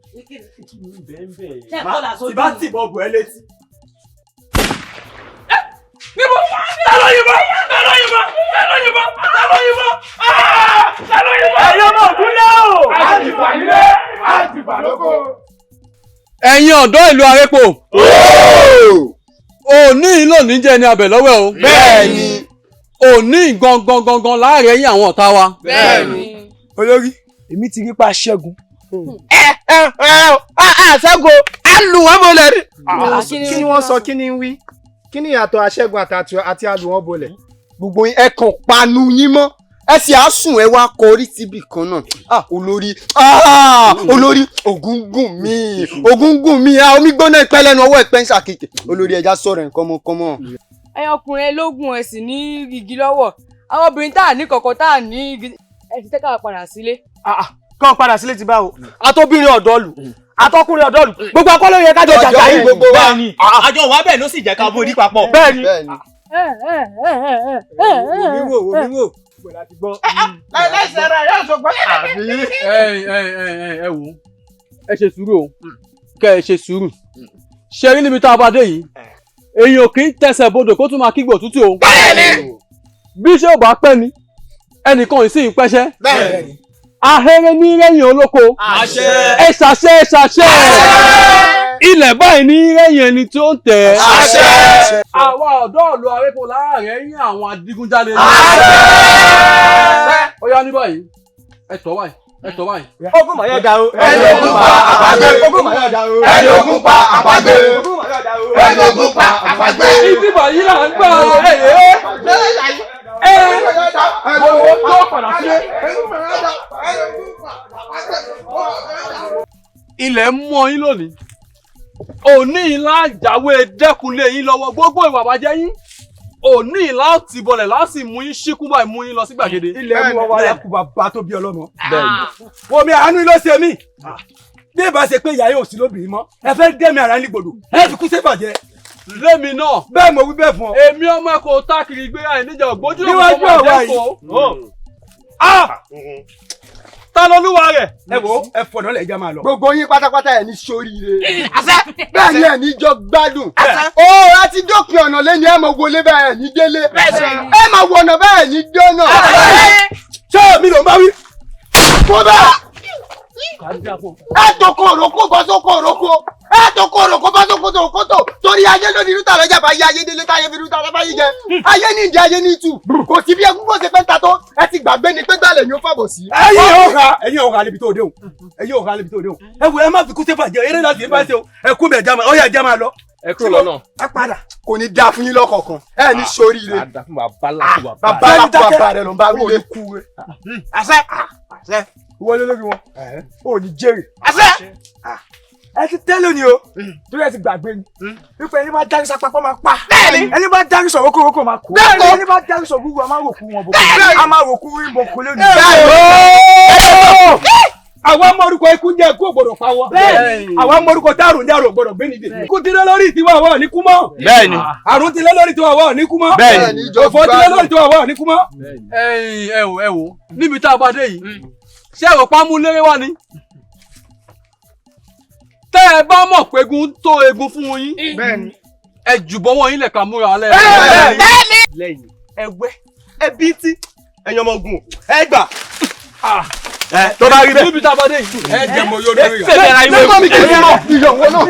Speaker 7: Bẹ́ẹ̀ bá tì bọ̀ bọ̀ ẹ létí.
Speaker 8: Níbo? Ta ló yìnbọn? Ta ló yìnbọn? Ta ló yìnbọn? Ta ló yìnbọn? Ta ló yìnbọn?
Speaker 4: Ẹ̀yin ọmọ ògúnlẹ̀ o!
Speaker 10: A ti fà nílé, a ti fà lóko.
Speaker 24: Ẹ̀yin ọ̀dọ́ ìlú Arẹ́pò. Òní lónìí jẹ́ ní abẹ̀ lọ́wọ́ o.
Speaker 9: Bẹ́ẹ̀ni.
Speaker 24: Òní gangan gangan láàrẹ̀ yín àwọn ọ̀tá wa.
Speaker 9: Bẹ́ẹ̀ni.
Speaker 4: Olórí, èmi ti rí pa Ṣẹ́gun.
Speaker 9: Ṣẹ́gun, á lù wọ́n bolẹ̀ rí.
Speaker 10: Kí ni wọ́n sọ, kí ni ń wí? Kí ni ìyàtọ̀ aṣẹ́gun àti alùwọ́n bolẹ̀?
Speaker 9: Gbogbo yín ẹ kàn panu yín mọ́. Ẹ sì á sùn ẹ wá kọrí síbì kan náà. Olórí, olórí, ògúngùn mi, ògúngùn mi, omi gbóná ìpẹ́ lẹ́nu ọwọ́ ìpẹ́ ń ṣàkèké. Olórí ẹja sọ̀rọ̀ ẹ̀ kọ́mọkọ́mọ.
Speaker 17: Ẹ̀yin ọkùnrin ẹlógún ẹ sì ní igi lọ́wọ́. Àwọn obìnrin tá à ní kọ̀kọ̀ tá à ní igi ẹ ti tẹ́ka padà sílé.
Speaker 4: Kàn padà sílé ti báwo? Àtobìnrin ọ̀dọ́ lù, àtọkùnrin ọ̀dọ́ lù, gbogbo akọ́lé yẹ kájọ jàjà yìí.
Speaker 7: Bẹ́ẹ̀ni, àjọ wa bẹ́ẹ̀ ló sì jẹ́ ká borí papọ̀.
Speaker 4: Bẹ́ẹ̀ni.
Speaker 10: Wò mí wò, wò mí wò.
Speaker 9: Láìsí ara yóò sọ pé.
Speaker 24: Ẹ wò, ẹ ṣe sùúrù o, kẹ ẹ ṣe sùúrù. Ṣe rí níbi tá a bá dé yìí, èèyàn kì í tẹsẹ̀ bodò kó tún máa kígbe òtútù o.
Speaker 9: Bẹ́ẹ̀ni.
Speaker 24: Bí iṣẹ́ ò bá pẹ́ ni, ẹnìkan ì sì ń pẹ́ṣẹ́.
Speaker 9: Bẹ́ẹ̀ni.
Speaker 24: Ahéré ní rẹ́yìn olóko.
Speaker 7: Àṣẹ.
Speaker 24: Ẹ ṣàṣẹ ẹ ṣàṣẹ. Ilẹ̀ báyìí ní rẹ́yìn ẹni tí ó ń tẹ̀.
Speaker 9: Àṣẹ.
Speaker 24: Àwa ọ̀dọ́ ìlú Arẹ́pò láàrẹ̀ yín àwọn adigunjalè. Àṣẹ. Ó yá ní báyìí, ẹ tọ́ báyìí, ẹ tọ́ báyìí.
Speaker 4: Ogun màá yọ̀ dá o.
Speaker 9: Ẹni ogun pa àpagbé.
Speaker 4: Ogun màá yọ̀ dá o.
Speaker 9: Ẹni ogun pa àpagbé.
Speaker 4: Ogun màá yọ̀ dá o.
Speaker 9: Ẹni ogun pa àpagbé.
Speaker 24: Ibi báyìí là ń gbà ẹ̀ ẹ́. Ẹ tó padà sí. Ilẹ̀ ń mọ́ yín lónìí. Òní ìlà jáwé dẹ́kunlé yín lọ́wọ́ gbogbo ìwà bàjẹ́ yín. Òní ìlà ti bọlẹ̀ láti mú yín ṣíkú báyìí mú yín lọ sí gbàgede.
Speaker 4: Ilẹ̀ mú ọwọ́ alákùú bàbá tó bí ọlọ́mọ.
Speaker 24: Bẹ́ẹ̀ni.
Speaker 4: Wo mi àánú ló ṣe mí. Bí ìbá ṣe pé ìyá yóò sí lóbìnrin mọ́, ẹ fẹ́ dẹ́mi ara ní gbòdò, ẹ fi kú sí ìbàjẹ́.
Speaker 24: Lémi náà.
Speaker 4: Bẹ́ẹ̀ mo wí bẹ́ẹ̀ fún ọ.
Speaker 24: Èmi ọmọ ẹ̀kọ́ tákìrì gbéra ẹ̀ níjà ògbójú
Speaker 4: Níwájú àwa yìí. Ta lolúwa rẹ̀? Ẹ wo ẹ fọ̀nà lẹ̀ já máa lọ.
Speaker 9: Gbogbo yín pátápátá ẹ̀ ní sóríire. Bẹ́ẹ̀ ni ẹ̀ ní jọ gbádùn. Ó a ti dópin ọ̀nà lẹ́ni ẹ̀ mọ̀ wọlé bẹ́ẹ̀ ẹ̀ ní délé. Ẹ máa wọ̀nà bẹ́ẹ̀ ní dọ́nà.
Speaker 4: Ṣé mi ló ń bá wí?
Speaker 9: Kó bẹ́ẹ̀. Ẹ tó kó òrókó bọ́ sóko òrókó. Ẹ tó kó òrókó bọ́ sóko òrókó torí ayé lónìí rúta lọ́jà bá yé ayé délé táyé fi rúta lọ́ba yìí jẹ. Ayé ní ìdí ayé ní ìtù. Kò sí bí ẹkún kò ṣe fẹ́ ta tó. Ẹ ti gbàgbé ni pé gbàlẹ̀ ni ó fàbọ̀ sí.
Speaker 4: Ẹ̀yin ò ha níbi tó dé o. Ẹ̀yin ò ha níbi tó dé o. Ẹ wo ẹ má fi kú sẹ́fà jẹ eré láti bá ṣe o. Ẹ kú mi ẹ̀ já máa ọ̀yà já máa lọ.
Speaker 24: Ẹ kúrò lọ́nà.
Speaker 4: Ẹ padà.
Speaker 9: Kò ní dáa fún yín lọ́kọ̀ọ̀kan. Ẹ ní sóríire.
Speaker 24: Bàbá lákùú
Speaker 9: Bàbá lákùú bàbá rẹ ló ń bá wí.
Speaker 4: Àṣẹ. Àṣẹ. Wọlé lórí wọn. O ní jèrè.
Speaker 9: Àṣẹ.
Speaker 4: Ẹ ti tẹ́ lónìí o. Torí ẹ ti gbàgbé ni. Wípé ẹni bá dárí sapapọ̀ máa pa.
Speaker 9: Bẹ́ẹ̀ni.
Speaker 4: Ẹni bá dárí sọ rókòrókò máa kú.
Speaker 9: Bẹ́ẹ̀ni.
Speaker 4: Ẹni bá dárí sọ gúgú a máa rò kú wọn bò.
Speaker 9: Bẹ́ẹ̀ni.
Speaker 4: A máa rò kú rí bò kú lónìí.
Speaker 9: Bẹ́ẹ̀ni.
Speaker 4: Àwa mọ̀rúkọ ikú jẹ́ ikú ò gbọ́dọ̀ pa wọ́n.
Speaker 9: Bẹ́ẹ̀ni.
Speaker 4: Àwa mọ̀rúkọ tààrùn jẹ́ àrùn ò gbọ́dọ̀ gbé nídìí. Ikú ti lé lórí tiwa àwa ò ní kú mọ́.
Speaker 7: Bẹ́ẹ̀ni.
Speaker 4: Àrùn ti lé lórí tiwa àwa ò ní kú mọ́.
Speaker 7: Bẹ́ẹ̀ni.
Speaker 4: Òfò ti lé lórí tiwa àwa ò ní kú mọ́.
Speaker 24: Ẹ̀yin ẹ wò ẹ wò níbi tá a bá dé yìí, ṣé ẹ̀rọ pamú léré wá ni? Tẹ́ ẹ bá mọ̀ pé egun tó egun fún yín, ẹ jùbọ́ wọn yín lẹ̀ka múra lẹ́.
Speaker 9: Lẹ́yìn ẹwẹ́ ẹbí tí ẹ̀yin ọmọ ogun ẹ gbà.
Speaker 4: Tó bá rí bẹ́ẹ̀.
Speaker 24: Níbi tá a bá dé yìí, ẹ jẹ́ mọ yóò lórí
Speaker 9: Lẹ́gbọ́n mi kì í mọ̀ ìyọ̀wọ́ náà.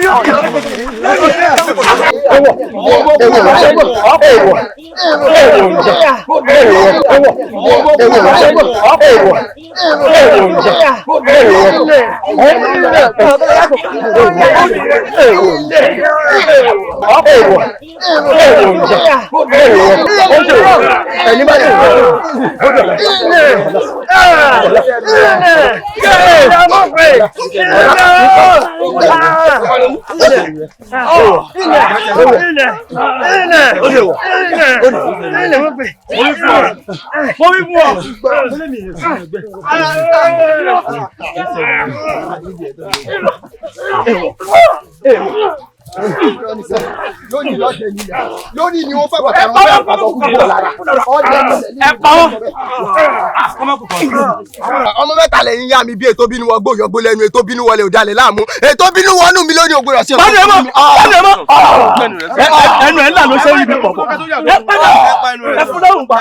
Speaker 1: Lónìí ni wọ́n fẹ́ bàtà wọn fẹ́ bàtà kú bọ̀ lára. Ọmọ mẹ́ta lẹ́yìn yá mi bí ètò bínú wọgbó yọgbó lẹ́nu, ètò bínú wọlé ò dalẹ̀ láàmú, ètò bínú wọnú mi lónìí ògbódò sí.
Speaker 7: Ẹnu ẹ̀ ńlá ló ṣe é ibi pọ̀pọ̀. Ẹ fún lọ́rùn pa.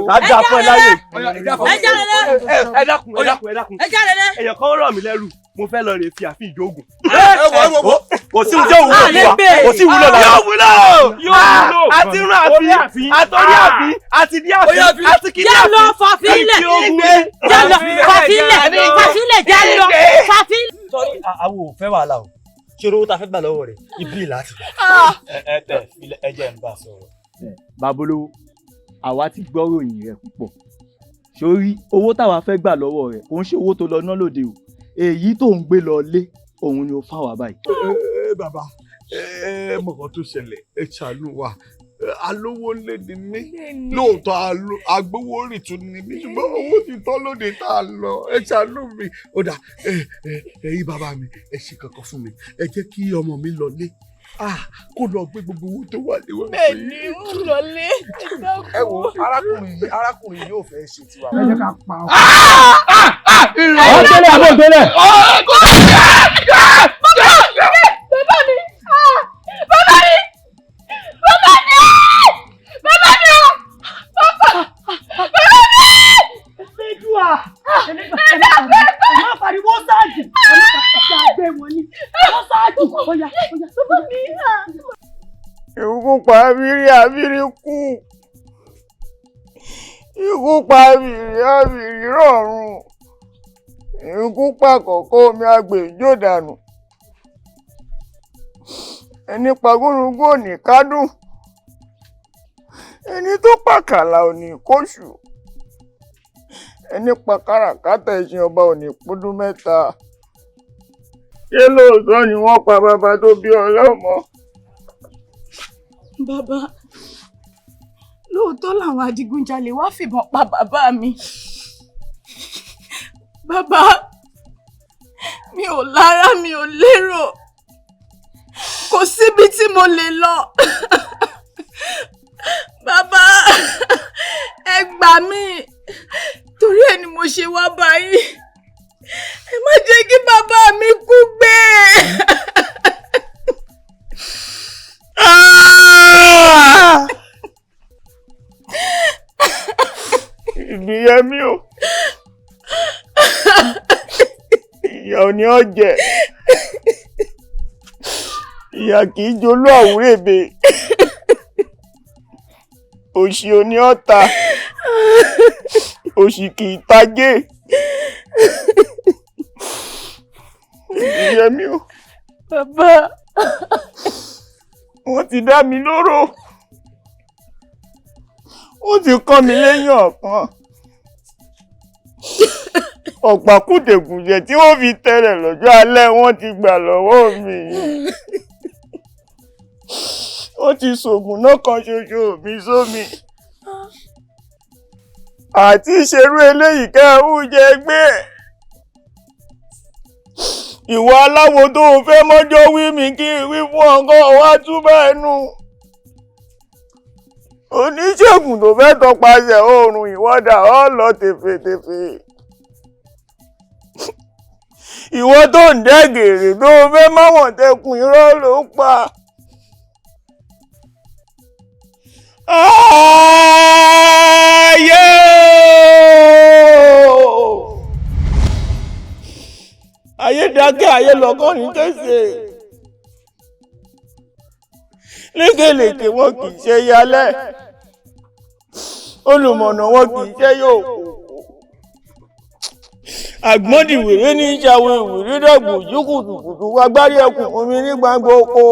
Speaker 7: Ká dá fún ẹ láyè.
Speaker 8: Ẹ dákun, ẹ dákun, ẹ dákun. Èèyàn kan rọ̀ mí lẹ́rù, mo fẹ́ lọ rè fi àfin ìjógun.
Speaker 7: Kò sí ohun tí ò wúlò fún wa, kò sí ìwúlò lára.
Speaker 8: Yóò wúlò, yóò wúlò. Àti rún àfin, àtọ́rí àfin, àti dí àfin, àti kí ní àfin.
Speaker 16: Jẹ́ lọ fàfilẹ̀, jẹ́ lọ fàfilẹ̀, fàfilẹ̀ jẹ́ lọ fàfilẹ̀.
Speaker 25: Àwọn ò fẹ́ wàhálà o, ṣé owó ta fẹ́ gbà lọ́wọ́ rẹ̀ ibi ìlà ti gbà.
Speaker 7: Ẹ tẹ ẹ jẹ́ ń bá sọ̀rọ̀. Babolówó, àwa ti gbọ́ ròyìn rẹ̀ púpọ̀. Sórí owó táwa fẹ́ gbà lọ́wọ́ rẹ̀ kò ń ṣe owó tó lọ ná lóde o, èyí tó ń gbé lọ lé òun ni ó fà wá báyìí.
Speaker 12: Bàbá, ẹ mọ̀ kan tó ṣẹlẹ̀, ẹ ṣàánú wa. Alówó lé ní mí lóòótọ́, agbowó rì tún ní mí, ṣùgbọ́n owó ti tán lóde tá a lọ. Ẹ ṣàánú mi. Ó dà, ẹ̀yin bàbá mi, ẹ ṣe kankan fún mi, ẹ jẹ́ kí ọmọ mi lọ lé kó lọ gbé gbogbo owó tó wà léwọ́.
Speaker 17: Bẹ́ẹ̀ni, ó lọ lé.
Speaker 1: Ẹ wo arákùnrin yóò fẹ́ ṣe tiwa.
Speaker 5: Ẹ jẹ́ ká pa ọ.
Speaker 7: Ọ̀gbẹ́lẹ̀ àbọ̀ ògbẹ́lẹ̀.
Speaker 17: Bàbá mi! Bàbá mi! Bàbá mi! Bàbá mi o! Bàbá! Bàbá mi!
Speaker 5: Elédùà! Ẹ má pariwo sáàjì! Ẹ má pariwo wọn ní. Wọ́n sáàjì! Ọ̀yà ọ̀yà.
Speaker 17: Bàbá mi!
Speaker 19: Ikú pa abiri, abiri kú. Ikú pa abiri, abiri rọ̀run. Ikú pa kọ̀kọ́ omi agbèjò dànù. Ẹni pa gúnugún ò ní kádùn. Ẹni tó pàkàlà ò ní kóṣù. Ẹni pa káràkátà ẹṣin ọba ò ní pọ́dún mẹ́ta. Ṣé lóòótọ́ ni wọ́n pa bàbá tó bí ọlọ́mọ?
Speaker 14: Bàbá, lóòótọ́ làwọn adigunjalè wá fìbọn pa bàbá mi. Bàbá, mi ò lára, mi ò lérò, kò síbi tí mo lè lọ. Bàbá, ẹ gbà mí, torí ẹ ni mo ṣe wá báyìí. Ẹ má jẹ́ kí bàbá mi kú gbé.
Speaker 19: Ìbíyẹmí o, ìyà ò ní ọ jẹ, ìyà kì í jolú àwúrèbe, òṣì ò ní ọ ta, òṣì kì í tajé. Ìbíyẹmí o.
Speaker 14: Bàbá,
Speaker 19: wọ́n ti dá mi lóró, wọ́n ti kọ́ mi lẹ́yìn ọ̀kan. Ọ̀pákùtẹ̀kùjẹ tí wọ́n fi tẹ̀rẹ̀ lọ́jọ́ alẹ́ wọ́n ti gbà lọ́wọ́ mi. Wọ́n ti ṣògùn náà kan ṣoṣo mi sómi. Àti ṣerú eléyìí kẹ́ ẹ ń jẹ gbé. Ìwọ aláwo tó o fẹ́ mọ́jọ́ wí mi kí n wí fún ọgọ́ wa túbọ̀ ẹnu. Oníṣègùn tó fẹ́ tọpasẹ̀ oòrùn ìwọ́dà ọ lọ tèfètèfè. Ìwọ tó ń dẹ́gẹ̀rẹ̀ tó o fẹ́ máwọn tẹkùn irọ́ ló pa. Ayé o! Ayé dákẹ́, ayé lọ́kọ́ ní kése. Lékelèké wọn kì í ṣe yálẹ̀, olùmọ̀nà wọn kì í ṣe yóò kó. Àgbọ̀ndìwèrè ní ìṣàwọ̀ ìwèrè dàgbò yí kùtùkùtù agbárí ẹkùn omi ní gbangba oko.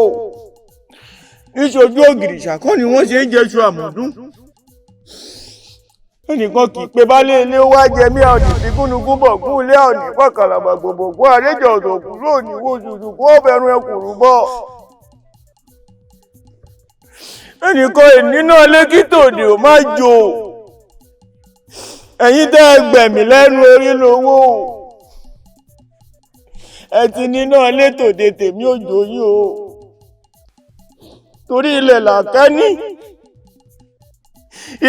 Speaker 19: Níṣojú ògìrì ṣàkọ́ ni wọ́n ṣe ń jẹṣu àmọ̀dún. Ẹnìkan kì í pe baálé ilé wá jẹ mí ọ̀nì tí gúnugún bọ̀ gún ilé ọ̀nì pàkàlàmà gbogbo gún àlejò ọ̀dọ̀kú lónìí wo ṣùṣù kó ọ̀bẹ̀rún ẹkùn bọ̀. Ẹnìkan ìní náà lẹ́kìtò òdì ò má jò. Ẹ̀yin tẹ́ ẹ gbẹ̀mí lẹ́nu orí lówó. Ẹ ti níná létòde tèmi òjò yín o. Torí ilẹ̀ làkẹ́ ní.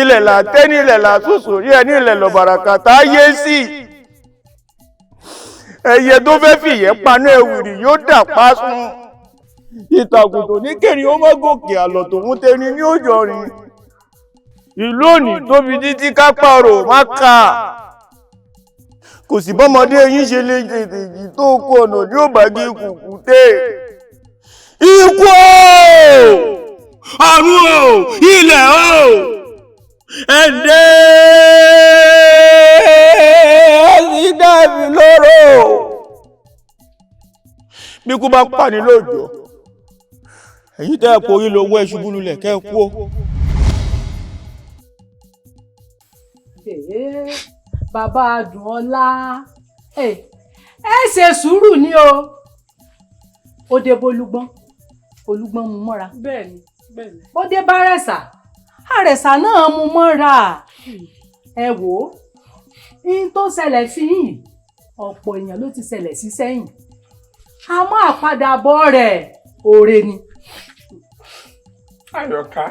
Speaker 19: Ilẹ̀ làtẹ́ ní ilẹ̀ làtúnṣò rí ẹ ní ilẹ̀ lọ̀bàràkàtà yé sí. Ẹyẹ tó fẹ́ fìyẹ́ paná ẹ̀wìrì yóò dà pa sùn. Ìtàkùn tó ní kèrè ó má gòkè àlọ́ tòun tẹni ní òjò rìn. Ìlú òní tóbi títí kápá ọ̀rọ̀ má kà. Kò sí bọ́mọdé yín ṣe lè tètè jì tó kú ọ̀nà ní ò bá gé kùkùté. Ikú o! Ọ̀run o! Ilẹ̀ o! Ẹ̀ǹdẹ́ ẹ̀sìn dàbí lóró. Bí kú bá pàdé lóòjọ́, ẹ̀yin tẹ́ ẹ kó orí lówó ẹ ṣubú lulẹ̀ kẹ́ ẹ kú o.
Speaker 5: Bàbá Adùnọlá, ẹ ṣe sùúrù ni o. Ó dé bólúgbọ́n, Olúgbọ́n mú mọ́ra.
Speaker 2: Bẹ́ẹ̀ni, bẹ́ẹ̀ni.
Speaker 5: Ó dé bárẹ̀sà, àrẹ̀sà náà mú mọ́ra. Ẹ wò ó, ihun tó ṣẹlẹ̀ sí yìí, ọ̀pọ̀ èèyàn ló ti ṣẹlẹ̀ sí sẹ́yìn. Àmọ́ àpadàbọ̀ rẹ̀ oore ni.
Speaker 8: Àyọ̀ká,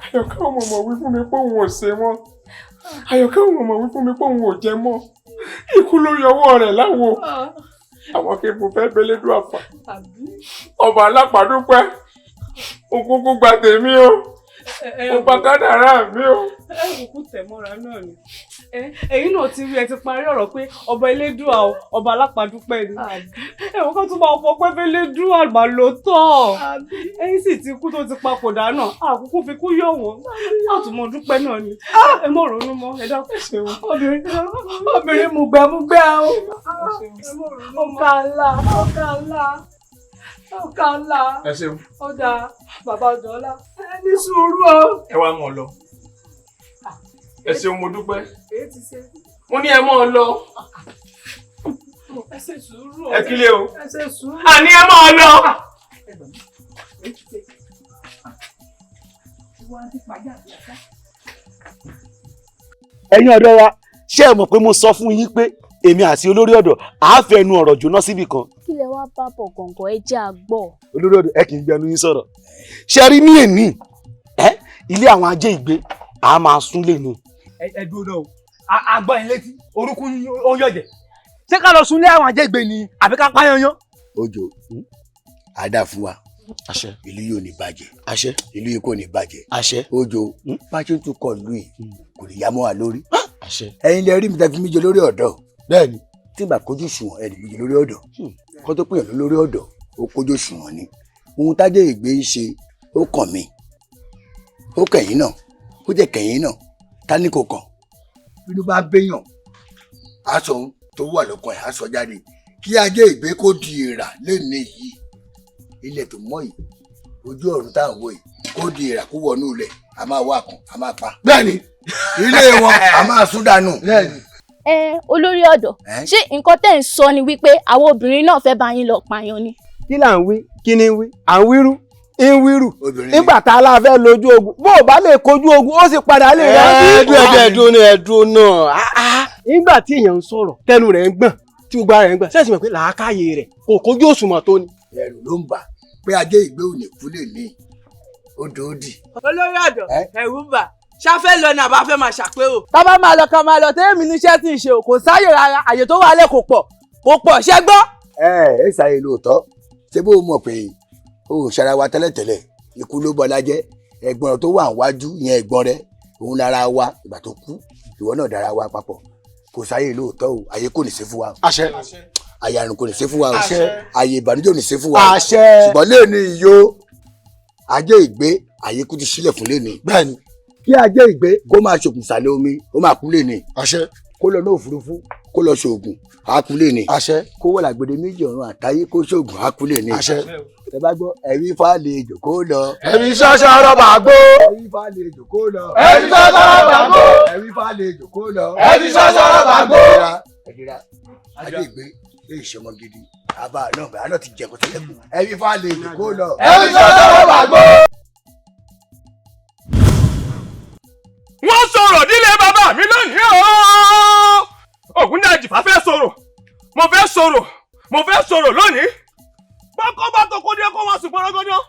Speaker 8: Àyọ̀ká ò mọ̀mọ̀ wí fún mi pé òun ò ṣe mọ́. Àyọ̀ká ò mọ̀mọ̀ wí fún mi pé òun ò jẹ mọ́. Ikú ló yọwọ́ rẹ̀ láwo. Àwọn kí mo fẹ́ belédùn àfà. Ọba alápàdúpẹ́, òkúkú gba tèmi o, mo gba kádàrá mi o.
Speaker 2: Ẹ kúkú tẹ̀ mọ́ra náà ni. Ẹ̀yin náà ti rí, ẹ ti parí ọ̀rọ̀ pé ọba elédùà o, ọba alápàdúpẹ́ ni. Ẹ̀wọ̀n kan tún máa fọ pé elédùà mà ló tọ̀. Ẹ̀yin sì ti kú tó ti papòdà náà, àkókò fi kú yọ̀ wọ́n. Àtúmọ̀ dúpẹ́ náà ni. Ẹ mọ̀ ronú mọ́, ẹ dákun ṣeun.
Speaker 5: Obìnrin mùgbẹ́mùgbẹ́ o. Ọ̀gá ńlá, ọ̀gá ńlá, ọ̀gá ńlá.
Speaker 8: Ẹ ṣeun.
Speaker 5: Ó dáa, bàbá Adùnọlá, ẹ ní sùúrù o.
Speaker 8: Ẹ wá mọ̀ lọ. Ẹ ṣeun, mo dúpẹ́. Mo ní ẹ mọ́ ọ lọ.
Speaker 2: Ẹ ṣe sùúrù o.
Speaker 8: Ẹ kílé o.
Speaker 5: Ẹ ṣe sùúrù.
Speaker 8: Àní ẹ mọ́ ọ lọ.
Speaker 4: Ẹ̀yin ọ̀dọ́ wa, ṣé ẹ mọ̀ pé mo sọ fún yín pé èmi àti olórí ọ̀dọ́ à á fẹnu ọ̀rọ̀ jóná síbì kan.
Speaker 13: Kí lẹ wá bá bọ̀ gọ̀ǹgọ̀, ẹ jẹ́ a gbọ́.
Speaker 4: Olórí ọ̀dọ́, ẹ kì í gbẹnu yín sọ̀rọ̀. Ṣe rí ní èní ẹ ilé àwọn ajé ìgbé a máa sún lè ní.
Speaker 25: Ẹ dúró náà o, àgbọ̀ yín létí orúkú ó ń yọ̀jẹ̀. Ṣé ká lọ súnlé àwọn ajé ìgbé ni àbí ká pààyàn yán?
Speaker 15: Òjò àdá fún wa.
Speaker 4: Àṣẹ.
Speaker 15: Ìlú yìí ò ní bàjẹ́.
Speaker 4: Àṣẹ.
Speaker 15: Ìlú yìí kò ní bàjẹ́.
Speaker 4: Àṣẹ.
Speaker 15: Òjò bá ṣe ń tukọ̀ ìlú yìí kò ní yá mọ́ wa lórí.
Speaker 4: Àṣẹ.
Speaker 15: Ẹ̀yin lẹ rí mi tàbí mi jẹ lórí ọ̀dọ́.
Speaker 4: Bẹ́ẹ̀ni.
Speaker 15: Tí bá kojú sùnwọ̀n ẹ lè mi jẹ lórí ọ̀dọ́. Kó tó pèèyàn lórí ọ̀dọ́ ó kojú sùnwọ̀n ni. Ohun tájé ìgbé ń ṣe ó kàn mí. Ó kẹ̀yìn náà. Ó jẹ́ kẹ̀yìn náà. Ta ni kò kàn? Bínú bá béèyàn, aṣọ ohun tó wà lọ́kàn ẹ̀ aṣọ jáde. Kí ajé ìgbé kó di èèrà lẹ́nu yìí. Ilẹ̀ tó mọ́ yìí, ojú ọ̀run tá à ń wò yìí, kó di èèrà kó wọnú ilẹ̀, a máa wá kan, a máa pa.
Speaker 4: Bẹ́ẹ̀ni.
Speaker 15: Ilé wọn a máa sún dànù.
Speaker 4: Bẹ́ẹ̀ni.
Speaker 13: Ẹ olórí ọ̀dọ́, ṣé nǹkan tẹ́ ń sọ ni wípé àwọn obìnrin náà fẹ́ bá yín lọ pààyàn ni?
Speaker 10: Kí là ń wí? Kí ni ń wí? À ń wíru, ń wíru. Nígbà tá a la fẹ́ lójú ogun, bó o bá lè kojú ogun, ó sì padà lè rẹ́ bí.
Speaker 11: Ẹdùn ẹdùn ẹdùn náà.
Speaker 10: Nígbà tí èèyàn ń sọ̀rọ̀, tẹnu rẹ̀ ń gbọ̀n, tí gbogbo ara rẹ̀ ń gbọ̀n, ṣẹ́ẹ̀sì mọ̀ pé làákàyè rẹ̀ kò kojú òṣùwọ̀n tó ni.
Speaker 15: Ẹ̀rù ló ń bà pé ajé ìgbé ò ní kú lè ní odò òdì.
Speaker 17: Olórí ọ̀dọ́, ẹ̀rù ń bà. Ṣáfẹ́ lọ ni àbá fẹ́ máa ṣàpérò.
Speaker 20: Tá bá máa lọ ká máa lọ, tẹ́lẹ̀mí níṣẹ́ tí ń ṣe o, kò sáyè rárá, àyè tó wà lẹ́ kò pọ̀, kò pọ̀, ṣẹ́ gbọ́.
Speaker 15: Ẹ ẹ ṣàyè lóòótọ́, ṣé bó o mọ̀ pé o ò ṣara wa tẹ́lẹ̀tẹ́lẹ̀, ikú ló bọ́lá jẹ́, ẹ̀gbọ́n tó wà níwájú yẹn ẹ̀gbọ́n rẹ, òun lára wa, ìgbà tó kú, ìwọ náà dára wa papọ̀. Kò sáyè lóòótọ́ o, àyè kò ní sí fún wa.
Speaker 4: Àṣẹ.
Speaker 15: Àyè àrùn kò ní sí fún wa o.
Speaker 4: Àṣẹ.
Speaker 15: Àyè ìbànújẹ́ ò ní sí fún wa o.
Speaker 4: Àṣẹ.
Speaker 15: Ṣùgbọ́n lè ní iyó Ajé ìgbé àyíkú ti sílẹ̀ fún lẹ́ni. Bẹ́ẹ̀ni. Kí ajé ìgbé kó máa ṣògùn sàlẹ̀ omi ó máa kú lẹ́ni. Àṣẹ. Kó lọ ní òfurufú kó lọ ṣoògùn á kú lẹ́ni. Àṣẹ. Kó wọ́n làgbèdè méjì ọ̀run àtayé kó ṣoògùn á kú lẹ́ni. Àṣẹ. Ẹ bá gbọ́ ẹ̀rí ifá lè jòkó lọ.
Speaker 10: Ẹ̀rí ṣọ́ṣọ́rọ́ bà gbó.
Speaker 15: Ẹ̀rí ifá lè jòkó lọ.
Speaker 10: Ẹ̀rí ṣọ́ṣọ́rọ́ bà gbó.
Speaker 15: Ẹ̀rí ifá lè jòkó lọ.
Speaker 10: Ẹ̀rí ṣọ́ṣọ́rọ́ bà gbó.
Speaker 15: Ẹ̀dínlá ajé ìgbé lè ṣọmọ gidi àbá náà bàá náà ti jẹ kó tẹ́lẹ̀ kù. Ẹ̀rí ifá lè jòkó lọ.
Speaker 10: Ẹ̀rí ṣọ́ṣọ́rọ́ bà gbó.
Speaker 8: Wọ́n sọ̀rọ̀ nílé bàbá mi lónìí ooo. Ògúndàjìfà fẹ́ sọ̀rọ̀, mo fẹ́ sọ̀rọ̀, mo fẹ́ sọ̀rọ̀ lónìí. Bọ́kọ́ bá tó kó díẹ̀ kó wá sùn gbọ́nrọ́gọ́dọ́,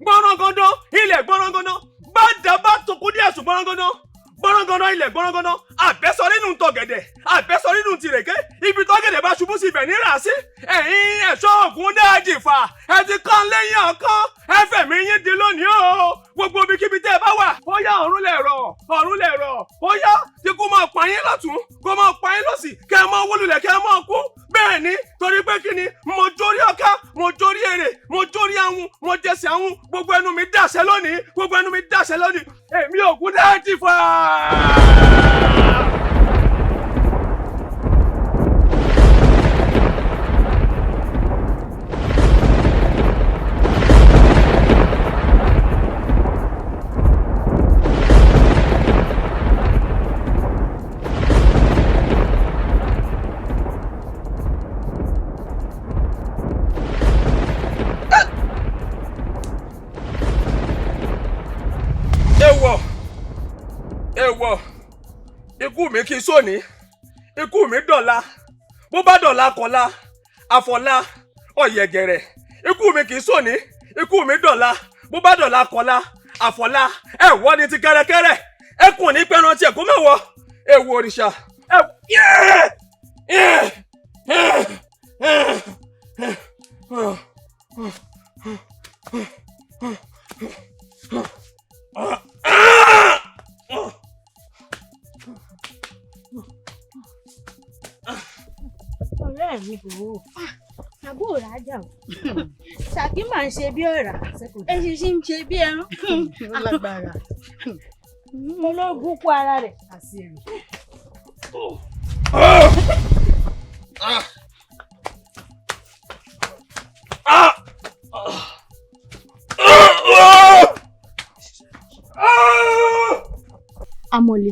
Speaker 8: gbọ́nrọ́gọ́dọ́, ilẹ̀ gbọ́nrọ́gọ́dọ́, bàdà bá tó kó díẹ̀ sùn gbọ́nrọ́gọ́dọ́, gbọ́nrọ́gọ́dọ́, ilẹ̀ gbọ́nrọ́gọ́dọ́, àbẹ́sọ nínú tọ̀gẹ̀dẹ̀, àbẹ́sọ nínú tìrèké, ibi tọ́gẹ̀dẹ̀ bá ṣubú sí ibẹ̀ ní rà sí. Ẹ̀yin ẹ̀ṣọ́ Ògúndàjìfà, ẹ ti kán lẹ́yìn ọ̀kan, ẹ fẹ̀mí yín di lónìí o. Gbogbo ibikíbi tẹ́ ẹ bá wà, ó yá ọ̀run lẹ̀ rọ̀, ọ̀run lẹ̀ rọ̀, ó yá tí kò máa pa yín lọ́tún, kó máa pa yín lọ́sì, kẹ́ ẹ máa wólulẹ̀, kẹ́ ẹ máa kú. Bẹ́ẹ̀ ni, torí pé kí ni, mo jórí ọ̀ká, mo jórí èrè, mo jórí ahun, mo jẹsẹ̀ ahun, gbogbo ẹnu mi dàṣẹ lónìí, gbogbo ẹnu mi dàṣẹ lónìí, èmi Ògúndàjìfà. Èèwọ̀, èèwọ̀, ikú mi kì í sóni, ikú mi dọ̀la, bó bá dọ̀la kọ̀la, àfọ̀la, ọ̀yẹ̀gẹ̀rẹ̀, ikú mi kì í sóni, ikú mi dọ̀la, bó bá dọ̀la kọ̀la, àfọ̀la, ẹ̀wọ́ ni ti kẹ́rẹ́kẹ́rẹ́, ẹkùn ní pẹ́ran tiẹ̀ kó mẹ́wọ́, èèwọ̀ òrìṣà, ẹ̀ yẹ́
Speaker 13: Ọ̀rẹ́ mi kò wò àbó òrà jà o. Ṣàkí máa ń ṣe bí ọ̀rà, eṣinṣin ń ṣe bí ẹran.
Speaker 5: Lágbára.
Speaker 13: Ológun kú ara rẹ̀. Àmọ̀lé,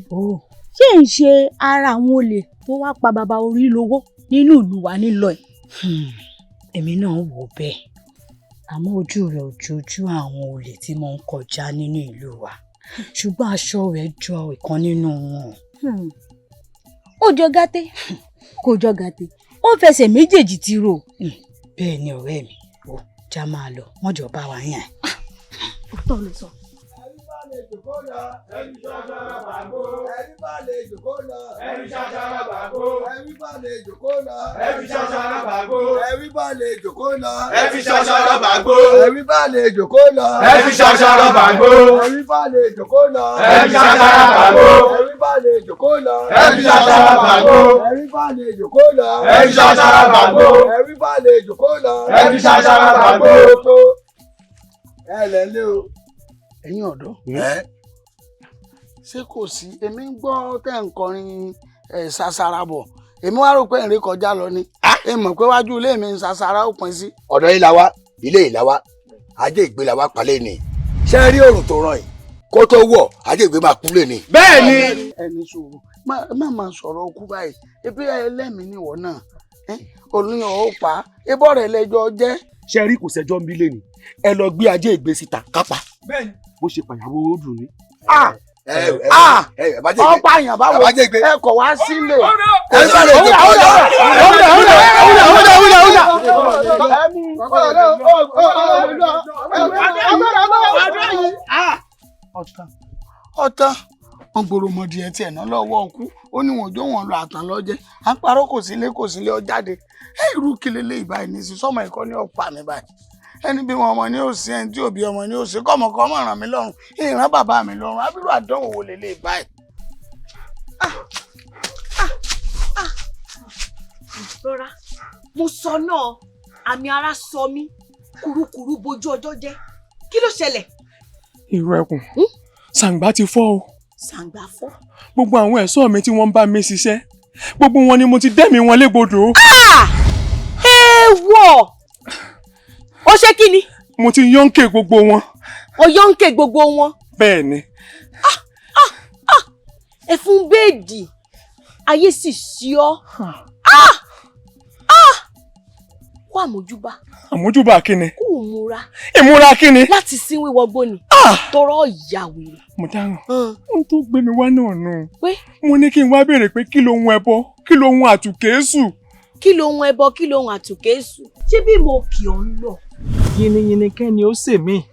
Speaker 13: ṣé ń ṣe ara àwọn olè tó wá pa bàbá orí lówó nínú ìlú wa nílò ẹ̀?
Speaker 5: Èmi náà wò bẹ́ẹ̀, àmọ́ ojú rẹ̀ ò jojú àwọn olè tí mo ń kọjá nínú ìlú wa, ṣùgbọ́n aṣọ rẹ̀ jọ ìkan nínú wọn.
Speaker 13: Ó jọ gàtẹ́, kò jọ gàtẹ́, ó fẹsẹ̀ méjèèjì ti rò.
Speaker 5: Bẹ́ẹ̀ ni ọ̀rẹ́ mi, ó já máa lọ, wọ́n jọ bá wa yàn.
Speaker 13: Òótọ́ ló sọ.
Speaker 10: Ẹni ṣàṣàrà bàgbó. Ẹni bá lè jòkó lọ. Ẹni ṣàṣàrà bàgbó. Ẹni bá lè jòkó lọ. Ẹni ṣàṣàrà bàgbó. Ẹni bá lè jòkó lọ. Ẹni ṣàṣàrà bàgbó. Ẹni bá lè jòkó lọ. Ẹni ṣàṣàrà bàgbó. Ẹni bá lè jòkó lọ. Ẹni ṣàṣàrà bàgbó. Ẹni bá lè jòkó lọ. Ẹni ṣàṣàrà bàgbó. Ẹni bá lè jòkó lọ. Ẹni ṣàṣàrà bàgbó. Ẹni bá lè jòkó lọ. Ẹni ṣàṣàrà bàgbó.
Speaker 1: Ẹ lẹ́ lé o.
Speaker 3: Ẹ̀yin ọ̀dọ́, ṣé kò sí? Èmi ń gbọ́ tẹ́ ń kọrin ṣàṣàrà bọ̀, èmi wá rò pé ìrìn kọjá lọ ni, èmi mọ̀ pé wájú ilé mi ń ṣàṣàrà ó pín sí.
Speaker 15: Ọ̀dọ̀ yìí la wá, ilé yìí la wá, ajé ìgbé la wá palẹ̀ ni. Ṣé rí òrùn tó ràn yìí kó tó wọ̀, ajé ìgbé máa kú lé ni.
Speaker 3: Bẹ́ẹ̀ ni. Ẹni sọ̀rọ̀ má máa sọ̀rọ̀ okú báyìí, ebi ẹlẹ́mìí nìwọ náà olùyàn ó pa ebọ́ rẹ̀ lẹ́jọ́ jẹ́.
Speaker 4: Ṣé rí kò sẹ́jọ́ ń bí lé ni, ẹ lọ gbé ajé ìgbé síta kápá bó ṣe pàyàwó ó dùn ní.
Speaker 3: Ọ̀pá àyàn báwo ẹ kọ̀ wá sílé. Ọ̀tán wọn gbòòrò mọ̀dì ẹ̀ tiẹ̀ náà lọ́wọ́ ọkú, ó ní wọn ò jó wọn lọ àtàn lọ́jẹ́, à ń parọ́ kò sílé kò sílé ọ jáde. Irú kí lélẹ́ ìbáyìí ní sí sọ́mọ ẹ̀kọ́ ní ọ̀pá mi báyìí. Ẹni bí wọn ọmọ ní òsín, ẹni tí òbí ọmọ ní òsín, kọ́mọkọ́mọ ràn mí lọ́rùn, ìran bàbá mi lọ́rùn, abirú àdánwò wo lélẹ́ báyìí.
Speaker 16: Rọra, mo sọ náà, àmì ara sọ mí, kùrukùru bojú ọjọ́ jẹ́. Kí ló ṣẹlẹ̀?
Speaker 8: Ìrù ẹkùn, Ṣàǹgbá ti fọ́ o.
Speaker 16: Ṣàǹgbá fọ́.
Speaker 8: Gbogbo àwọn ẹ̀ṣọ́ mi tí wọ́n ń bá mi ṣiṣẹ́, gbogbo wọn ni mo ti dẹ́mi wọn légbodò.
Speaker 16: Èèwọ̀! Ó ṣe kí ni?
Speaker 8: Mo ti yọ́ǹkè gbogbo wọn.
Speaker 16: O yọ́ǹkè gbogbo wọn.
Speaker 8: Bẹ́ẹ̀ ni.
Speaker 16: Ẹ̀fún bẹ́ẹ̀dì, ayé sì sí ọ. Kó àmójúbà.
Speaker 8: Àmójúbà kí ni?
Speaker 16: Kó o múra.
Speaker 8: Ìmúra kí ni?
Speaker 16: Láti sínwé wọgbó ni. Tọrọ ìyá wèrè.
Speaker 8: Mo dáràn. Ohun tó gbé mi wá náà nù.
Speaker 16: Pé?
Speaker 8: Mo ní kí n wá béèrè pé kí lohun ẹbọ, kí lohun àtùkẹ́sù.
Speaker 16: Kí lohun ẹbọ, kí lohun àtùkẹ́sù. Ṣé bí mo kì ọ́ ń lọ?
Speaker 7: Yìnyín kẹ́ni ó sè mí.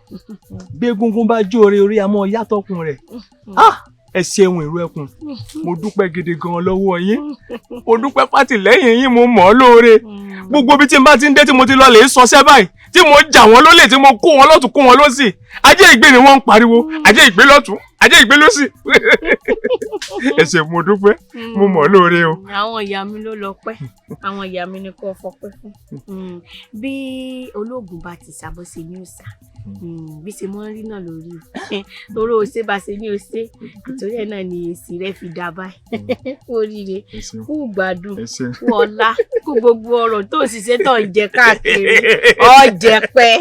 Speaker 7: Bí egungun bá jó orí orí àmọ́ yàtọ̀kùn rẹ̀. Ẹ ṣeun ìrù ẹkùn,
Speaker 8: mo dúpẹ́ gidi gan lọ́wọ́ yín, mo dúpẹ́ pátìlẹ́yìn yín, mo mọ̀ ọ́ lóore. Gbogbo ibi tí n bá ti ń dé tí mo ti lọ lè sọṣẹ́ báyìí, tí mo jà wọ́n lólè, tí mo kó wọn lọ́tún kó wọn lọ́sì, ajé ìgbé ni wọ́n ń pariwo, ajé ìgbé lọ́tún, ajé ìgbé lọ́sì. Ẹ ṣé, mo dúpẹ́, mo mọ̀ ọ́ lóore o.
Speaker 13: Àwọn ìyá mi ló lọ pẹ́, àwọn ìyá mi ni kò fọpẹ́ fún. Bí olóògùn bá ti ṣàbọ̀ṣe ní òòṣà, bí ṣe mọ́ ń rí náà lórí o, torí o ṣe bá ṣe ní o ṣe, ìtorí ẹ̀ náà ni èsì rẹ fi dá báyìí. Kú oríire, kú gbádùn, kú ọlá, kú gbogbo ọrọ̀ tó ń ṣiṣẹ́ tó ń jẹ káàkiri, ọ̀jẹ̀ pẹ́.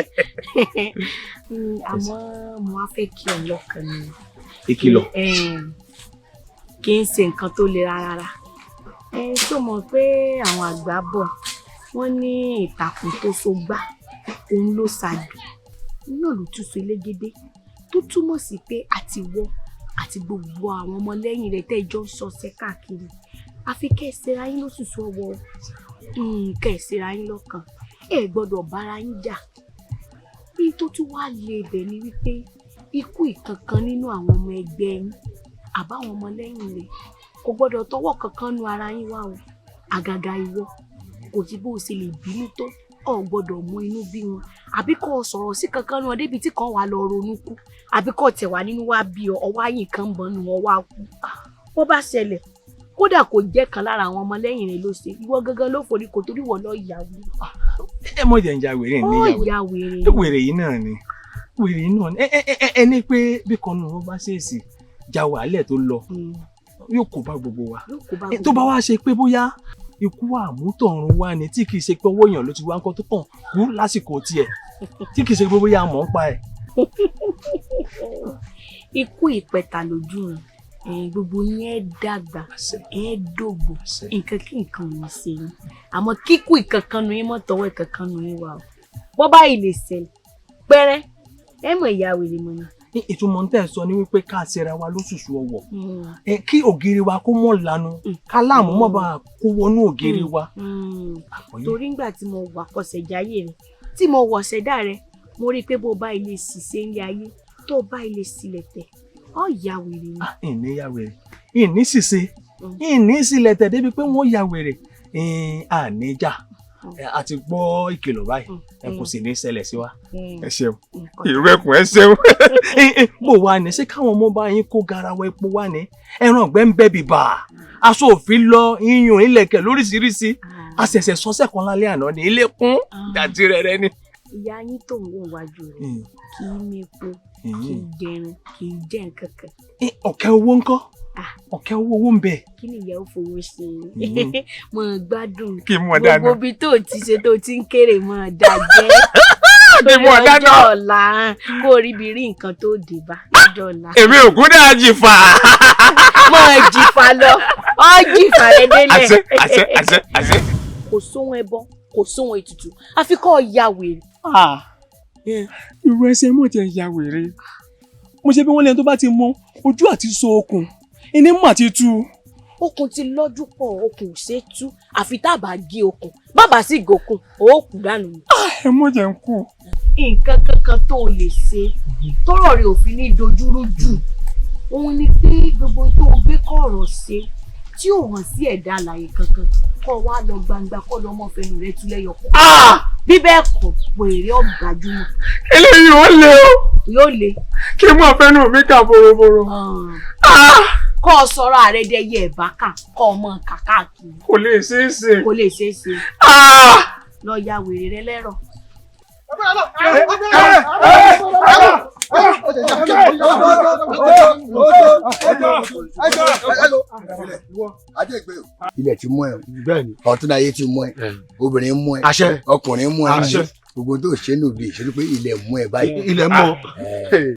Speaker 13: Àmọ́ mo wá fẹ́ kí ọlọ́kan ni.
Speaker 7: Ìkìlọ̀.
Speaker 13: Kì í ṣe nǹkan tó le rárá. Tó mọ̀ pé àwọn àgbà bọ̀, wọ́n ní ìtàkùn tó so gbá, òun ló ṣàgbé, náà ló tún so elégédé, tó túmọ̀ sí pé àti wọ́ àti gbogbo àwọn ọmọlẹ́yìn rẹ̀ tẹ́ ìjọ ń ṣọṣẹ́ káàkiri, àfi kẹ́ ẹ ṣera yín lóṣùṣù ọwọ́, kẹ́ ẹ ṣera yín lọ́kàn, ẹ gbọ́dọ̀ bára yín jà. Bí tó tún wá lè bẹ̀ ni wípé ikú ìkankan nínú àwọn ọmọ ẹgbẹ́ yín àbáwọn ọmọlẹ́yìn rẹ̀ kò gbọ́dọ̀ tọwọ́ kankan nu ara yín wá o. Àgàgà ìwọ, kò sí bó o ṣe lè bínú tó, o gbọ́dọ̀ mú inú bí wọn, àbí kó o sọ̀rọ̀ sí kankan nu ọ débi tí kan wà lọ ronú kú, àbí kó tẹ̀ wá nínú wá bí ọ, ọwọ́ ayé kan bọ̀ nù ọ wá kú. Bó bá ṣẹlẹ̀, kódà kò jẹ́ kan lára àwọn ọmọlẹ́yìn rẹ̀ ló ṣe, ìwọ gangan ló forí kò torí wọ́n lọ yà wèrè.
Speaker 4: Ẹ mọ̀ jẹ́ ń ja wèrè ní
Speaker 13: ìyá wèrè.
Speaker 4: Wèrè yìí náà ni, wèrè yìí náà ni. Ẹ ní pé bí kan nù wọn bá ṣèèṣì ja wàhálẹ̀ tó lọ, yóò kó bá gbogbo wa. Tó bá wá ṣe pé bóyá ikú àmútọ̀run wá ni, tí kì í ṣe pé owó èèyàn ló ti wá ń kọ́ tó kàn kú lásìkò tiẹ̀, tí kì í ṣe pé bóyá a mọ̀ ń pa ẹ̀.
Speaker 13: Ikú ìpẹ̀tà lójú rẹ̀, gbogbo yín ẹ dàgbà, ẹ dògbò, nǹkan kí nǹkan ò ní ṣe yín, àmọ́ kíkú ìkankan nu yín mọ́ tọwọ́ ìkankan nu yín wà o. Bọ́ báyìí lè ṣẹlẹ̀ pẹ́rẹ́, ẹ mọ̀ ìyá wèrè mọ́ ni.
Speaker 4: Ìtumọ̀ ń tẹ̀ sọ ni wípé ká ṣera wa lóṣùṣù ọwọ̀, kí ògiri wa kó mọ̀ lanu, ká láàmú mọ́ bá kó wọnú ògiri wa.
Speaker 13: Torí ńgbà tí mo wà kọsẹ̀jáyé rẹ̀, tí mo wọ̀ ṣẹ̀dá rẹ̀, mo rí i pé bó bá ilé ṣiṣẹ́ ní ayé, tó bá ilé sílẹ̀ tẹ̀, ọ̀ ya wèrè ni.
Speaker 4: Ìní ya wèrè, ìní ṣìṣe, ìní sílẹ̀ tẹ̀ débi pé wọ́n ya wèrè, àníjà. A ti gbọ́ ìkìlọ̀ báyìí, ẹ kò sì ní ṣẹlẹ̀ sí wa.
Speaker 8: Ẹ ṣeun ìrù ẹkùn, ẹ ṣeun.
Speaker 4: Bó wa ní ṣé káwọn ọmọ bá yín kó garawa epo wá ní ẹran ọ̀gbẹ́ ń bẹ́ bìbà, aṣọ òfin lọ, iyùn ilẹ̀kẹ̀ lóríṣiríṣi, a ṣẹ̀ṣẹ̀ sọ́sẹ̀ kan lálẹ́ àná ní ilé kún dàtí rẹ̀rẹ̀ ni.
Speaker 13: Ìyá yín tó ń wò wájú rẹ̀ kì í mepo, kì í jẹrin, kì í jẹ nǹkan kan.
Speaker 4: Ọ̀kẹ́ owó ńkọ́? Ọ̀kẹ́ owó ń bẹ.
Speaker 13: Kí ni ìyá ò fowó ṣe? Mo gbádùn
Speaker 8: gbogbo
Speaker 13: ibi tó ti ṣe tó ti ń kéré, mo dá jẹ́.
Speaker 8: Kí mo dáná.
Speaker 13: Ọjọ́ ọ̀la kó o ríbi rí nǹkan tó dé bá lọ́jọ́ ọ̀la.
Speaker 8: Èmi ò kú dáa jìfà.
Speaker 13: Mo jìfà lọ, ọ jìfà rẹ délẹ̀.
Speaker 8: Àṣẹ àṣẹ àṣẹ àṣẹ.
Speaker 13: Kò sóhun ẹbọ, kò sóhun ètùtù, àfi kó o ya wèrè.
Speaker 8: Irú ẹsẹ̀ mọ̀ jẹ́ ya wèrè. Mo ṣe bí wọ́n lẹ́nu tó bá ti mọ ojú àti so okùn, ìní mà ti tú.
Speaker 13: Okùn ti lọ́jú pọ̀, okùn ò ṣeé tú, àfi tá a bá gé okùn, bàbá sì gòkun, ó kú dànù.
Speaker 8: Ẹ mọ̀ jẹ́ ń kú.
Speaker 13: Nǹkan kankan tó o lè ṣe tọ́rọ̀ rẹ̀ ò fi ní dojúrú jù, òun ni pé gbogbo tó o gbé kọ̀ọ̀rọ̀ ṣe tí ò hàn sí ẹ̀dá alààyè kankan, kọ́ wa lọ gbangba, kọ́ lọ mọ́ fẹnu rẹ tú lẹ́yọ̀kọ̀. Bí bẹ́ẹ̀ kọ́, wèrè ọ̀gbàjúmọ̀.
Speaker 8: Eléyìí ò le o.
Speaker 13: Yóò le.
Speaker 8: Kí n mọ̀ fẹ́nu mi kà boroboro.
Speaker 13: Kọ́ ọ sọ̀rọ̀ ààrẹ dẹyẹ ẹ̀bá kà, kọ́ ọ mọ̀ kàkàkiri.
Speaker 8: Kò lè ṣeé ṣe.
Speaker 13: Kò lè ṣeé ṣe. Lọ ya wèrè rẹ lẹ́rọ̀.
Speaker 10: Ilẹ̀ ti mú ẹ, ọ̀tún ayé ti mú ẹ, obìnrin mú ẹ, ọkùnrin mú ẹ, gbogbo tó ṣe nù bí ìṣèlú pé ilẹ̀ mú ẹ báyìí.
Speaker 12: Ilẹ̀ mú ọ.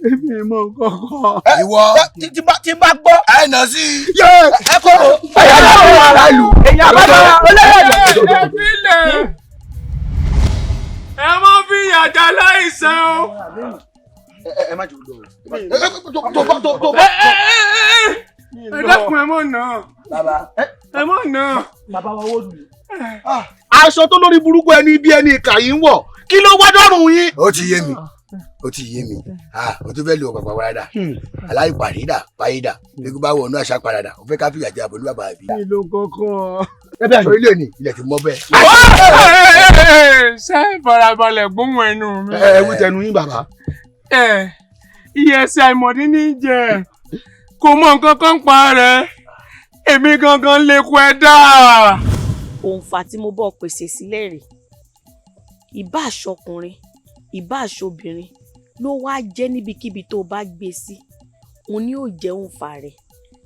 Speaker 12: Èmi mọ kọ́kọ́.
Speaker 10: Ìwọ
Speaker 20: tí bá gbọ́.
Speaker 10: Ẹ nà sí.
Speaker 20: Ẹ kọ́ o.
Speaker 10: Èyàn àbájọ
Speaker 8: olóyè. Ẹ má fi ìyàjà láìsàn o.
Speaker 10: Ẹ má jù lọ. Tó bá.
Speaker 8: Ẹ dákun, ẹ mọ̀ náà. Ẹ mọ̀ náà.
Speaker 20: Bàbá wa owó dùn.
Speaker 12: Aṣọ tó lórí burúkú ẹni bí ẹni ìkà yìí ń wọ̀, kí ló wá dọ́rùn yín.
Speaker 10: Ó ti yé mi, ó ti yé mi, o tún fẹ́ lu ọ̀pàpà parada aláìpàdídà pàyídà gbégbé bá wọnú àṣà parada, o fẹ́ ká fìyà jẹ àbọ̀lú bàbá àbí.
Speaker 8: Mi ló kọ́kọ́.
Speaker 10: Orílẹ̀ òní ilẹ̀ ti mọ́ bẹ́ẹ̀.
Speaker 8: Ṣé ìfarabalẹ̀ gbóhùn ẹnu mi.
Speaker 12: Ẹ wí tẹnu yín bàbá.
Speaker 8: Iye ẹsẹ̀ àìmọ̀dí ní í jẹ, kò mọ nǹkan kan pa rẹ̀, èmi gangan lè kó ẹ dáa.
Speaker 16: Òǹfà tí mo bọ́ pèsè sílẹ̀ rè, ìbá aṣọkùnrin ìbá aṣọbìnrin ló wá jẹ́, níbikíbi tó bá gbé sí òun ni yóò jẹ́ òǹfà rẹ̀,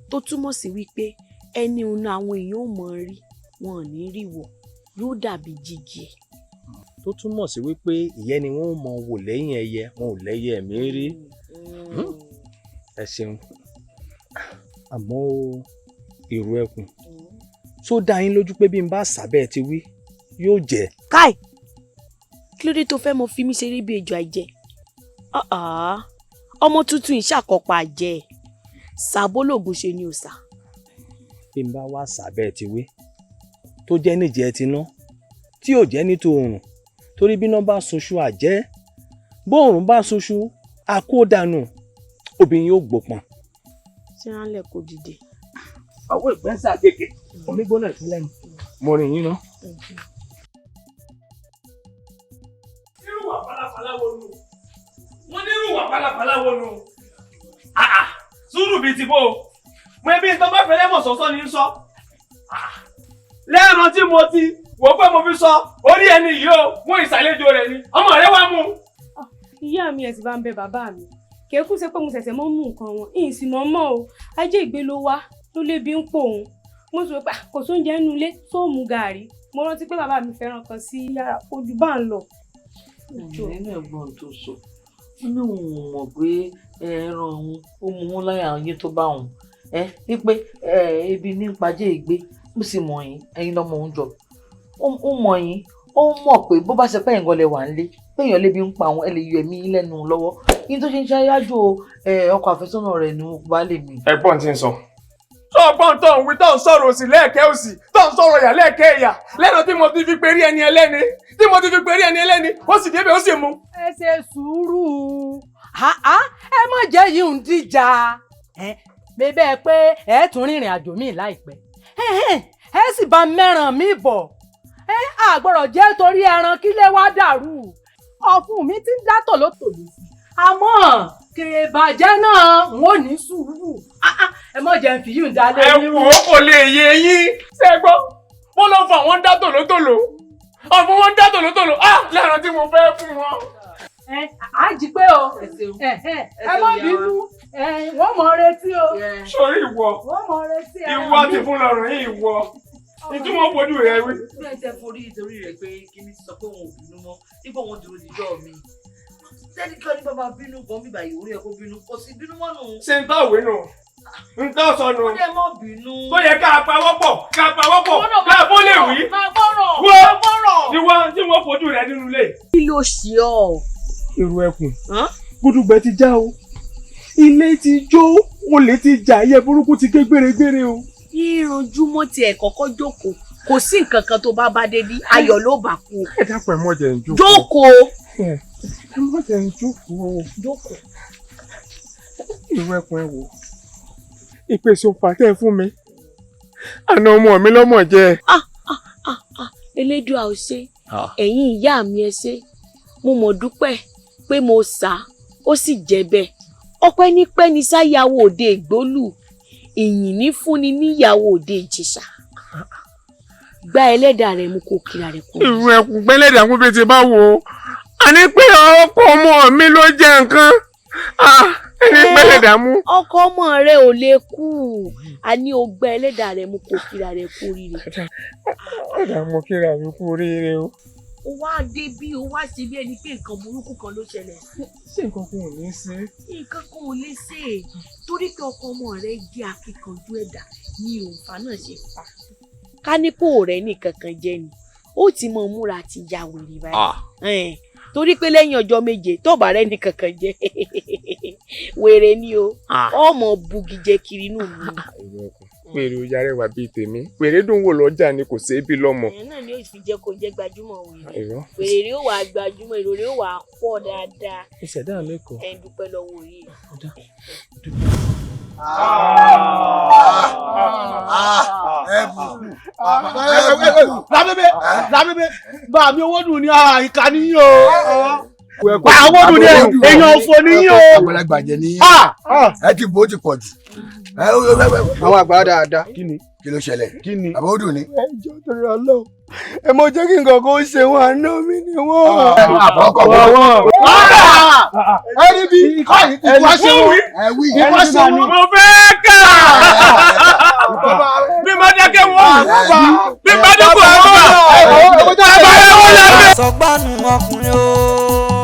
Speaker 16: tó túmọ̀ sí wípé ẹni òun àwọn èèyàn ò mọ̀ rí, wọn ò ní rí wọ̀, yóò dàbí jígí ẹ̀.
Speaker 6: Tó túmọ̀ sí wípé ìyẹn ni wọ́n mọ̀ wò lẹ́yìn ẹyẹ, wọn ò lẹ́yẹ mi rí. Ẹ ṣeun, àmọ́ o èrò ẹkùn tó dá yín lójú pé bí n bá sábẹ́ ti wí yóò jẹ́.
Speaker 16: Káì, kí ló dé tó fẹ́ mọ fi mí ṣeré bí ejò àìjẹ? Ọmọ tuntun ìṣàkọpa àjẹ sàbólògùn ṣe ni òòsà.
Speaker 6: Bí n bá wá sábẹ́ ti wí tó jẹ́ níjẹ́ ti ná tí ò jẹ́ ní tòòrùn, torí bí iná bá sunṣu àjẹ́, bóòrùn bá sunṣu àkódànù, obìnrin yóò gbópọn.
Speaker 16: Síránlẹ̀ kò dìde.
Speaker 6: Ọwọ́ ìpẹ́nsà kéèké omi gbóná ìpínlẹ̀ ni mo rìn yín ná.
Speaker 8: Irú wà pálapàla wo nu? Wọ́n ní irú wà pálapàla wo nu? Sùúrù bíi ti bó o. Mo ẹbí tó bá fẹ́lẹ́ mọ̀ sọ́sọ́ ni ń sọ. Lẹ́ẹ̀ran tí mo ti wò ó pé mo fi sọ orí ẹni yìí o, mú ìsàlejò rẹ̀ ni ọmọ rẹ wá mú.
Speaker 13: Ìyá mi, ẹ̀ sì bá ń bẹ bàbá mi, kèékù ṣe pé mo ṣẹ̀ṣẹ̀ mọ́ mú nǹkan wọn, ìyìn sì mọ́ mọ́ o. Ajé ìgbé ló wá ló lébi ń pò òun, mo sọ pé kò sóúnjẹ nínú ilé tó mú gàárì. Mo rántí pé bàbá mi fẹ́ràn kan sí yàrá ojú bá ń lọ.
Speaker 18: Nínú ẹ̀gbọ́n tó sọ, ó ní òun ò mọ̀ pé ẹran òun ó mú un láyà yín tó bá òun ẹ wípé ebi ní pàjẹ́ ìgbé. Ó sì mọ̀ yín, ẹ̀yin lọ́mọ òun jọ, ó mọ̀ yín, ó mọ̀ pé bó bá ṣe pé ẹ̀yin gan lẹ wà nílé, pé èèyàn lébi ń pa àwọn, ẹ lè yọ ẹ̀mí yín lẹ́nu lọ́wọ́ yín tó ṣe ń ṣáyájú ọkọ àfẹ́sọ́nà rẹ̀ ní baálé mi.
Speaker 8: Ẹ̀gbọ́n ti ń sọ ọgbọ́n tó ń wí, tó ń sọ̀rọ̀ òsì lẹ́ẹ̀kẹ́ òsì, tó ń sọ̀rọ̀ ìyà lẹ́ẹ̀kẹ́ ìyà lẹ́nu tí mo ti fi perí ẹni ẹlẹ́ni, tí mo ti fi perí ẹni ẹlẹ́ni, ó sì débẹ̀ ó sì mú.
Speaker 5: Ẹ ṣe sùúrù, ẹ má jẹ́ yìí ń dìjà bẹ́ẹ̀ pé ẹ tún rìnrìn àjò míì láìpẹ́, ẹ sì bá mẹ́ràn mi bọ̀. Ẹ àgbọ̀rọ̀ jẹ́ torí ẹran kílé wá dàrú. Ọ̀fun mi ti ń dá tòlótòló sí, àmọ́ kèébàjẹ́ náà n ò ní sùúrù. Ẹ mọ̀ jẹ́ n fi yìí ń dalé.
Speaker 8: Ẹ wò ó, kò lè yé yín. Ṣé ẹ gbọ́, wọ́n lọ fún àwọn ń dá tòlótòló, ọ̀fun wọn ń dá tòlótòló lẹ́ran tí mo fẹ́ fún wọn.
Speaker 5: Ẹ á jí pé o, ẹ má bínú, wọ́n mọ̀ retí o.
Speaker 8: Sórí ìwọ
Speaker 5: Wọ́n mọ̀ retí ẹ.
Speaker 8: Ìwọ ti fún lọ́rùn yìí, ìwọ ìtumọ̀ fojú rẹ wí.
Speaker 18: Bí ẹ tẹ forí ìtorí rẹ pé kíní sọ pé òun ò bínú mọ́, nígbà òun dúró dídọ́ mi sẹ́ni kí ọ ní bàbá bínú gan bíbá yìí, orí ẹ̀ kó bínú, kò sí bínú mọ́ nù.
Speaker 8: Ṣé n tọ́ òwe nù, n tọ́ sọ nù?
Speaker 18: Ó dẹ̀ mọ́ bínú.
Speaker 8: Tó yẹ ká pawọ́pọ̀, ká pawọ́pọ̀, ká bó lè wí. Wọ́n ìwọ tí wọ́n fojú rẹ nínú ilé.
Speaker 16: Kí ló ṣe ọ́?
Speaker 8: Irú ẹkùn gúdúgbẹ ti já o, ilé ti jó, olè ti jà, ẹyẹ burúkú ti ké gbèrègbèrè o.
Speaker 16: Ìrànjúmọ́ tiẹ̀ kọ́kọ́ jókòó, kò sí nǹkan kan tó bá bá débi, ayọ̀ ló bá kú.
Speaker 8: Ẹ dákun, ẹ mọ̀ jẹ́ ń jókòó.
Speaker 16: Jókòó.
Speaker 8: Ẹ mọ̀ jẹ́ ń jókòó.
Speaker 16: Jókòó.
Speaker 8: Irú ẹkùn, ẹ wò ìpèsè òfà tẹ́ ẹ fún mi àná, ọmọ mi lọ́mọ jẹ́.
Speaker 16: Elédùà ò ṣe, ẹ̀yin ìyá mi ẹ ṣé, mo mọ̀ dúpẹ́ pé mo sà ó sì jẹ́ bẹ́ẹ̀. Ọpẹ́ ní pẹ́ ní sáyàwó òde ìgbólù, ìyìn ní fúnni níyàwó òde ìjìṣà. Gba ẹlẹ́dàá rẹ̀ mú kó kíra rẹ̀ kú.
Speaker 8: Irú ẹkùn gbẹ́lẹ́dàá kún bíi ti bá wò ó, àní pé ọkọ ọmọ mi ló jẹ nǹkan. Ẹni pẹ́lẹ̀ dààmú.
Speaker 13: Ọkọ ọmọ rẹ ò lè kú, a ní o gbá ẹlẹ́dàá rẹ mú kó kíra rẹ kú oríire.
Speaker 8: Ọ̀dà mo kíra mi kú oríire o.
Speaker 13: Ó wá dé bí ó wá ṣe bí ẹni pé nǹkan burúkú kan ló ṣẹlẹ̀.
Speaker 8: Ṣé nǹkan kan ò ní ṣe?
Speaker 13: Nǹkan kan ò lè ṣe é torí pé ọkọ ọmọ rẹ jẹ́ akíkanjú ẹ̀dá ni òǹfà náà ṣe fà. Ká ní kó rẹ nìkan kan jẹ́ ni ó ti mọ múra àti ya wèrè báyìí, torí pé lẹ́yìn ọjọ́ 7 tó bá rẹ nìkan kan jẹ́ wèrè ni o, ọmọ bugi jẹ kiri inú mi.
Speaker 8: Wèrè ó yára wà bíi tèmi, wèrè dùn wò lọ́jà ni kò ṣeé bí lọ́mọ.
Speaker 13: Ẹ̀yìn náà ni ó fi jẹ́ kó jẹ́ gbajúmọ̀ wèrè, wèrè rí ó wà gbajúmọ̀, èrò rí ó wà pọ̀ dáadáa.
Speaker 6: Ìṣẹ̀dá lẹ́kọ̀ọ́.
Speaker 13: Ẹ̀ ń dúpẹ́ lọ́wọ́ orí.
Speaker 4: Lábẹ́bẹ́ lábẹ́bẹ́ bá mi owó dùn ní ìka níyìn o. Àwọn dùn ní èèyàn òfò níyìn o.
Speaker 10: Àgbàlagbà jẹ níyìn. Ẹ ti bó ti pọ̀ jù.
Speaker 11: Àwọn àgbà dáadáa.
Speaker 10: Kí ló ṣẹlẹ̀? Àbá ó dùn ní.
Speaker 1: Ẹ jọ̀ọ́ torí Ọlọ́run, ẹ mọ jẹ́ kí nǹkan kan ṣe wọn, àná mi ni wọ́n.
Speaker 10: Àbọ̀kọ̀ wọ́n.
Speaker 4: Ẹni bí ikọ́ ṣe wọ́n. Ikọ́ ṣe wọ́n.
Speaker 8: Mo fẹ́ kà. Bí mo dákẹ́ wọ́n. Bí mo dákẹ́ wọ́n. Bàbá rẹ̀ wọ́n lọ.
Speaker 9: Sọgbọ́nù ọkùnrin o.